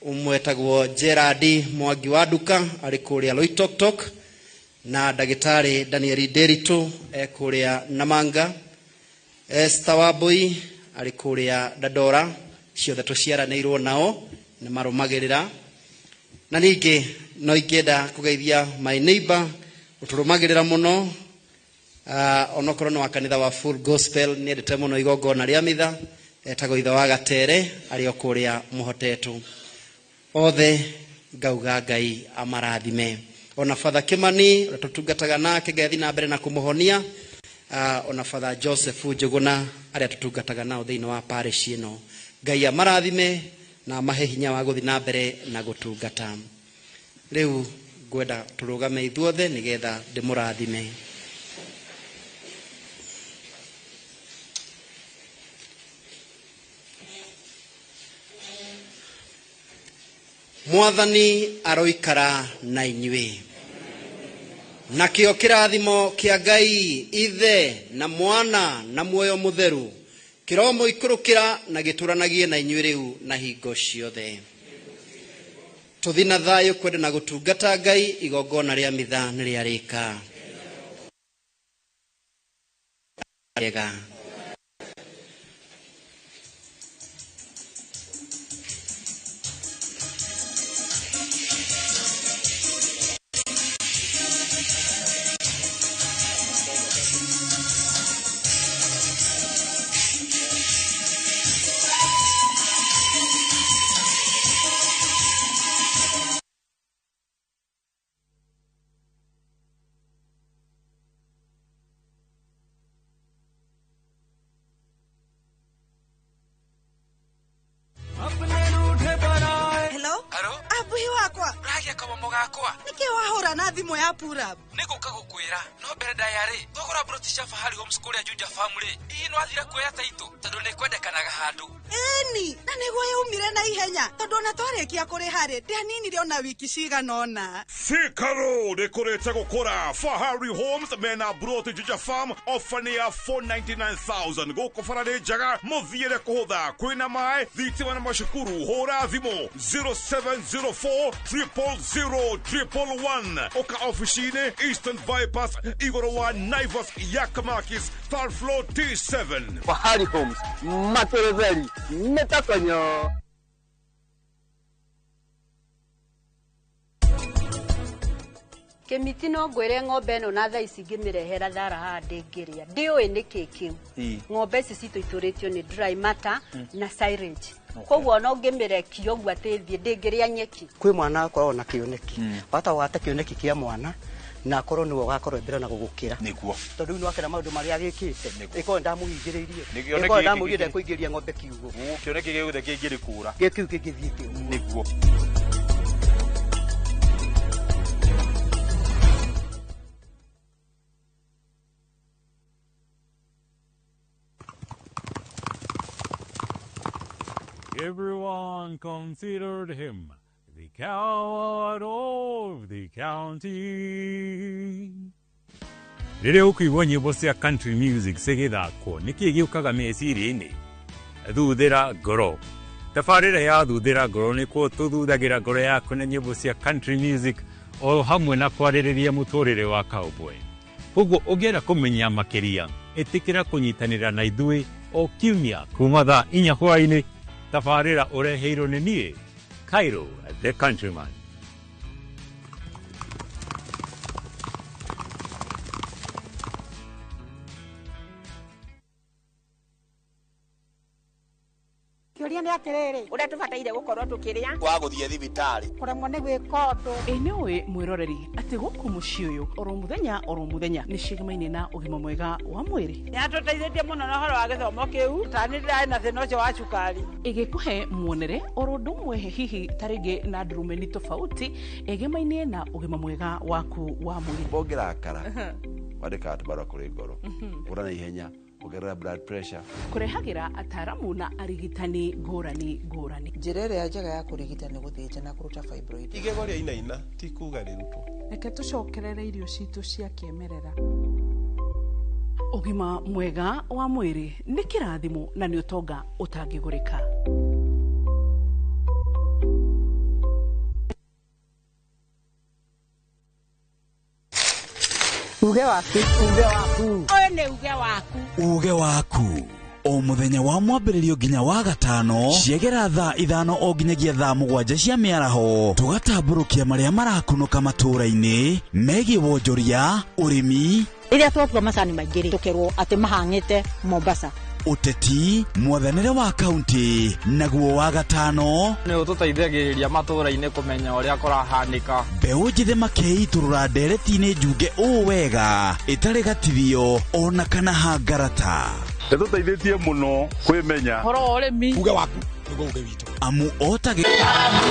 S10: Ũmwe etagwo Gerard Mwangi wa Nduka arĩ kũrĩa Loitoktok, na ndagĩtarĩ Daniel Nderitu e kũrĩa Namanga, Esther Wambui arĩ kũrĩa Dandora, ciothe tũciaranĩirwo nao nĩ marũmagĩrĩra. Na ningĩ no ingĩenda kũgeithia my neighbor ũtũrũmagĩrĩra mũno, onokorwo nĩ wa kanitha wa Full Gospel, nĩendete mũno igongona rĩa mitha, etagwo ithe wa Gatere arĩ o kũrĩa Mũhotetũ. Othe ngauga Ngai amarathime. Ona Father Kimani ũrĩa tũtungataga nake, Ngai athiĩ na mbere na kũmũhonia. Ona Father Joseph Njũgũna arĩa tũtungataga nao thĩinĩ wa parish ĩno, Ngai amarathime na amahe hinya wa gũthiĩ na mbere na gũtungata. Rĩu ngwenda tũrũgame ithuothe nĩgetha ndĩmũrathime. Mwathani aroikara na inyuĩ. Nakĩo kĩrathimo kĩa Ngai Ithe na Mwana na Muoyo Mũtheru kĩromũikũrũkĩra na gĩtũranagie na inyuĩ rĩu na hingo ciothe. Tũthiĩ na thayũ kwenda na gũtungata Ngai, igongona rĩa mitha nĩ rĩarĩka. Rĩega.
S17: Nĩkĩ wahũra na thimũ ya purap?
S18: Nĩ gũka gũkwĩra no mbere ndaya rĩ twagũra broti cia Fahari Homes kũrĩa Juja Farm rĩ hihi nĩ wathire kuoya taitũ tondũ nĩ kwendekanaga handũ.
S17: Ĩni, na nĩguo yaumire na ihenya tondũ ona twarĩkia kũrĩha rĩ ndianinire ona wiki cigana ũna.
S19: Thika Road ĩkũrĩte gũkũra. Fahari Homes mena broti Juja Farm ofa nĩ ya 499,000 gũkũ bara nĩ njega mũthiĩre kũhũtha kwĩna maĩ thitima na macukuru. Hũra thimũ 0704 000 111 ũka ofici-inĩ Eastern Bypass igũrũ wa Naivas Yakamakis third floor T7.
S20: Fahari Homes materetheri nĩtakonyo.
S21: Kĩmiti no ngwĩre ng'ombe ĩno na thaa ici ngĩmĩrehera thara haha ndĩngĩrĩa ndiũĩ nĩkĩ kĩu. Ng'ombe ici citũ itũrĩtio nĩ dry matter na silage, koguo no ngĩmĩrekia ũguo atĩ thiĩ ndĩngĩrĩa nyeki.
S22: Kwĩ mwana akoragwo na kĩoneki, bata wate kĩoneki kĩa mwana na akorwo nĩwe ũgakorwo mbere na gũgũkĩra
S23: nĩguo
S22: tondũ rĩu nĩwakĩra maũndũ marĩa agĩkĩte ĩkorwo ndamũhingĩrĩirie
S23: Nĩ kĩoneki
S22: ĩkorwo
S23: gĩkĩ
S22: ndamũgire kũingĩria ng'ombe kiugũ
S23: kĩoneki gĩothe kĩngĩrĩkũra
S22: gĩkiu kĩngĩthiĩ kĩu
S23: nĩguo.
S24: Everyone considered him the coward of the county. Rĩrĩa ũkũigua nyĩmbo cia country music cigĩthakwo nĩkĩ gĩũkaga meciria-inĩ? Thuthĩra ngoro. Tabarĩra ya Thuthĩra ngoro nĩkuo tũthuthagĩra ngoro yaku na nyĩmbo cia country music o hamwe na kwarĩrĩria mũtũrĩre wa cowboy. Koguo ũngĩenda kũmenya makĩria ĩtĩkĩra kũnyitanĩra na ithuĩ o kiumia kuma thaa 4 hwaĩ-inĩ. Tabarĩra ũreheirwo nĩ niĩ Cairo the Countryman.
S25: Kĩũria nĩ atĩrĩrĩ, ũrĩa tũbataire gũkorwo tũkĩrĩa
S26: wa gũthiĩ thibitarĩ
S25: kũremwo nĩ gwĩka ũndũ.
S27: Ĩ nĩũĩ mwĩroreri atĩ gũkũ mũciĩ ũyũ oro mũthenya oro mũthenya nĩ cigamaine na ũgima mwega wa mwĩrĩ.
S25: Nĩatũteithĩtie mũno na ũhoro wa gĩthomo kĩu tani ndĩrarĩ na thĩna ũcio wa cukari.
S27: Ĩgĩkũhe muonere oro ũndũ ũmwe hihi ta rĩngĩ na ndurumeni tofauti ĩgemaine na ũgima mwega waku wa mwĩrĩ.
S26: Ũngĩrakara wandĩkaga tũbarũa kũrĩ ngoro ũra na ihenya ongerera blood pressure.
S27: Kũrehagĩra ataramu na arigitani ngũrani ngũrani.
S28: Njĩra ĩrĩa njega ya kũrigita nĩ gũthĩnja na kũruta fibroid.
S29: Igego rĩa inaina ti kuga rĩrutwo.
S30: Reke tũcokerere irio citũ cia kĩmerera.
S27: Ũgima mwega wa mwĩrĩ nĩ kĩrathimo na nĩ ũtonga ũtangĩgũrĩka.
S25: Uge waku, uge waku. Ũyũ nĩ uge waku.
S31: Uge waku. O mũthenya wa mwambĩrĩrio nginya wa gatano ciegera thaa 5 o nginyagia thaa 7 cia mĩaraho tũgatambũrũkia marĩa marakunũka matũũra-inĩ megiĩ wonjoria, ũrĩmi,
S25: Rĩrĩa twatua macani maingĩ rĩ tũkerwo atĩ mahang'ĩte Mombasa,
S31: ũteti, mwathanĩre wa kaunti, naguo wa gatano
S32: nĩ ũtũteithagĩrĩria matũũra-inĩ kũmenya ũrĩa kũrahanĩka.
S31: Mbeũ njĩthĩ makeitũrũra ndereti-inĩ njunge ũũ wega ĩtarĩ gatithio ona kana hangarata.
S19: Nĩtũteithĩtie mũno kwĩmenya
S1: ũhoro wa ũrĩmi.
S6: Uge waku nĩguo uge witũ.
S31: Amu ota
S26: Yeah.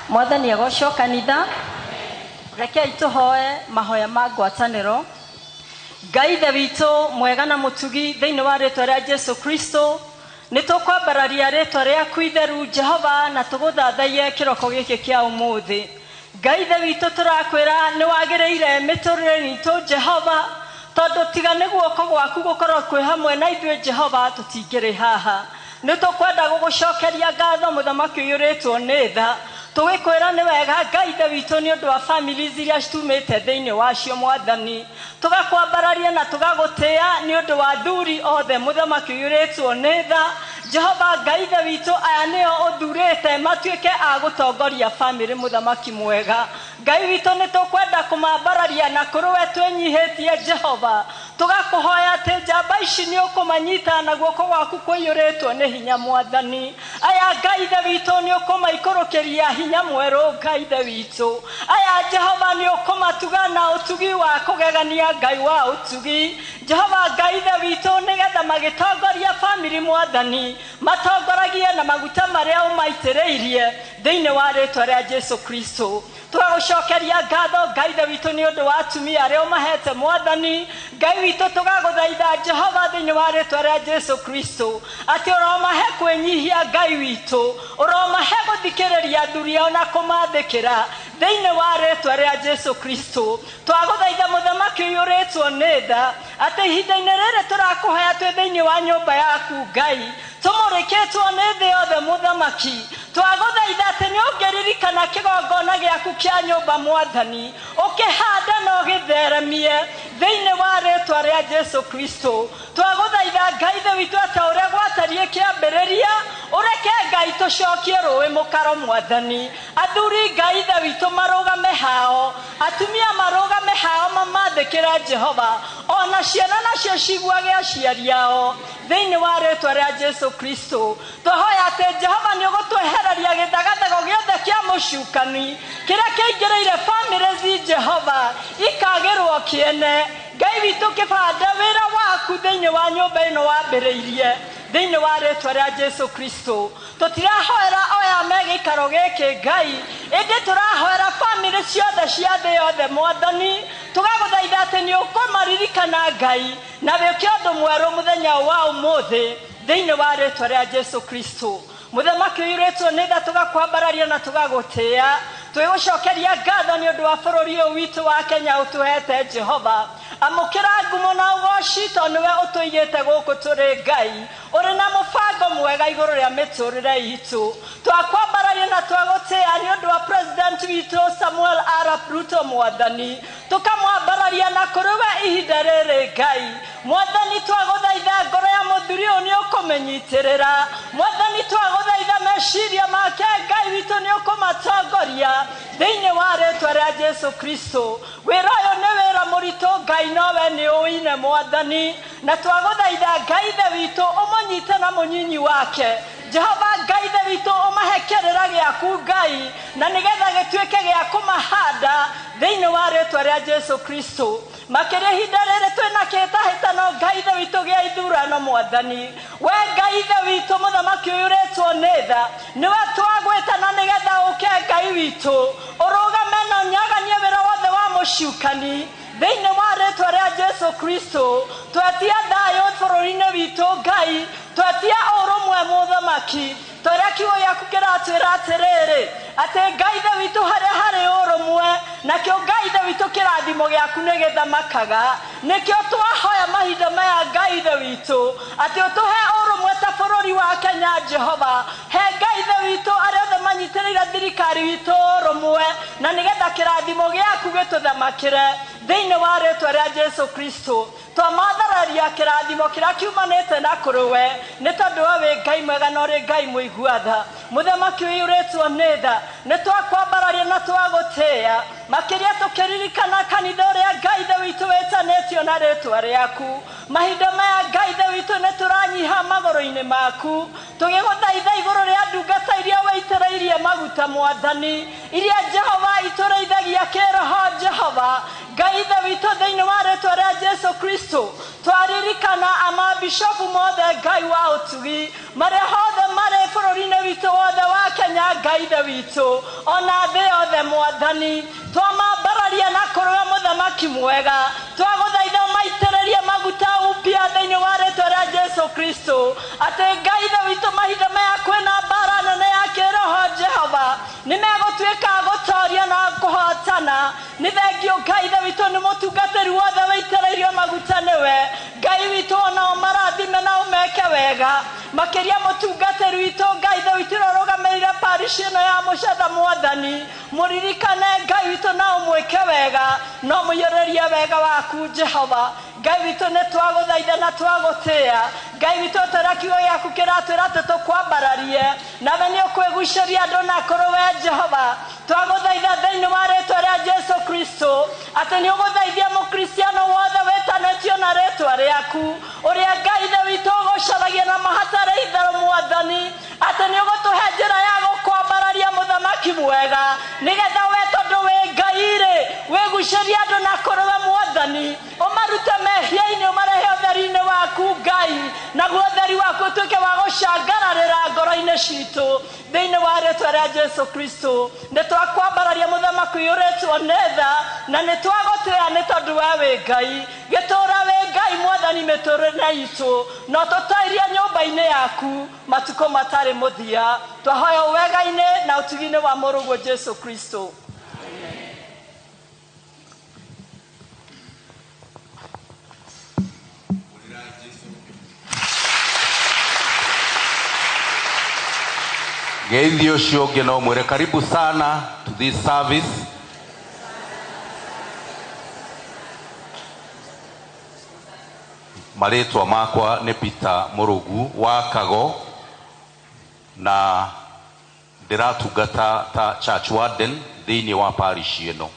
S21: Mwathani agocwo kanitha. Rekei tũhoe mahoya ma ngwatanĩro. Ngai Ithe witũ mwega na mũtugi, thĩinĩ wa rĩtwa rĩa Jesu Kristo nĩ tũkwambararia rĩtwa rĩaku itheru Jehova, na tũgũthathaiye kĩroko gĩkĩ kĩa ũmũthĩ. Ngai Ithe witũ, tũrakwĩra nĩ wagĩrĩire mĩtũrĩre itũ Jehova, tondũ tiga nĩ guoko gwaku gũkorwo kwĩ hamwe na ithuĩ Jehova, tũtingĩrĩ haha. Nĩ tũkwenda gũgũcokeria ngatho, mũthamaki ũiyũrĩtwo nĩ tha, tũgĩkwĩra nĩ wega Ngai Ithe witũ, nĩ ũndũ wa families iria citumĩte thĩinĩ wacio. Mwathani, tũgakwambararia na tũgagũtĩa nĩ ũndũ wa athuri othe, mũthamaki ũiyũrĩtwo nĩ tha. Jehova Ngai Ithe witũ, aya nĩo ũthurĩte matuĩke a gũtongoria bamĩrĩ. Mũthamaki mwega Ngai witũ, nĩ tũkwenda kũmambararia na kũrĩ we twĩnyihĩtie Jehova, tũgakũhoya atĩ njamba ici nĩ ũkũmanyita na guoko gwaku kũiyũrĩtwo nĩ hinya. Mwathani, aya Ngai Ithe witũ nĩ ũkũmaikũrũkĩria hinya mwerũ. Ngai Ithe witũ, aya Jehova nĩ ũkũmatuga na ũtugi wa kũgegania. Ngai wa ũtugi, Jehova Ngai Ithe witũ, nĩgetha magĩtongoria bamĩrĩ, Mwathani, matongoragie na maguta marĩa ũmaitĩrĩirie thĩinĩ wa rĩtwa rĩa Jesu Kristo. Tũgagũcokeria ngatho, Ngai Ithe witũ, nĩ ũndũ wa atumia arĩa ũmahete. Mwathani Ngai witũ, tũgagũthaitha Jehova thĩinĩ wa rĩtwa rĩa Jesu Kristo atĩ ũromahe kwĩnyihia. Ngai witũ, ũromahe gũthikĩrĩria athuri ao na kũmathĩkĩra thĩinĩ wa rĩtwa rĩa Jesu Kristo. Twagũthaitha, mũthamaki ũiyũrĩtwo nĩ tha, atĩ ihinda-inĩ rĩrĩ tũrakũhoya twĩ thĩinĩ wa nyũmba yaku Ngai, tũmũrĩkĩtwo nĩ thĩ yothe, mũthamaki, twagũthaitha atĩ nĩ ũngĩririkana kĩgongona gĩaku kĩa nyũmba, Mwathani, ũkĩhande na ũgĩtheremie thĩinĩ wa rĩtwa rĩa Jesu Kristo. Twagũthaitha, Ngai Ithe witũ, ata ũrĩa gwatariĩ kĩambĩrĩria, ũreke Ngai tũcokie rũĩ mũkaro. Mwathani, athuri Ngai Ithe witũ marũgame hao, atumia marũgame hao, mamathĩkĩre Jehova, ona ciana nacio ciguage aciari ao thĩinĩ wa rĩtwa rĩa Jesu Kristo. Twahoya atĩ Jehova nĩ ũgũtwehereria gĩthagathago gĩothe kĩa mũcukani kĩrĩa kĩingĩrĩire bamĩrĩ Jehova, ikagĩrwo kĩene. Ngai witũ, kĩbande wĩra waku thĩinĩ wa nyũmba ĩno wambĩrĩirie thĩinĩ wa rĩtwa rĩa Jesu Kristo. Tũtirahoera oya me gĩikaro gĩkĩ, Ngai, ĩndĩ tũrahoera bamĩrĩ ciothe cia thĩ yothe. Mwathani, tũgagũthaitha atĩ nĩ ũkũmaririkana, Ngai, na wĩke ũndũ mwerũ mũthenya wa ũmũthĩ thĩinĩ wa rĩtwa rĩa Jesu Kristo. Mũthamaki ũiyũrĩtwo nĩ tha, tũgakwambararia na tũgagũtĩa, twĩgũcokeria ngatho nĩ ũndũ wa bũrũri ũyũ witũ wa Kenya ũtũhete. Jehova, amũkĩra ngumo na ũgoci, tondũ nĩwe ũtũigĩte gũkũ tũrĩ. Ngai, ũrĩ na mũbango mwega igũrũ rĩa mĩtũrĩre itũ. Twakwambararia na twagũtĩa nĩ ũndũ wa president witũ Samuel Arap Ruto. Mwathani, tũkamwambararia na kũrĩ we ihinda rĩrĩ. Ngai Mwathani, twagũthaitha ngoro ya mũthuri ũyũ nĩ ũkũmĩnyitĩrĩra. Mwathani, twagũthaitha meciria make, Ngai witũ, nĩ ũkũmatongoria thĩinĩ wa rĩtwa rĩa Jesu Kristo. Wĩra ũyũ nĩ wĩra mũritũ, Ngai, nowe nĩ ũine. Mwathani, na twagũthaitha, Ngai Ithe witũ, ũmũnyite na mũnyinyi wake. Jehova Ngai Ithe witũ, ũmahe kĩrĩra gĩaku, Ngai, na nĩgetha gĩtuĩke gĩa kũmahanda thĩinĩ wa rĩtwa rĩa Jesu Kristo. Makĩria ihinda rĩrĩ twĩna kĩhĩtahĩtano, Ngai Ithe witũ, gĩa ithurano, Mwathani, we Ngai Ithe witũ, mũthamaki ũyũrĩtwo nĩ tha, nĩwe twagwĩta na nĩgetha ũke, Ngai witũ, ũrũgame na ũnyaganie wĩra wothe wa mũcukani thĩinĩ wa rĩtwa rĩa Jesu Kristo. Twetia thayũ bũrũri-inĩ witũ, Ngai, twetia ũrũmwe, mũthamaki, torĩa kiugo gĩaku kĩratwĩra atĩrĩrĩ, atĩ Ngai Ithe witũ, harĩa harĩ ũrũmwe, nakĩo Ngai Ithe witũ kĩrathimo gĩaku nĩ gĩthamakaga. Nĩkĩo twahoya mahinda maya, Ngai Ithe witũ, atĩ ũtũhe ũrũmwe ta bũrũri wa Kenya. Jehova, he Ngai Ithe witũ arĩa othe manyitĩrĩire thirikari witũ ũrũmwe, na nĩgetha kĩrathimo gĩaku gĩtũthamakĩre thĩinĩ wa rĩtwa rĩa Jesu Kristo. Twamathararia kĩrathimo kĩrĩa kiumanĩte na kũrĩ we, nĩ tondũ we wĩ Ngai mwega na ũrĩ Ngai mũigua tha. Mũthamaki ũiyũrĩtwo nĩ tha, nĩ twakwambararia na twagũtĩĩa, makĩria tũkĩririkana kanitha ũrĩa, Ngai Ithe witũ, wĩtanĩtio na rĩtwa rĩaku. Mahinda maya, Ngai Ithe witũ, nĩ tũranyiha magũrũ-inĩ maku, tũgĩgũthaitha igũrũ rĩa ndungata iria wĩitĩrĩirie maguta, Mwathani, iria Jehova itũrĩithagia kĩroho. Jehova
S2: Ngai ithe witũ thĩinĩ wa rĩtwa rĩa Jesu Kristo, twaririkana amabishopu mothe Ngai wa ũtugi marĩa hothe marĩ bũrũri-inĩ witũ wothe wa Kenya, Ngai ithe witũ ona thĩ yothe Mwathani, twamambararia na kũrũa mũthamaki mwega, twagũthaitha ũmaitĩrĩrie maguta upya thĩinĩ wa rĩtwa rĩa Jesu Kristo, atĩ Ngai ithe witũ mahinda maya kwĩna mbara nene ya kĩroho Jehova, nĩmegũtuĩka a gũtoria na kũhotana. Nĩ thengio Ngai ithe witũ nĩ mũtungatĩri wothe wĩitĩrĩirio maguta nĩwe Ngai witũ, ona ũmarathime na ũmeke wega makĩria mũtungatĩri witũ Ngai ithe witũ ũrĩa ũrũgamĩrĩire parish ĩno ya Mũcatha Mwathani, mũririkane Ngai witũ na ũmwĩke wega na ũmũiyũrĩrie wega waku Jehova. Ngai witũ nĩ twagũthaitha na twagũtĩĩa Ngai witũ, tũrĩa kiugo gĩaku kĩratwĩra atĩ tũkwambararie nawe nĩ ũkwĩgucĩria andũ na kũrĩ we Jehova. Twagũthaitha thĩinĩ wa rĩtwa rĩa Jesu Kristo atĩ nĩ ũgũthaithia mũkristiano wothe wĩtanĩtio na rĩtwa rĩaku, ũrĩa Ngai ithe witũ ũgũcaragia na mahatarĩ itherũ Mwathani, atĩ nĩ ũgũtũhe njĩra ya gũkwambararia mũthamaki mwega, nĩgetha we tondũ wĩ Ngai rĩ wĩgucĩrie andũ na kũrĩ we Mwathani, ũmarute mehia-inĩ ũmarehe ũtheri-inĩ waku Ngai, naguo ũtheri waku ũtuĩke wa gũcangararĩra ngoro-inĩ citũ thĩinĩ wa rĩtwa rĩa Jesu Kristo. Nĩ twakwambararia mũthamaki ũiyũrĩtwo nĩ tha na nĩ twagũtĩĩa nĩ tondũ we wĩ Ngai. Gĩtũũra wĩ Ngai Mwathani mĩtũũrĩre itũ, na ũtũtairie nyũmba-inĩ yaku matukũ matarĩ mũthia. Twahoya wega-inĩ na ũtugi-inĩ wa mũrũguo Jesu Kristo.
S3: Ngeithi ũcio ũngĩ no mwĩre karibu sana to this service. Marĩtwa makwa nĩ Peter Mũrũgu wa Kago, na ndĩratungata ta church warden thĩinĩ wa parish ĩno,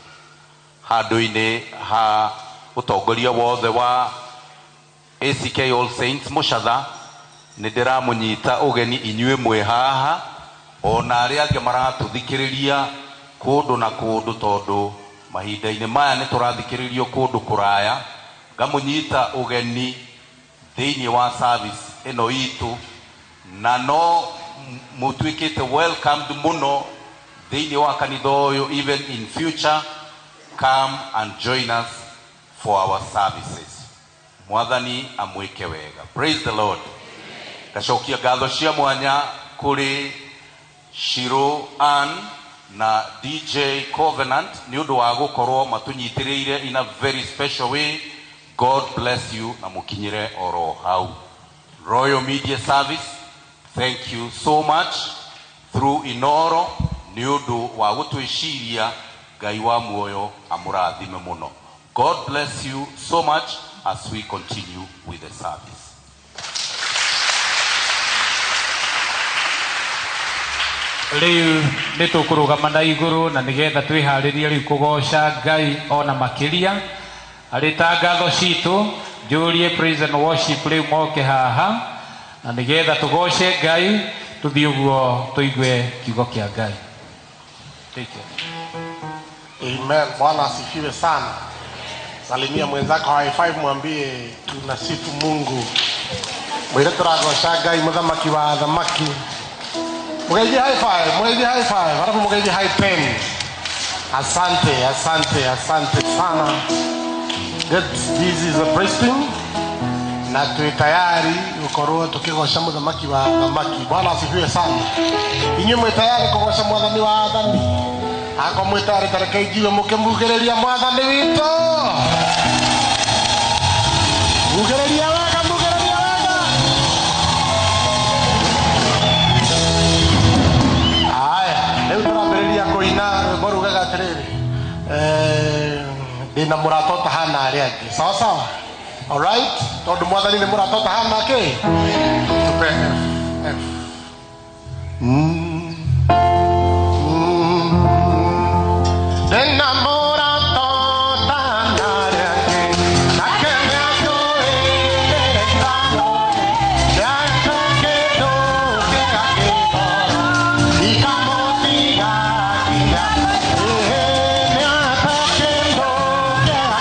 S3: handũ-inĩ ha ũtongoria wothe wa ACK All Saints Mũcatha. Nĩ ndĩramũnyita ũgeni inyuĩ mwĩ haha ona arĩa angĩ maratũthikĩrĩria kũndũ na kũndũ, tondũ mahinda-inĩ maya nĩ tũrathikĩrĩrio kũndũ kũraya. Ngamũnyita ũgeni thĩinĩ wa service ĩno itũ, na no mũtuĩkĩte welcomed mũno thĩinĩ wa kanitha ũyũ. Even in future, come and join us for our services. Mwathani amwĩke wega. Praise the Lord. Ngacokia ngatho cia mwanya kũrĩ Shiro Ann na DJ Covenant nĩ ũndũ wa gũkorwo matũnyitĩrĩire in a very special way. God bless you na mũkinyĩre oro hau. Royal Media Service, thank you so much through Inoro nĩ ũndũ wa gũtwĩciria. Ngai wa muoyo amũrathime mũno. God bless you so much as we continue with the service.
S1: Rĩu nĩ tũkũrũgama na igũrũ na nĩgetha twĩharĩrie rĩu kũgoca Ngai ona makĩria arĩ ta ngatho citũ. Njũrie praise and worship rĩu moke haha na nĩgetha tũgoce Ngai, tũthiĩ ũguo tũigue kiugo kĩa Ngai. Take care.
S29: Amen. Bwana asifiwe sana. Salimia mwenzako high five, mwambie tunasifu Mungu. Mwire tũragoca Ngai mũthamaki wa athamaki. Mugeithie high five, mugeithie high five, halafu mugeithie high ten. Asante, asante, asante sana. Good. This is a praise team. Na twi tayari gukorwo tukigoca mũthamaki wa athamaki. Bwana asifiwe sana. Inyuĩ mwĩ tayari kũgoca mwathani wa athani? Ako mwĩ tayari, tareke njigue mũkĩmugĩrĩria mwathani witũ. Mugĩrĩria wega, mugĩrĩria wega. Aya, rĩu tũrambĩrĩria kũina rwĩmbo rugaga atĩrĩrĩ, ndĩna mũrata ũtahana arĩa angĩ. Sawa sawa. Alright, tondũ mwathani nĩ mũrata ũtahana kĩ? Tupe F, F. Ndĩna mũrata ũtahana arĩa angĩ, nake nĩanjũĩ nĩatũ kĩndũ kĩega kĩngoro, ikamũtiga nginya. Nĩatũ kĩndũ kĩega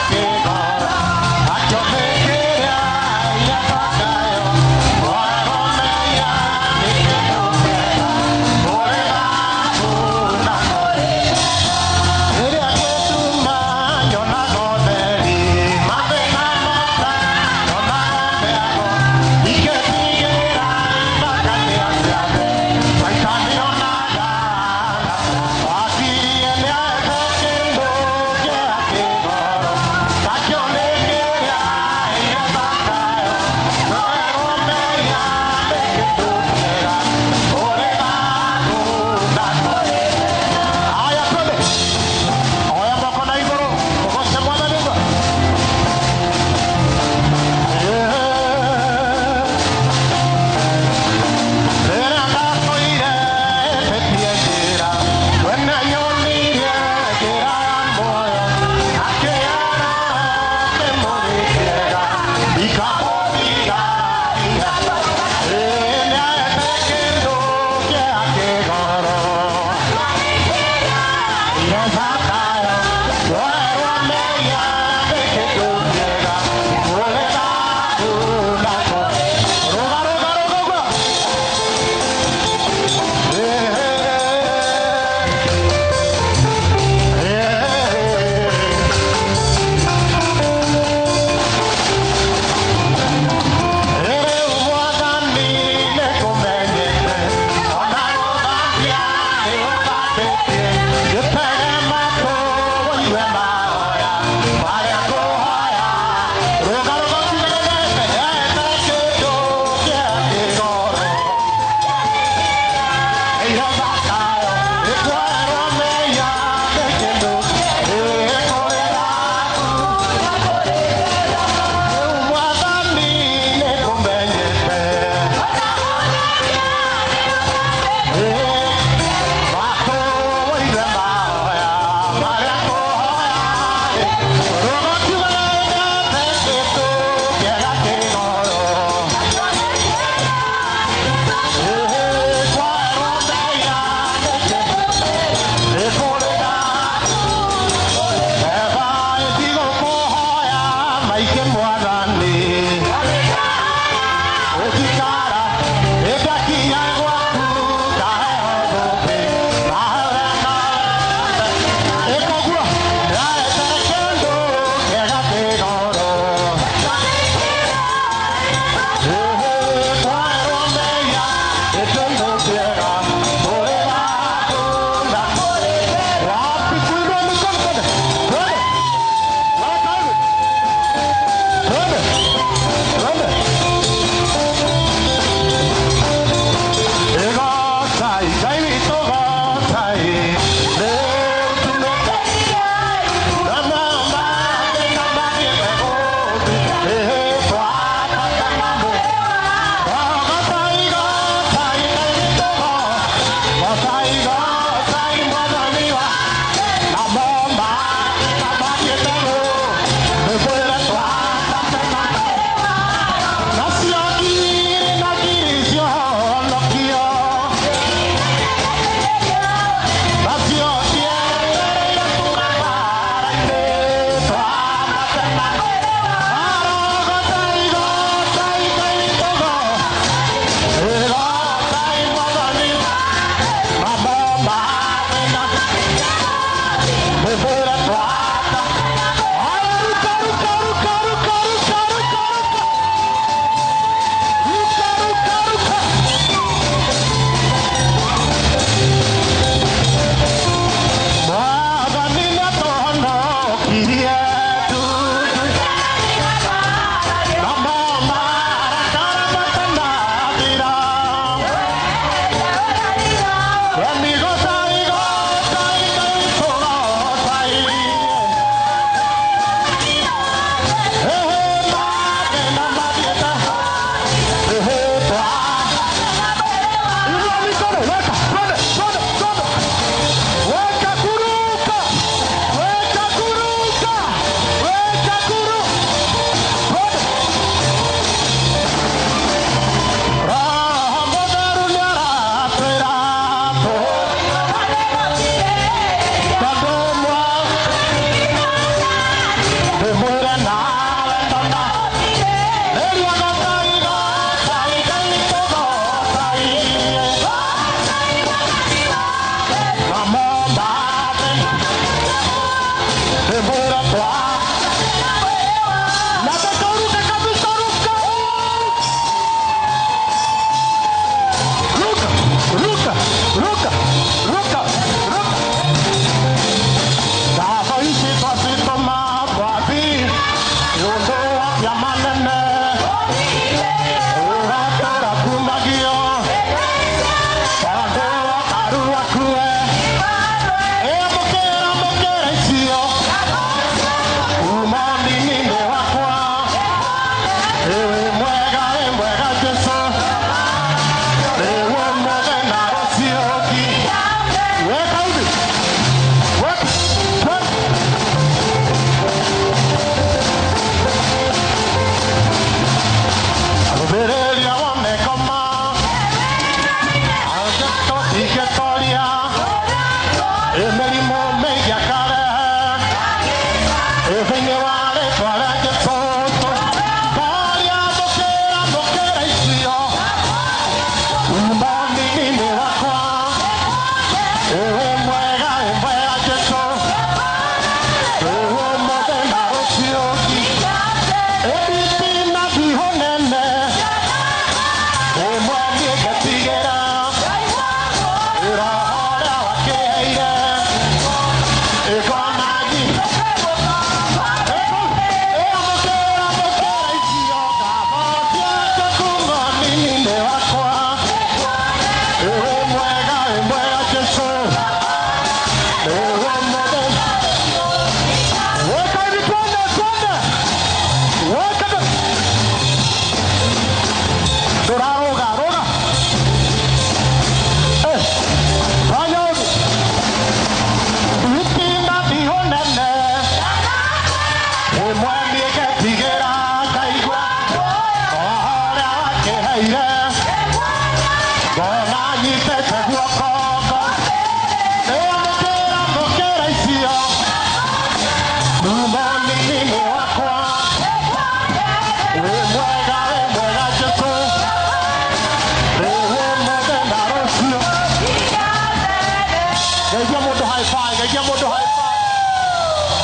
S29: Mũndũ high five, geithia mũndũ high five.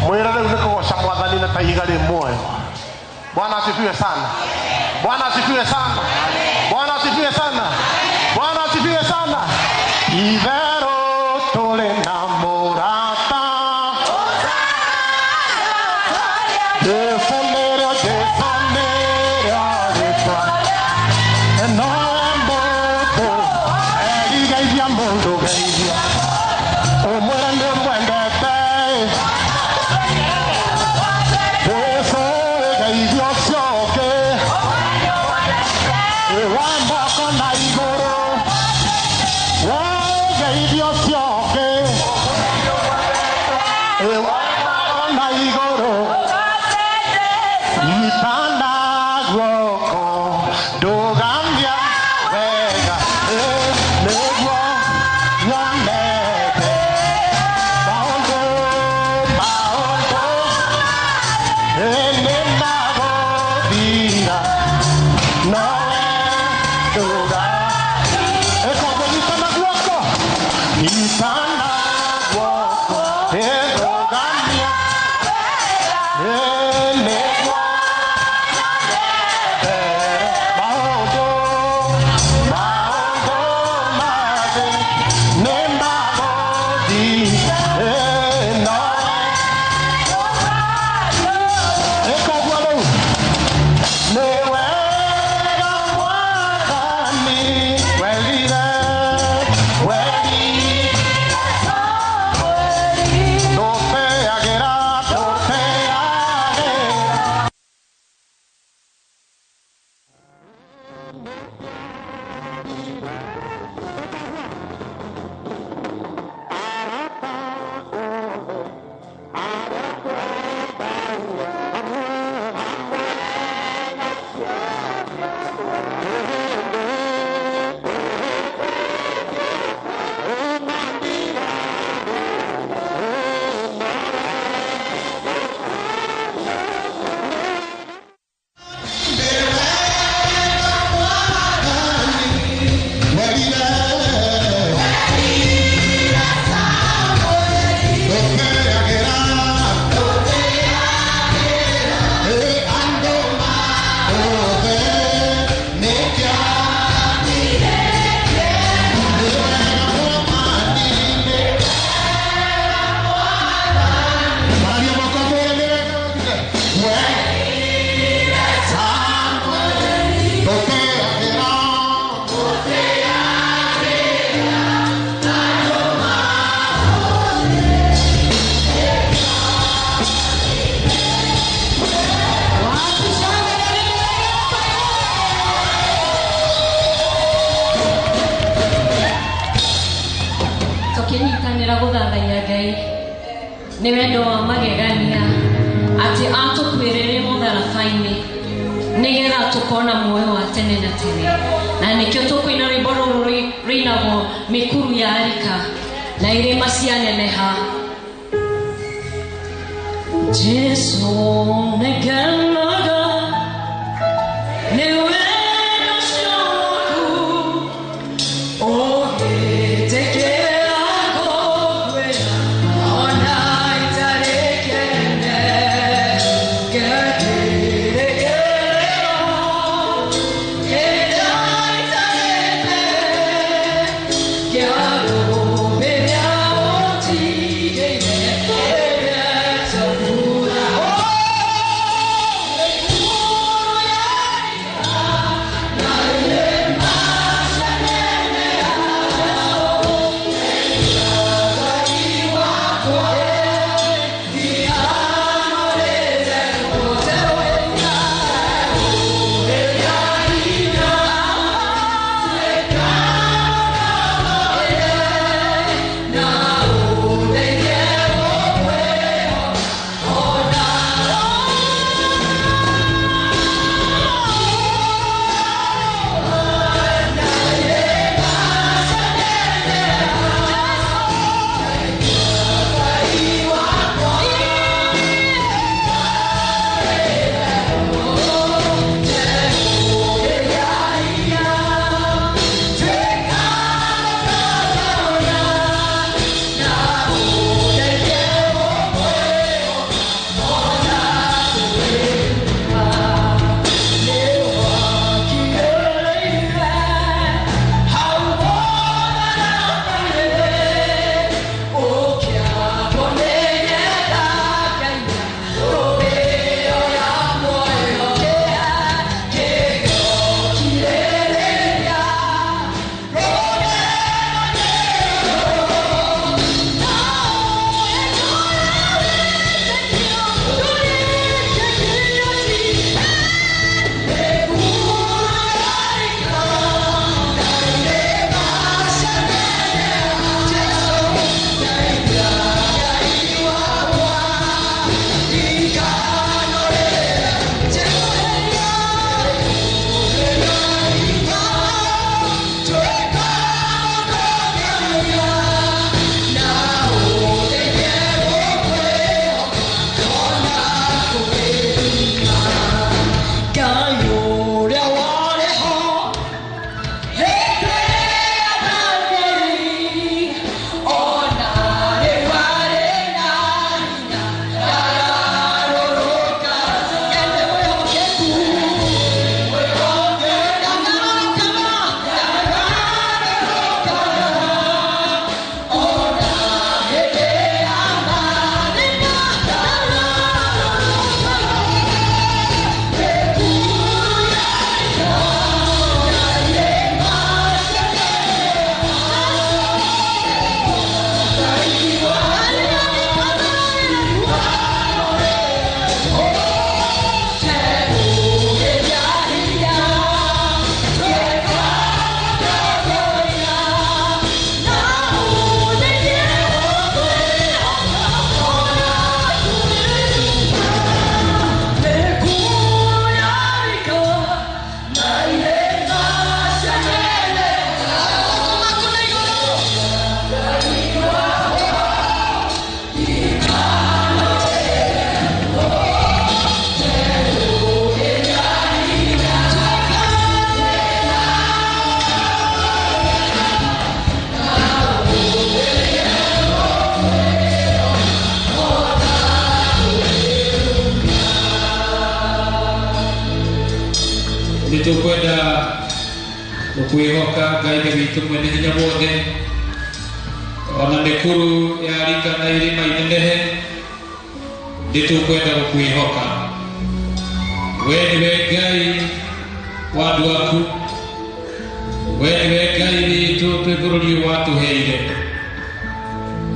S29: Mwĩre rĩu nĩ kũgoca mwathani na ta ihiga rĩ muoyo. Bwana asifiwe sana. Bwana asifiwe sana. Bwana asifiwe sana. Bwana asifiwe sana. Itherũ tũrĩ na mũrata. Jesu nĩrĩo, Jesu nĩrĩo rĩtwa. No mũndũ erigeithia mũndũ geithia. Ũmwĩre nĩ ũmwendete. Jesu geithia ũcio ũngĩ. Wa moko na igũrũ. Geithia ũcio ũngĩ. Wa moko na igũrũ. Itana guoko ndũgamia wega nĩguo nyonete maũndũ maũndũ nĩmagũthira nowe ndũga ĩkoguo nyitana guoko nyitana guoko ndũgamia nĩguo maũndũ maũndũ mathĩ nĩmagũthira nowe ĩkoguo rĩu nĩ wega mwathani werire werire ndũteagĩra ndũteagĩra.
S4: Tũkĩnyitanĩra gũthathaiya Ngai nĩ wendo wa magegania atĩ atũkuĩrĩre mũtharaba-inĩ nĩgetha tũkona muoyo wa tene na tene, na nĩkĩo tũkũina rwĩmbo rũrũ rũinagwo mĩkuru ya arika na irĩma cianeneha. Jesu nĩngenaga nĩ wendo ũcio waku ũngĩtĩkĩra kũnguĩra ona itarĩ kĩene ngekĩrĩkĩrĩro kĩrĩa itarĩte kĩa kũmĩrĩa ũndigĩire ĩrĩa tũkura.
S5: Nĩtũkwenda gũkwĩhoka Ngai Ithe witũ mwene hinya wothe, ona mĩkuru yarika na irĩma inenehe, nĩtũkwenda gũkwĩhoka. We nĩwe Ngai wa andũ aku, we nĩwe Ngai witũ twĩ bũrũri ũyũ watũheire,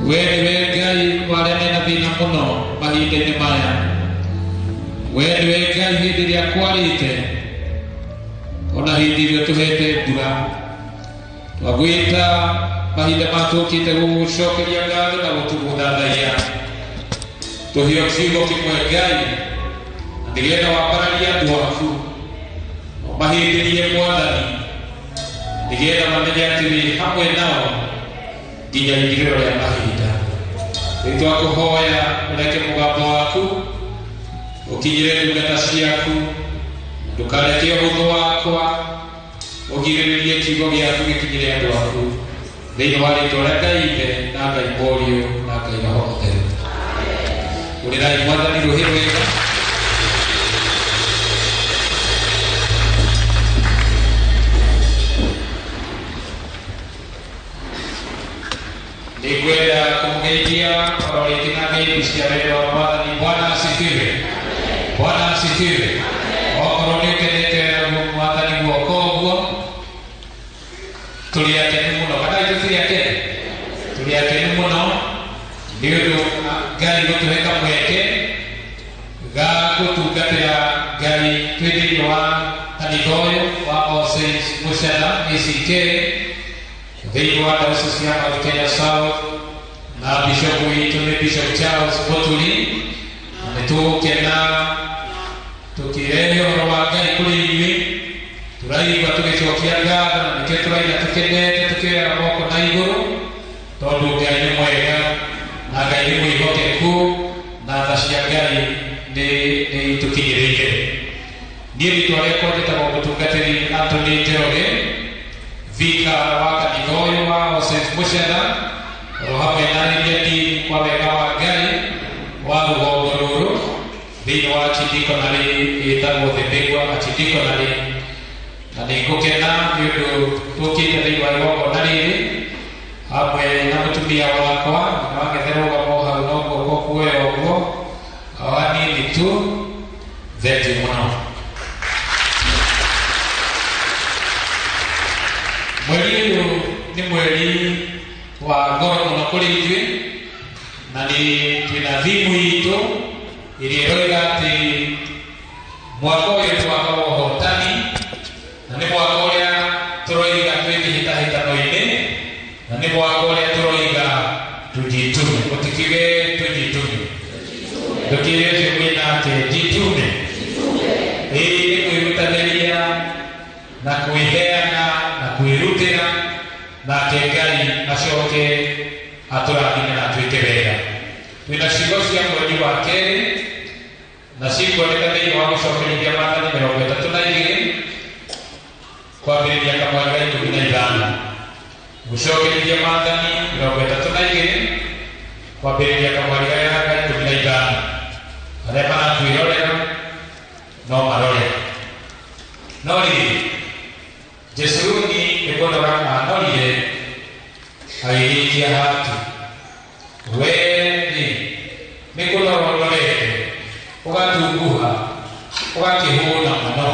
S5: we nĩwe Ngai wa arĩa mena thĩna mũno mahinda-inĩ maya, we nĩwe Ngai hĩndĩ ĩrĩa kwarĩte ona hĩndĩ ĩrĩa tũhete mbura. Twagwĩta mahinda matũkĩte gũgũcokeria ngatho na gũtũgũthathaiya. Tũheo kiugo kĩmwe Ngai, na nĩgetha wambararie andũ aku, ũmahĩmbĩrie Mwathani, nĩgetha mamenye atĩ wĩ hamwe nao nginya ithirĩro rĩa mahinda. Rĩu twakũhoya ũreke mũgambo waku ũkinyĩre ndungata ciaku, ndũkareke ũhũthũ wakwa ũgirĩrĩrie kiugo gĩaku gĩkinyĩre andũ aku, thĩinĩ wa rĩtwa rĩa Ngai Ithe na Ngai Mũriũ na Ngai Roho Mũtheru. Ũrĩrai Mwathani rũhĩ rwega. Nĩngwenda kũmũgeithia oro rĩngĩ na ngeithi cia wendo wa Mwathani. Bwana asifiwe. Bwana asifiwe. Okorwo nĩ ũkenete Mwathani guoko ũguo, tũrĩ akenu mũno. Kana ithuĩ tũrĩ akenu? Tũrĩ akenu mũno nĩ ũndũ Ngai gũtũhe kamweke ga gũtungatĩra Ngai twĩ thĩinĩ wa kanitha ũyũ wa All Saints Mũcana ACK thĩinĩ wa Diocese ya Mount Kenya South, na bishop witũ nĩ Bishop Charles Mũturi. Na nĩtũgũkena tũkĩrehe ũhoro wa Ngai kũrĩ inyuĩ, tũraigua tũgĩcokia ngatho na nĩkĩo tũraina tũkenete tũkĩoyaga moko na igũrũ, tondũ Ngai nĩ mwega na Ngai nĩ mwĩhokeku na tha cia Ngai nĩ itũkinyĩrĩire. Niĩ rĩtwa rĩakwa njĩtagwo mũtungatĩri Anthony Njoroge, vika wa kanitha ũyũ wa All Saints Mũcana, oro hamwe na iria ndini kwa wega wa Ngai wa rũgongo rũrũ thĩinĩ wa archidiaconary ĩtagwo Thembekwa Archidiaconary. Na nĩngũkena nĩ ũndũ tũkĩte thĩinĩ wa igongona rĩrĩ hamwe na mũtumia wakwa, na wang'ethe rũgamo hau no guoko kuoya ũguo o hanini tu. Thengiũ mũno. Mweri ũyũ nĩ mweri wa ngoro mũno kũrĩ ithuĩ, na nĩ twĩna thimu itũ ĩrĩa ĩroiga atĩ mwaka ũyũ nĩ mwaka wa ũhotani, na nĩ mwaka ũrĩa tũroiga twĩ kĩhĩtahĩtano-inĩ, na nĩ mwaka ũrĩa tũroiga tujitume. Mũtikiuge tujitume, ndũkiuge ũcio mwĩna atĩ jitume. Ĩĩ nĩ kwĩrutanĩria na kwĩheana na kwĩrutĩra, nake Ngai acoke atũrathime na atwĩke wega. Twĩna ciugo cia mweri wa kerĩ na cikuoneka thĩinĩ wa gũcokerithia Maathani 32 kwambĩrĩria kamweri ga 15. Gũcokerithia Maathani 32 kwambĩrĩria kamweri ga 15. Arĩa maratwĩrorera no marore. No rĩrĩ, Jesuruni nĩ kũnora anorire agĩgĩikia hati. We-rĩ, nĩ kũnora ũnorete, ũgatunguha, ũgakĩhũna mũno.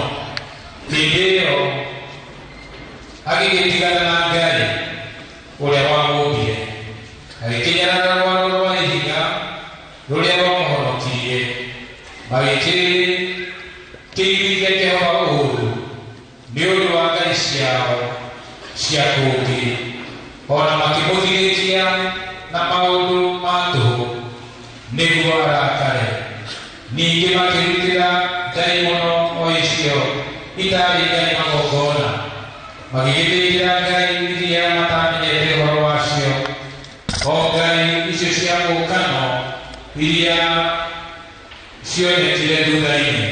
S5: Hĩndĩ ĩyo agĩgĩtigana na Ngai ũrĩa wamũmbire, agĩkinyana rwaro rwa ihiga rũrĩa rwamũhonokirie, magĩkĩiguithia Jehova ũũru nĩ ũndũ wa ngai ciao cia kũngĩ, ona makĩmũthirĩkia na maũndũ ma tũhũ nĩguo arakare. Ningĩ makĩrutĩra ndaimono o icio itarĩ ngai magongona, magĩgĩthĩnjĩra ngai iria matamenyete ũhoro wacio, o ngai icio cia mũũkano iria cionekire thutha-inĩ,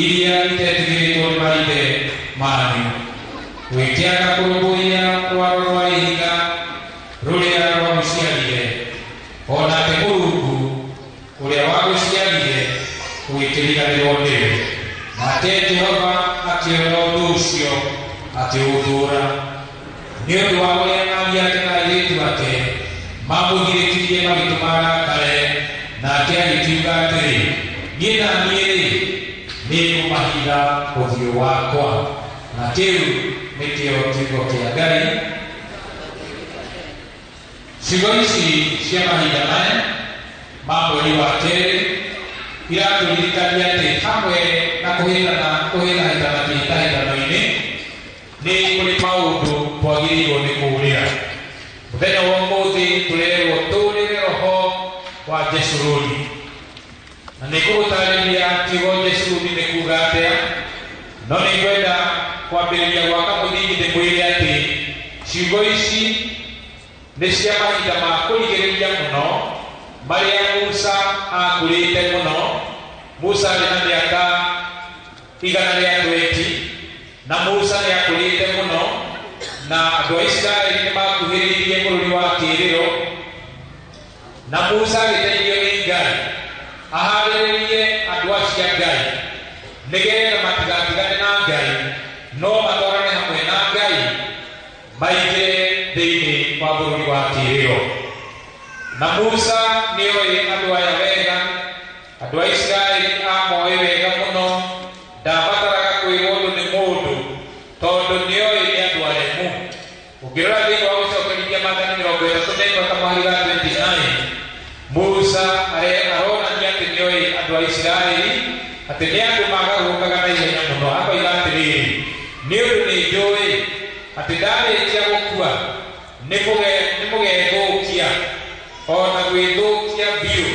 S5: iria itetigĩrĩtwo nĩ maithe manyu. Gwĩkĩaga kũrũmbũiya rwaro rwa ihiga rũrĩa rwamũciarire, o nake Mũrungu ũrĩa wagũciarire ũgĩkĩriganĩrwo nĩwe. Nake Jehova akĩona ũndũ ũcio. Akĩũthũũra nĩ ũndũ wa ũrĩa ariũ ake na airĩtu ake mamũgirĩkirie magĩtũma arakare. Nake agĩkiuga atĩrĩ, niĩ na niĩ-rĩ, nĩngũmahitha ũthiũ wakwa. Na kĩu nĩkĩo kiugo kĩa Ngai. Ciugo ici cia mahinda maya ma mweri wa kerĩ iratũririkania atĩ hamwe na kũhĩtana kũhĩtahĩtana kĩhĩtahĩtano-inĩ nĩ kũrĩ maũndũ twagĩrĩirwo nĩ kũũrĩra. Mũthenya wa ũmũthĩ tũrerwo tũũrĩre roho wa Jeshuruni, na nĩ ngũgũtarĩria kiugo Jeshuruni nĩ kuga atĩa, no nĩ ngwenda kwambĩrĩria gwaka mũthingi ndĩmwĩre atĩ ciugo ici nĩ cia mahinda ma kũrigĩrĩria mũno marĩa Musa akũrĩte mũno. Musa arĩ na mĩaka 120 na Musa nĩ akũrĩte mũno, na andũ a Isiraeli nĩ makuhĩrĩirie bũrũri wa kĩĩrĩro, na Musa agĩteithio nĩ Ngai aharĩrĩrie andũ acio a Ngai nĩgetha matigatigane na Ngai, no matwarane hamwe na Ngai maingĩre thĩinĩ wa bũrũri wa kĩĩrĩro. Na Musa nĩoĩ andũ aya wega, andũ a Isiraeli amoĩ wega mũno, ndabataraga kwĩrwo ũndũ nĩ mũndũ tondũ nĩoĩ nĩ andũ aremu. Ũngĩrora thĩinĩ wa gũcokerithia Maathani 31 kamũhari ga 29, Musa aronania atĩ nĩoĩ andũ a Isiraeli atĩ nĩ andũ magarũrũkaga na ihenya mũno. Akoiga atĩrĩrĩ, nĩ ũndũ nĩ njũĩ atĩ ndarĩkia gũkua nĩ mũgethũkia o na gwĩthũkia biũ,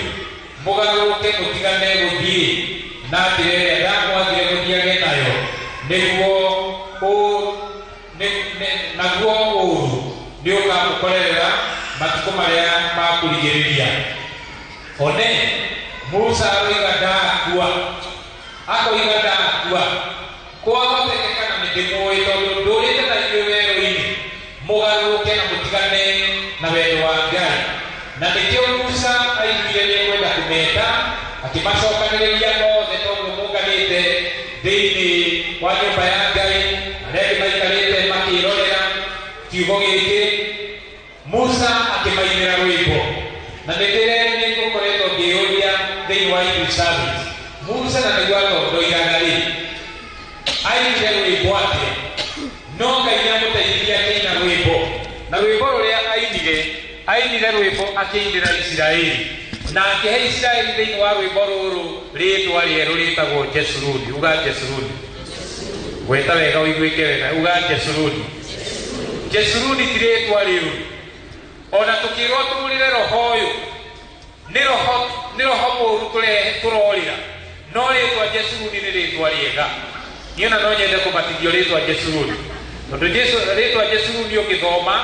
S5: mũgarũrũke mũtigane gũthiĩ na njĩra ĩrĩa ndamwathire mũthiage nayo, nĩguo naguo ũũru nĩ ũkamũkorerera matukũ marĩa ma kũrigĩrĩria. One, Musa aroiga ndakua, akoiga ndakua. Kwahotekeka na nĩndĩmũĩ tondũ ndũrĩte na inyuĩ werũ-inĩ, mũgarũrũke na mũtigane na wendo wa Ngai. Na nĩkĩo Musa aiguire nĩekwenda kũmeta, akĩmacokanĩrĩria othe tondũ mũnganĩte thĩinĩ wa nyũmba ya Ngai, arĩa angĩ maikarĩte makĩrorera kiugo gĩkĩ. Musa akĩmainĩra rwĩmbo, na nĩngũkoretwo ngĩyũria thĩinĩ wa English service, Musa na nĩguo atondoiraga rĩ, ainire rwĩmbo atĩa? No Ngai nĩamũteithirie akĩina rwĩmbo, na rwĩmbo rũrĩa ainire rwĩmbo akĩinĩra Isiraeli, na akĩhe Isiraeli thĩinĩ wa rwĩmbo rũrũ rĩtwa rĩerũ rĩtagwo Jeshuruni. Uga Jeshuruni. Gweta wega ũiguĩke wega, uga Jeshuruni. Jeshuruni ti rĩtwa rĩũru. Ona tũkĩrwo tũũrĩre roho ũyũ, nĩ roho mũũru tũrorĩra, no rĩtwa Jeshuruni nĩ rĩtwa rĩega. Niĩ ona no nyende kũbatithio rĩtwa Jeshuruni, tondũ rĩtwa Jeshuruni ũngĩthoma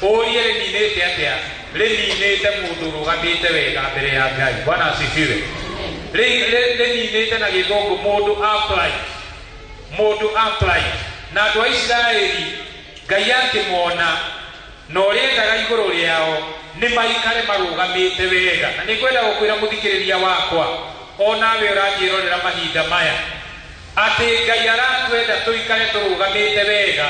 S5: ũrie rĩninĩte atĩa, rĩninĩte mũndũ ũrũgamĩte wega mbere ya Ngai. Bwana asifiwe. Rĩninĩte na gĩthũngũ mũndũ upright, mũndũ upright. Na andũ a Isiraeli Ngai akĩmona na ũrĩa endaga igũrũ rĩao nĩ maikare marũgamĩte wega. Na nĩngwenda gũkwĩra mũthikĩrĩria wakwa, onawe ũranjĩrorera mahinda maya, atĩ Ngai aratwenda tũikare tũrũgamĩte wega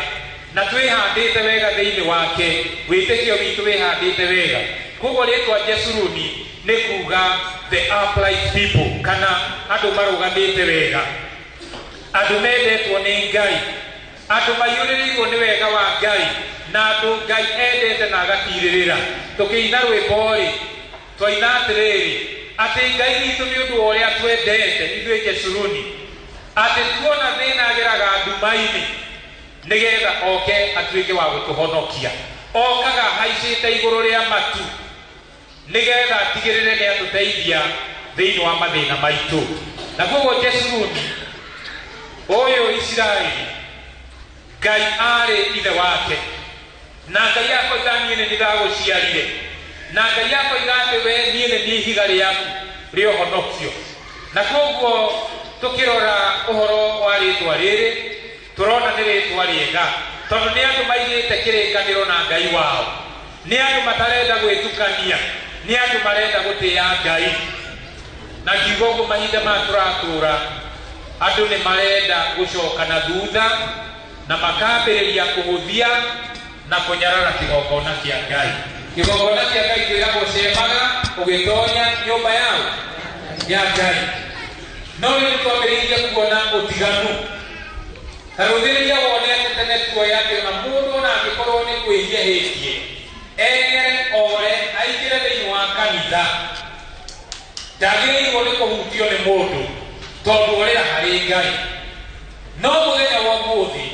S5: na twĩhandĩte wega thĩinĩ wake, wĩtĩkio witũ wĩhandĩte wega. Koguo rĩtwa Jeshuruni nĩ kuga the upright people, kana andũ marũgamĩte wega, andũ mendetwo nĩ Ngai, andũ maiyũrĩrĩirwo nĩ wega wa Ngai, na andũ Ngai endete na agatirĩrĩra. Tũkĩina rwĩmbo-rĩ, twaina atĩrĩrĩ, atĩ Ngai witũ nĩ ũndũ wa ũrĩa twendete ithuĩ Jeshuruni, atĩ tuona thĩna ageraga nduma-inĩ nĩgetha oke atuĩke wa gũtũhonokia. Okaga haicĩte igũrũ rĩa matu nĩgetha atigĩrĩre nĩ atũteithia thĩinĩ wa mathĩna maitũ. Na koguo Jeshuruni ũyũ Isiraeli, Ngai arĩ ithe wake, na Ngai akoiga niĩ nĩ ndagũciarire, na Ngai akoiga atĩ we niĩ nĩ niĩ ihiga rĩaku rĩa ũhonokio. Na koguo tũkĩrora ũhoro wa rĩtwa rĩrĩ, tũrona nĩ rĩtwa rĩega, tondũ nĩ andũ maigĩte kĩrĩkanĩro na Ngai wao, nĩ andũ matarenda gwĩtukania, nĩ andũ marenda gũtĩĩa Ngai. Na ngiuga ũguo mahinda maya tũratũra, andũ nĩ marenda gũcoka na thutha, Na makambĩrĩria kũhũthia na kũnyarara kĩgongona kĩa Ngai. Kĩgongona kĩa Ngai kwĩragwo cemaga ũgĩtonya nyũmba yao ya Ngai. No rĩu nĩtwambĩrĩirie kuona ũtiganu. Ta rũthĩrĩria wone atĩ tene tuoĩ atĩ ona mũndũ ona angĩkorwo nĩ kwĩhia ehĩtie, eng'ere ore aingĩre thĩinĩ wa kanitha, ndagĩrĩirwo nĩ kũhutio nĩ mũndũ tondũ orĩra harĩ Ngai. No mũthenya wa ũmũthĩ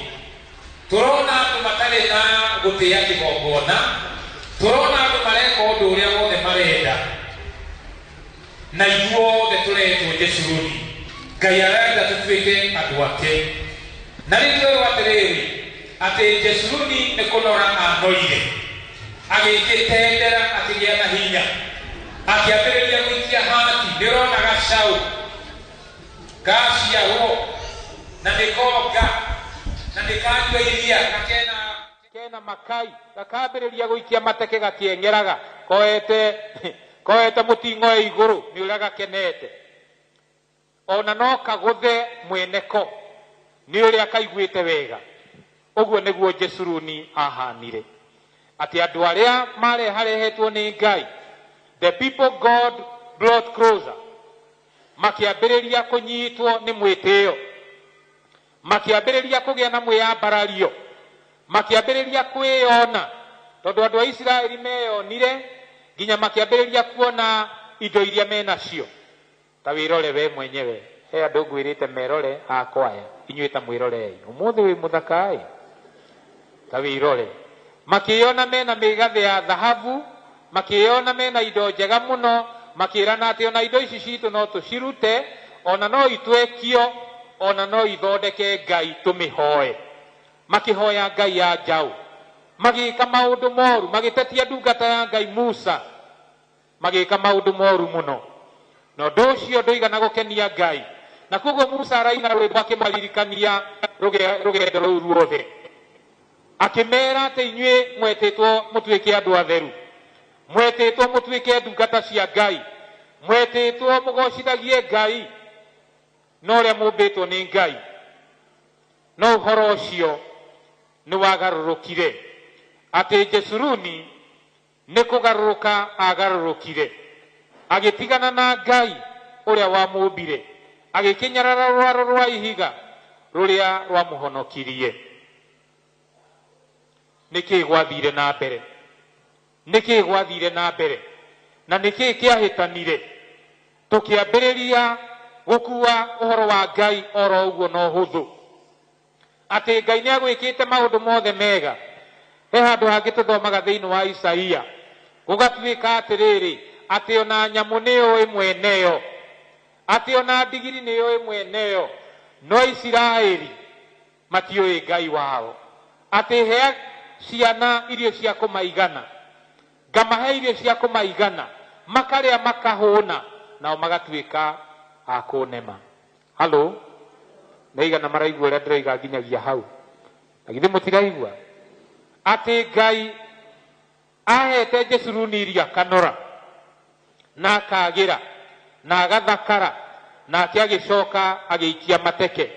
S5: tũrona andũ matarĩ na gũtĩĩa kĩgongona, tũrona andũ mareka ũndũ ũrĩa wothe marenda, na ithuothe tũretwo Jeshuruni. Ngai arenda tũtuĩke andũ ake. Na rĩu twerwo atĩrĩrĩ, atĩ Jeshuruni nĩ kũnora anorire, agĩgĩtendera akĩgĩa na hinya, akĩambĩrĩria gũikia hati. Nĩ ũrona gacaũ gaciarwo na nĩ konga na nĩ kanyua iria na kena makai, gakambĩrĩria gũikia mateke gakĩeng'eraga, koete mũting'oe igũrũ nĩ ũrĩa gakenete. Ona no kagũthe mweneko nĩ ũrĩa kaiguĩte wega. Ũguo nĩguo Jeshuruni ahanire, atĩ andũ arĩa mareharehetwo nĩ Ngai, the people God brought closer, makĩambĩrĩria kũnyitwo nĩ mwĩtĩo, makĩambĩrĩria kũgĩa na mwĩyambarario, makĩambĩrĩria kwĩyona, tondũ andũ a Isiraeli meyonire nginya makĩambĩrĩria kuona indo iria menacio. Ta wĩrore we mwenyewe, he andũ ngwĩrĩte merore akwaya, inyuĩ ta mwĩrorei, ũmũthĩ wĩ mũthaka-ĩ, ta wĩrore. Makĩyona mena mĩgathĩ ya thahabu, makĩyona mena indo njega mũno, makĩrana atĩ ona indo ici citũ no tũcirute, ona no itwekio, ona no ithondeke Ngai tũmĩhoe. Makĩhoya Ngai ya njaũ, magĩka maũndũ moru, magĩtetia ndungata ya Ngai Musa, magĩka maũndũ moru mũno. Na ũndũ ũcio ndũigana gũkenia Ngai. Na koguo Musa araina rwĩmbo akĩmaririkania rũgendo rũu ruothe, akĩmera atĩ inyuĩ mwetĩtwo mũtuĩke andũ atheru, mwetĩtwo mũtuĩke ndungata cia Ngai, mwetĩtwo mũgocithagie Ngai na ũrĩa mũmbĩtwo nĩ Ngai. No ũhoro ũcio nĩ wagarũrũkire, atĩ Jeshuruni nĩ kũgarũrũka agarũrũkire, agĩtigana na Ngai ũrĩa wamũmbire, agĩkĩnyarara rwaro rwa ihiga rũrĩa rwamũhonokirie. Nĩkĩĩ gwathire na mbere? Nĩkĩĩ gwathire na mbere? Na nĩkĩĩ kĩahĩtanire? Tũkĩambĩrĩria gũkua ũhoro wa Ngai oro ũguo na ũhũthũ, atĩ Ngai nĩ agwĩkĩte maũndũ mothe mega. He handũ hangĩ tũthomaga thĩinĩ wa Isaia, gũgatuĩka atĩrĩrĩ, atĩ ona nyamũ nĩ yũĩ mweneyo, atĩ ona ndigiri nĩ yũĩ mweneyo, no Isiraeli matiũĩ Ngai wao. Atĩ hea ciana irio cia kũmaigana, ngamahe irio cia kũmaigana, makarĩa makahũna, nao magatuĩka a kũnema. Halo, nĩ aigana maraigua ũrĩa ndĩroiga nginyagia hau? Na githĩ mũtiraigua atĩ Ngai ahete Jeshuruni irio akanora na akagĩra na agathakara, nake agĩcoka agĩikia mateke,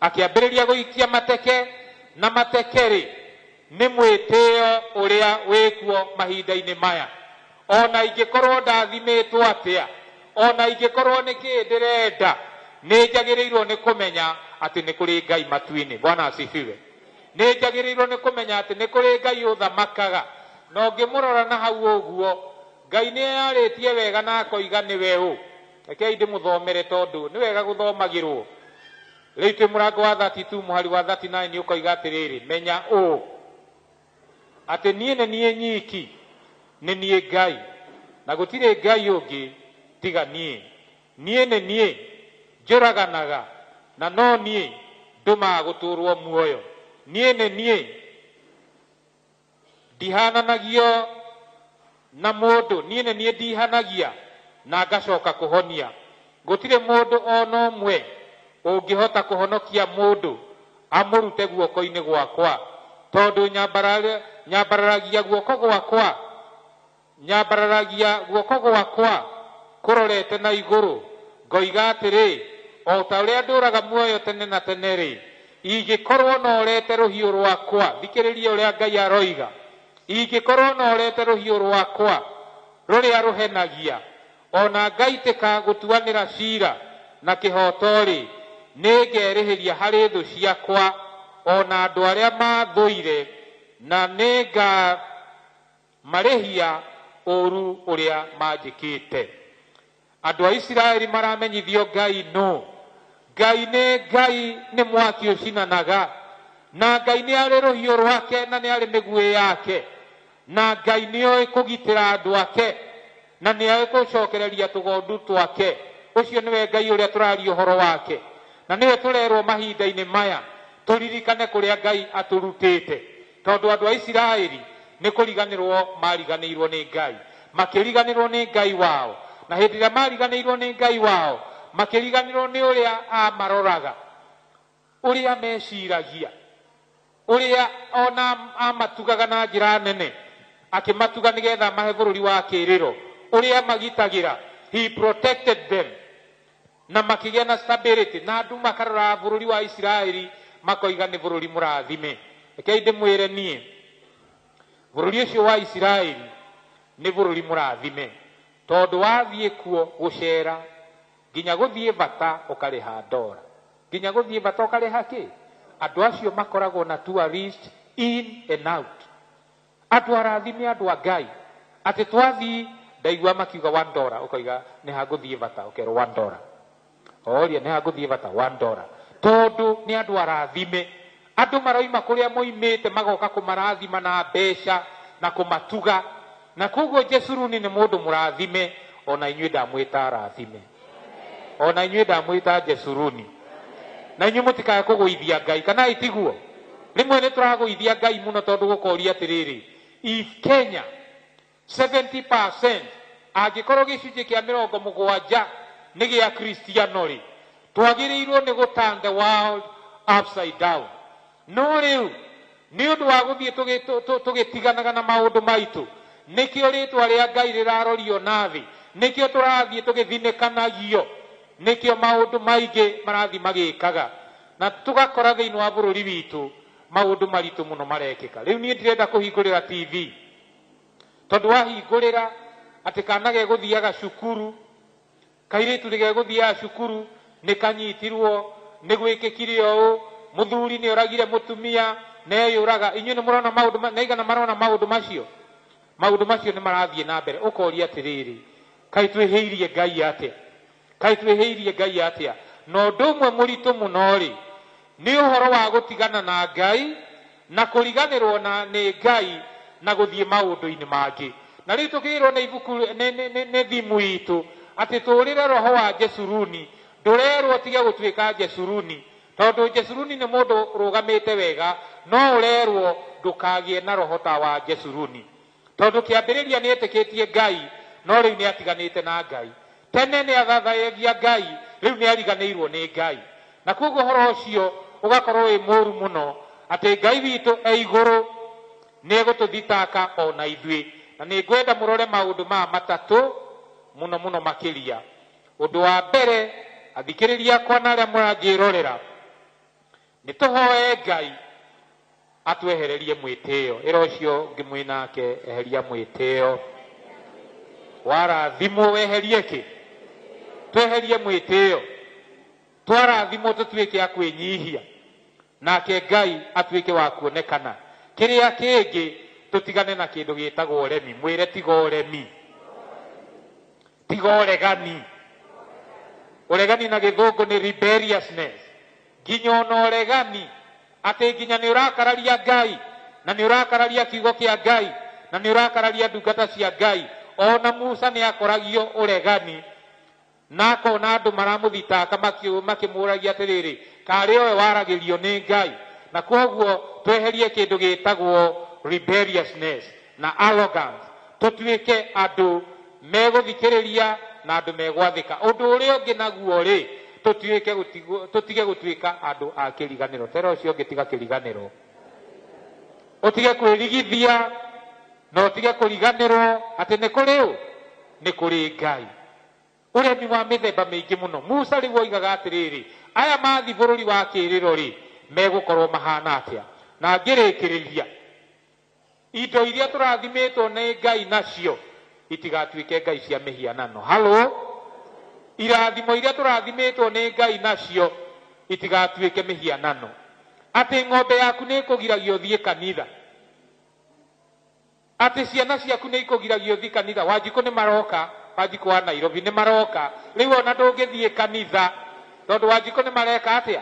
S5: akĩambĩrĩria gũikia mateke, na mateke-rĩ nĩ mwĩtĩo ũrĩa wĩkuo mahinda-inĩ maya. Ona ingĩkorwo ndathimĩtwo atĩa, ona ingĩkorwo nĩ kĩĩ ndĩrenda, nĩ njagĩrĩirwo nĩ kũmenya atĩ nĩ kũrĩ Ngai matu-inĩ. Bwana asifiwe. Nĩ njagĩrĩirwo nĩ kũmenya atĩ nĩ kũrĩ Ngai ũthamakaga. Na ũngĩmũrora na hau ũguo, Ngai nĩ eyarĩtie wega na akoiga nĩwe ũ. Rekei ndĩmũthomere tondũ nĩ wega gũthomagĩrwo. Rĩu twĩ mũrango wa 32 mũhari wa 39 ũkoiga atĩrĩrĩ, menya ũũ atĩ niĩ nĩ niĩ nyiki, nĩ niĩ Ngai, na gũtirĩ Ngai ũngĩ tiga niĩ. Niĩ nĩ niĩ njũraganaga, na no niĩ ndũmaga gũtũũrwo muoyo. Niĩ nĩ niĩ ndihananagio na mũndũ, niĩ nĩ niĩ ndihanagia na ngacoka kũhonia. Gũtirĩ mũndũ ona ũmwe ũngĩhota kũhonokia mũndũ amũrute guoko-inĩ gwakwa, tondũ nyambararagia guoko gwakwa, nyambararagia guoko gwakwa kũrorete na igũrũ, ngoiga atĩrĩ, o ta ũrĩa ndũraga muoyo tene na tene-rĩ, Ingĩkorwo norete rũhiũ rwakwa, thikĩrĩria ũrĩa Ngai aroiga, ingĩkorwo norete rũhiũ rwakwa rũrĩa rũhenagia, ona ngaitĩka gũtuanĩra cira na kĩhooto-rĩ, nĩngerĩhĩria harĩ thũ ciakwa ona andũ arĩa mathũire, na nĩngamarĩhia ũũru ũrĩa manjĩkĩte. Andũ a Isiraeli maramenyithio Ngai nũ. Ngai nĩ Ngai, nĩ mwaki ũcinanaga, na Ngai nĩ arĩ rũhiũ rwake na nĩ arĩ mĩguĩ yake, na Ngai nĩ oĩ kũgitĩra andũ ake na nĩ oĩ gũcokereria tũgondu twake. Ũcio nĩwe Ngai ũrĩa tũraria ũhoro wake, na nĩwe tũrerwo mahinda-inĩ maya tũririkane kũrĩa Ngai atũrutĩte, tondũ andũ a Isiraeli nĩ kũriganĩrwo mariganĩirwo nĩ Ngai, makĩriganĩrwo nĩ Ngai wao, na hĩndĩ ĩrĩa mariganĩirwo nĩ Ngai wao makĩriganĩrwo nĩ ũrĩa amaroraga, ũrĩa meciragia, ũrĩa ona amatugaga na njĩra nene, akĩmatuga nĩgetha mahe bũrũri wa kĩĩrĩro, ũrĩa magitagĩra, he protected them, na makĩgĩa na stability, na andũ makarora bũrũri wa Isiraeli makoiga nĩ bũrũri mũrathime. Rekei ndĩmwĩre niĩ, bũrũri ũcio wa Isiraeli nĩ bũrũri mũrathime, tondũ wathiĩ kuo gũcera nginya gũthiĩ bata ũkarĩha ndora, nginya gũthiĩ bata ũkarĩha kĩ. Andũ acio makoragwo na tourist in and out, andũ arathime, andũ a Ngai, atĩ twathiĩ ndaigua makiuga $1, ũkoiga nĩ ha ngũthiĩ bata, ũkerwo $1, oria nĩ ha ngũthiĩ bata $1, tondũ nĩ andũ arathime. Andũ maroima kũrĩa moimĩte magoka kũmarathima na mbeca na kũmatuga, na koguo Jesuruni nĩ mũndũ mũrathime. Ona inyuĩ ndamwĩta arathime, ona inyuĩ ndamwĩta Jesuruni, na inyuĩ mũtikae kũgũithia Ngai, kana itiguo? Rĩmwe nĩ tũragũithia Ngai mũno, tondũ gũkoria atĩrĩrĩ, if Kenya 70% angĩkorwo gĩcunjĩ kĩa 70 nĩ gĩa Kristiano rĩ, twagĩrĩirwo nĩ gũturn the world upside down. No rĩu nĩ ũndũ wa gũthiĩ tũgĩtiganaga na maũndũ maitũ, nĩkĩo rĩtwa rĩa Ngai rĩrarorio na thĩ, nĩkĩo tũrathiĩ tũgĩthinĩkanagio, nĩkĩo maũndũ maingĩ marathiĩ magĩkaga, na tũgakora thĩinĩ wa bũrũri witũ maũndũ maritũ mũno marekĩka. Rĩu niĩ ndirenda kũhingũrĩra TV, tondũ wahingũrĩra atĩ kana gegũthiaga cukuru, kairĩtu nĩ gegũthiaga cukuru, nĩ kanyitirwo, nĩ gwĩkĩkire ũũ, mũthuri nĩ oragire mũtumia, neyũraga. Inyuĩ nĩ mũrona maũndũ naigana marona maũndũ macio? Maũndũ macio nĩ marathiĩ na mbere. Ũkoria atĩrĩrĩ, kaĩ twĩhĩirie Ngai atĩa? Kaĩ twĩhĩirie Ngai atĩa? Na ũndũ ũmwe mũritũ mũno rĩ, nĩ ũhoro wa gũtigana na Ngai na kũriganĩrwo na nĩ Ngai na gũthiĩ maũndũ-inĩ mangĩ. Na rĩu tũkĩrwo nĩ ibuku nĩ thimu itũ atĩ tũrĩre roho wa Jesuruni. Ndũrerwo tige gũtuĩka Jesuruni, tondũ Jesuruni nĩ mũndũ ũrũgamĩte wega, no ũrerwo ndũkagĩe na roho ta wa Jesuruni, tondũ kĩambĩrĩria nĩ etĩkĩtie Ngai, no rĩu nĩ atiganĩte na Ngai. Tene nĩ athathayagia Ngai, rĩu nĩ ariganĩirwo nĩ Ngai. Na koguo ũhoro ũcio ũgakorwo wĩ mũru mũno, atĩ Ngai witũ e igũrũ nĩ egũtũthitaka ona ithuĩ. Na nĩ ngwenda mũrore maũndũ maya matatũ mũno mũno makĩria. Ũndũ wa mbere, athikĩrĩria akwa na arĩa mũranjĩrorera, nĩ tũhoe Ngai atwehererie mwĩtĩo. Ĩra ũcio ũngĩ mwĩ nake, eheria mwĩtĩo. Warathimwo weherie kĩ? Tweherie mwĩtĩo. Twarathimwo tũtuĩke a kwĩnyihia, nake Ngai atuĩke wa kuonekana. Kĩrĩa kĩngĩ, tũtigane na kĩndũ gĩtagwo ũremi. Mwĩre tiga ũremi, tiga ũregani. Ũregani na gĩthũngũ nĩ rebelliousness. Nginya ona ũregani, atĩ nginya nĩ ũrakararia Ngai, na nĩ ũrakararia kiugo kĩa Ngai, na nĩ ũrakararia ndungata cia Ngai. Ona Musa nĩ akoragio ũregani, na akona andũ maramũthitaka makĩmũragia atĩrĩrĩ, karĩ owe waragĩrio nĩ Ngai. Na koguo tweherie kĩndũ gĩtagwo rebelliousness na arrogance, tũtuĩke andũ megũthikĩrĩria na andũ megwathĩka. Ũndũ ũrĩa ũngĩ naguo rĩ, tũtige gũtuĩka andũ a kĩriganĩro. Tera ũcio ũngĩ, tiga kĩriganĩro, ũtige kwĩrigithia na ũtige kũriganĩrwo atĩ nĩ kũrĩ ũ, nĩ kũrĩ Ngai. Ũremi wa mĩthemba mĩingĩ mũno. Musa rĩu oigaga atĩrĩrĩ, aya mathi bũrũri wa kĩĩrĩro rĩ, Megũkorwo mahana atĩa? Na ngĩrĩkĩrĩria, indo iria tũrathimĩtwo nĩ Ngai nacio itigatuĩke ngai cia mĩhianano. Halo, irathimo iria tũrathimĩtwo nĩ Ngai nacio itigatuĩke mĩhianano. Atĩ ng'ombe yaku nĩ ĩkũgiragia ũthiĩ kanitha, atĩ ciana ciaku nĩ ikũgiragia ũthiĩ kanitha. Wanjikũ nĩ maroka, Wanjikũ wa Nairobi nĩ maroka. Rĩu ona ndũngĩthiĩ kanitha tondũ Wanjikũ nĩ mareka atĩa?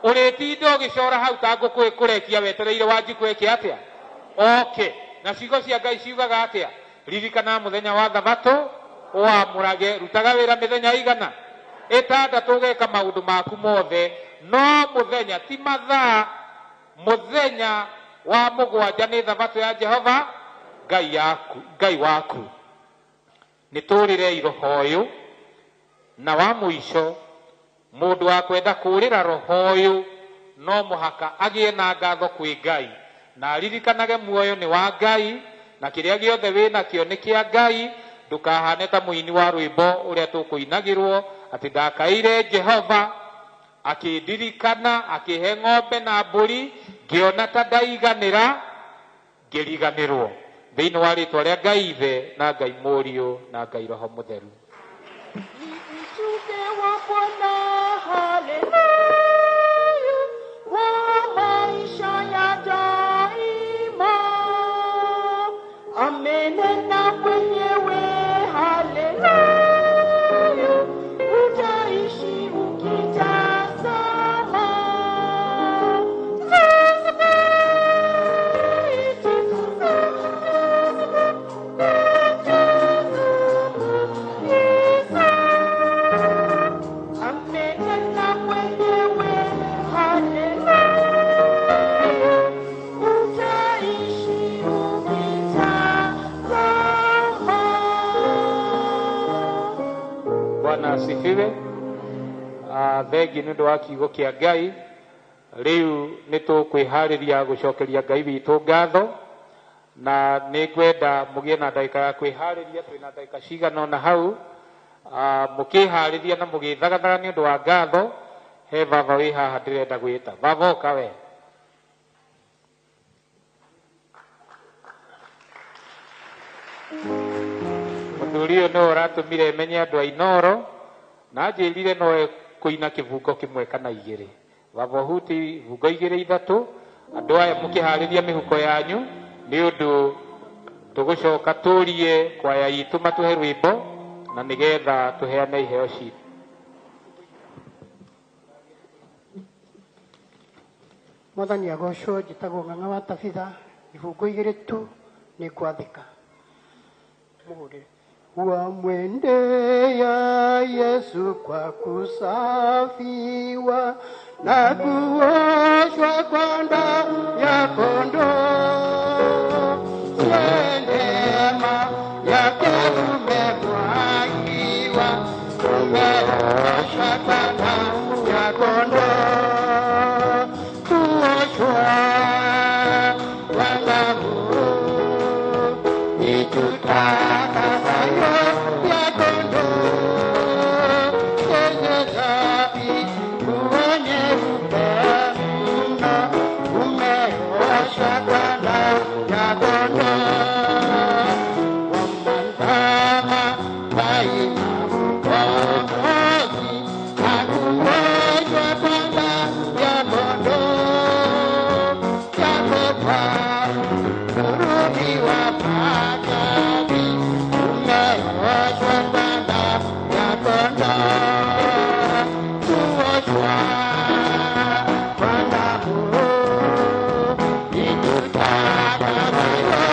S5: Ũrĩtinda ũgĩcora hau ta ngũkũ ĩkũrekia wetereire Wanjikũ eke atĩa? Oke. Na ciugo cia Ngai ciugaga atĩa? Ririkana mũthenya wa thabatũ ũwamũrage, rutaga wĩra mĩthenya igana ĩtandatũ, ũgeka maũndũ maku mothe, no mũthenya ti mathaa, mũthenya wa mũgwanja nĩ thabatũ ya Jehova Ngai yaku, Ngai waku. Nĩ tũrĩrei roho ũyũ. Na wa mũico, mũndũ wa kwenda kũũrĩra roho ũyũ no mũhaka agĩe na ngatho kwĩ Ngai, na aririkanage muoyo nĩ wa Ngai, na kĩrĩa gĩothe wĩ nakĩo nĩ kĩa Ngai. Ndũkahane ta mũini wa rwĩmbo ũrĩa tũkũinagĩrwo atĩ ndakaire Jehova akĩndirikana, akĩhe ng'ombe na mbũri, ngĩona ta ndaiganĩra, ngĩriganĩrwo. Thĩinĩ wa rĩtwa rĩa Ngai Ithe na Ngai Mũriũ na Ngai Roho Mũtheru.
S2: Ujumbe wa Bwana, haleluya, wa maisha ya daima. Amenena mwenyewe, haleluya, utaishi ukitazama. Tazama, amenena mwenyewe, haleluya, utaishi ukitazama.
S5: Bwana asifiwe. Thengi nĩ ũndũ wa kiugo kĩa Ngai. Rĩu nĩ tũkwĩharĩria gũcokeria Ngai witũ ngatho, na nĩ ngwenda mũgĩe na ndagĩka ya kwĩharĩria. Twĩna ndagĩka cigana ũna hau. Mũkĩharĩria na mũgĩthagathaga nĩ ũndũ wa ngatho, he baba wĩ haha ndĩrenda gwĩta. Baba ũka we. Mũthuri ũyũ nĩwe ũratũmire menye andũ a Inooro, na anjĩrire no ekũina kĩbungo kĩmwe kana igĩrĩ. Baba ũhuti ibungo igĩrĩ ithatũ. Andũ aya mũkĩharĩria mĩhuko yanyu, nĩ ũndũ tũgũcoka tũrie kwaya itũ matũhe rwĩmbo, na nĩgetha tũheane iheo citũ.
S7: Mwathani agocwo. Njĩtagwo Ng'ang'a wa Tabitha. Ibungo igĩrĩ tu nĩ ngwathĩka. Mũhũrĩre. Wamwendea Yesu kwa kusafiwa na kuoshwa kwa damu ya kondoo. Neema yake umemwagiwa, umeoshwa kwa damu ya kondoo. Kuoshwa kwa damu itutakasayo ya kondoo, yenye dhambi uonye upendo, umeoshwa kwa damu ya kondoo. Wamandama daima mkombozi, na kuoshwa kwa damu ya kondoo. Yakobo kurudiwa pagani, umeoshwa kwa damu ya kondoo. Kuoshwa kwa damu itutakasayo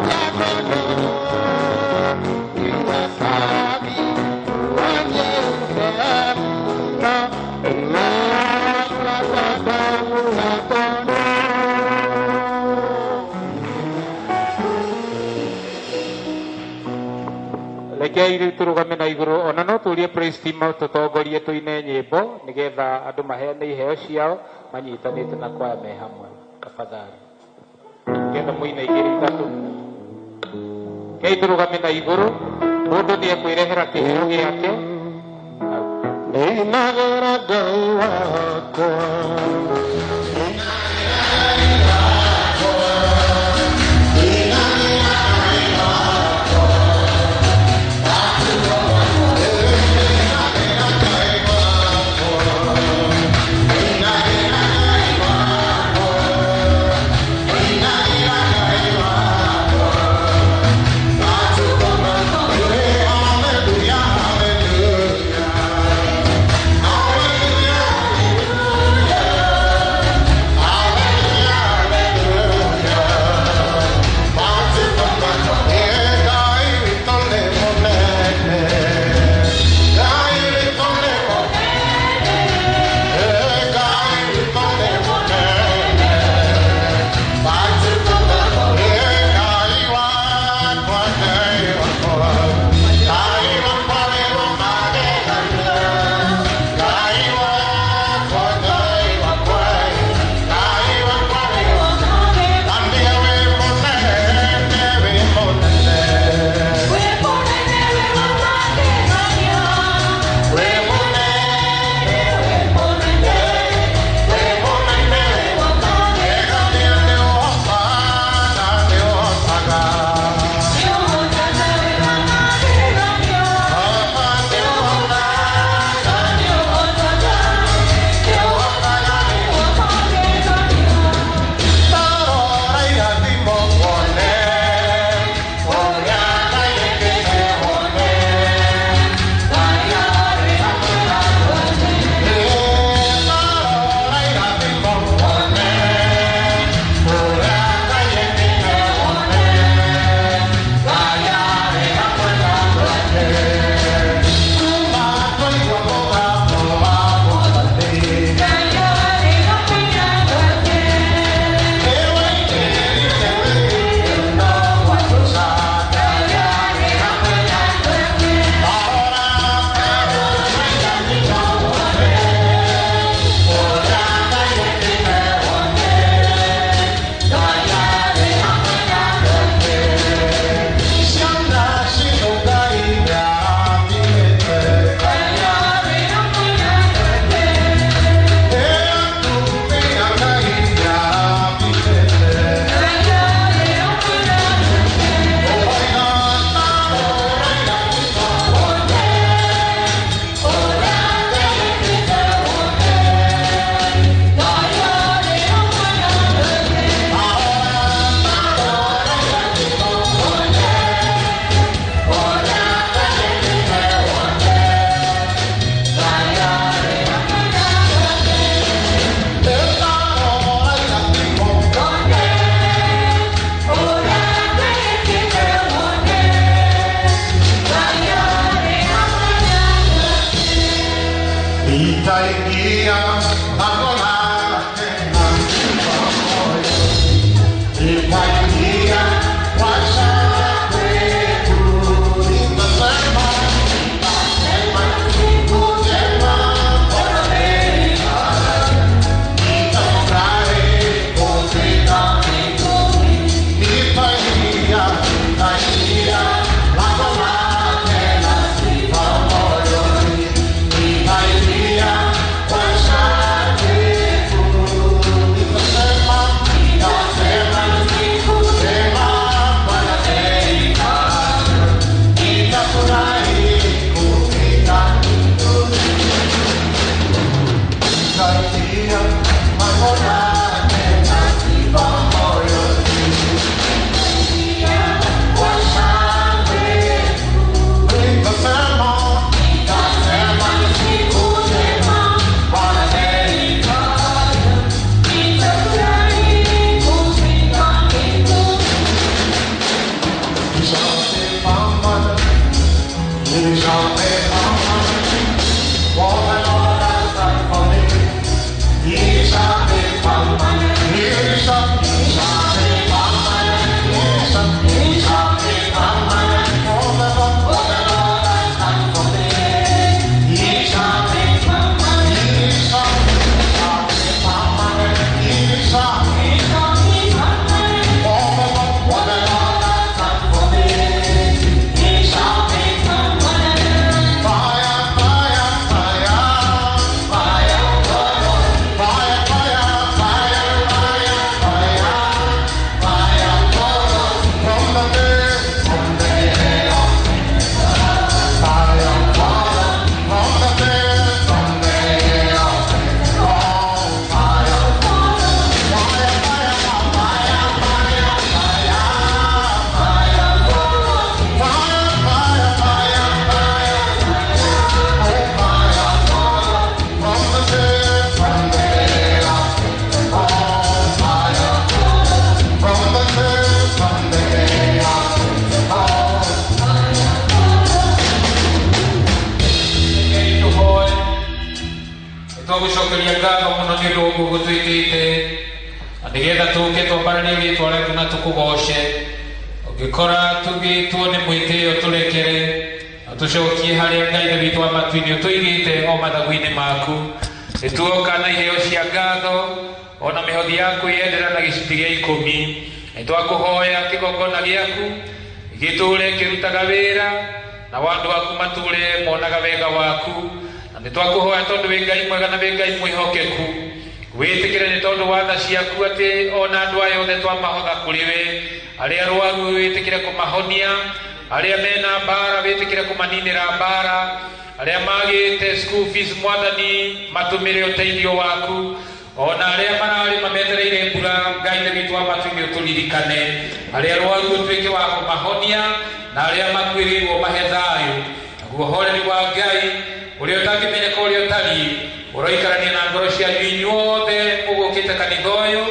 S7: ya kondoo. Iwe safi uonye upendo, umeoshwa kwa damu ya kondoo.
S5: Rekei rĩu tũrũgame na igũrũ, ona no tũrie praise team tũtongorie tũine nyĩmbo nĩgetha andũ maheane iheo ciao manyitanĩte na kwaya me hamwe. Tafadhali nĩgetha mũine igĩrĩ ithatũ. Rekei tũrũgame na igũrũ, mũndũ nĩ ekwĩrehera kĩheo gĩake.
S29: Nĩinagĩra Ngai wakwa. shall be permanent. He shall be permanent. What the Lord has done for me, he shall be permanent. He shall be permanent. He shall be permanent. What the Lord has done for me, he shall be permanent. He shall be permanent. He shall be permanent. What the Lord has done for me, he shall be permanent. Fire, fire, fire, fire, fire, fire, fire, fire, fire, fire, from the day of fire, from the day of fire, fire, fire, fire, fire, fire, fire, fire, fire, fire, oh fire, from the day of oh fire, from the day of oh.
S5: Tũhoe. Nĩtwagũcokeria ngatho mũno nĩ ũndũ wa ũguo gũtwĩkĩte na nĩgetha tũke twambararie rĩtwa rĩaku na tũkũgoce. Ũngĩkora tũgĩtwo nĩ mwĩtĩo tũrekere na tũcokie harĩa Ngai Ithe witũ wa matu-inĩ ũtũigĩte o mathagu-inĩ maku. Nĩtuoka na iheo cia ngatho ona mĩhothi ya kwĩyendera na gĩcunjĩ gĩa ikũmi. Nĩtwakũhoya kĩgongona gĩaku gĩtũre kĩrutaga wĩra na andũ aku matũre monaga wega waku. Na nĩtwakũhoya tondũ wĩ Ngai mwega na wĩ Ngai mwĩhokeku, wĩtĩkĩre nĩ tondũ wa tha ciaku atĩ ona andũ aya othe twamahotha kũrĩ we. Arĩa arwaru wĩtĩkĩre kũmahonia, arĩa mena mbara wĩtĩkĩre kũmaninĩra mbara, arĩa magĩte school fees Mwathani matũmĩre ũteithio waku, ona arĩa mararĩma metereire mbura Ngai Ithe witũ wa matu-inĩ ũtũririkane. Arĩa arwaru ũtuĩke wa kũmahonia na arĩa makuĩrĩirwo mahe thayũ. Naguo ũhoreri wa Ngai ũrĩa ũtangĩmenyeka ũrĩa ũtariĩ ũroikarania na ngoro cianyu inyuothe mũgũkĩte kanitha ũyũ.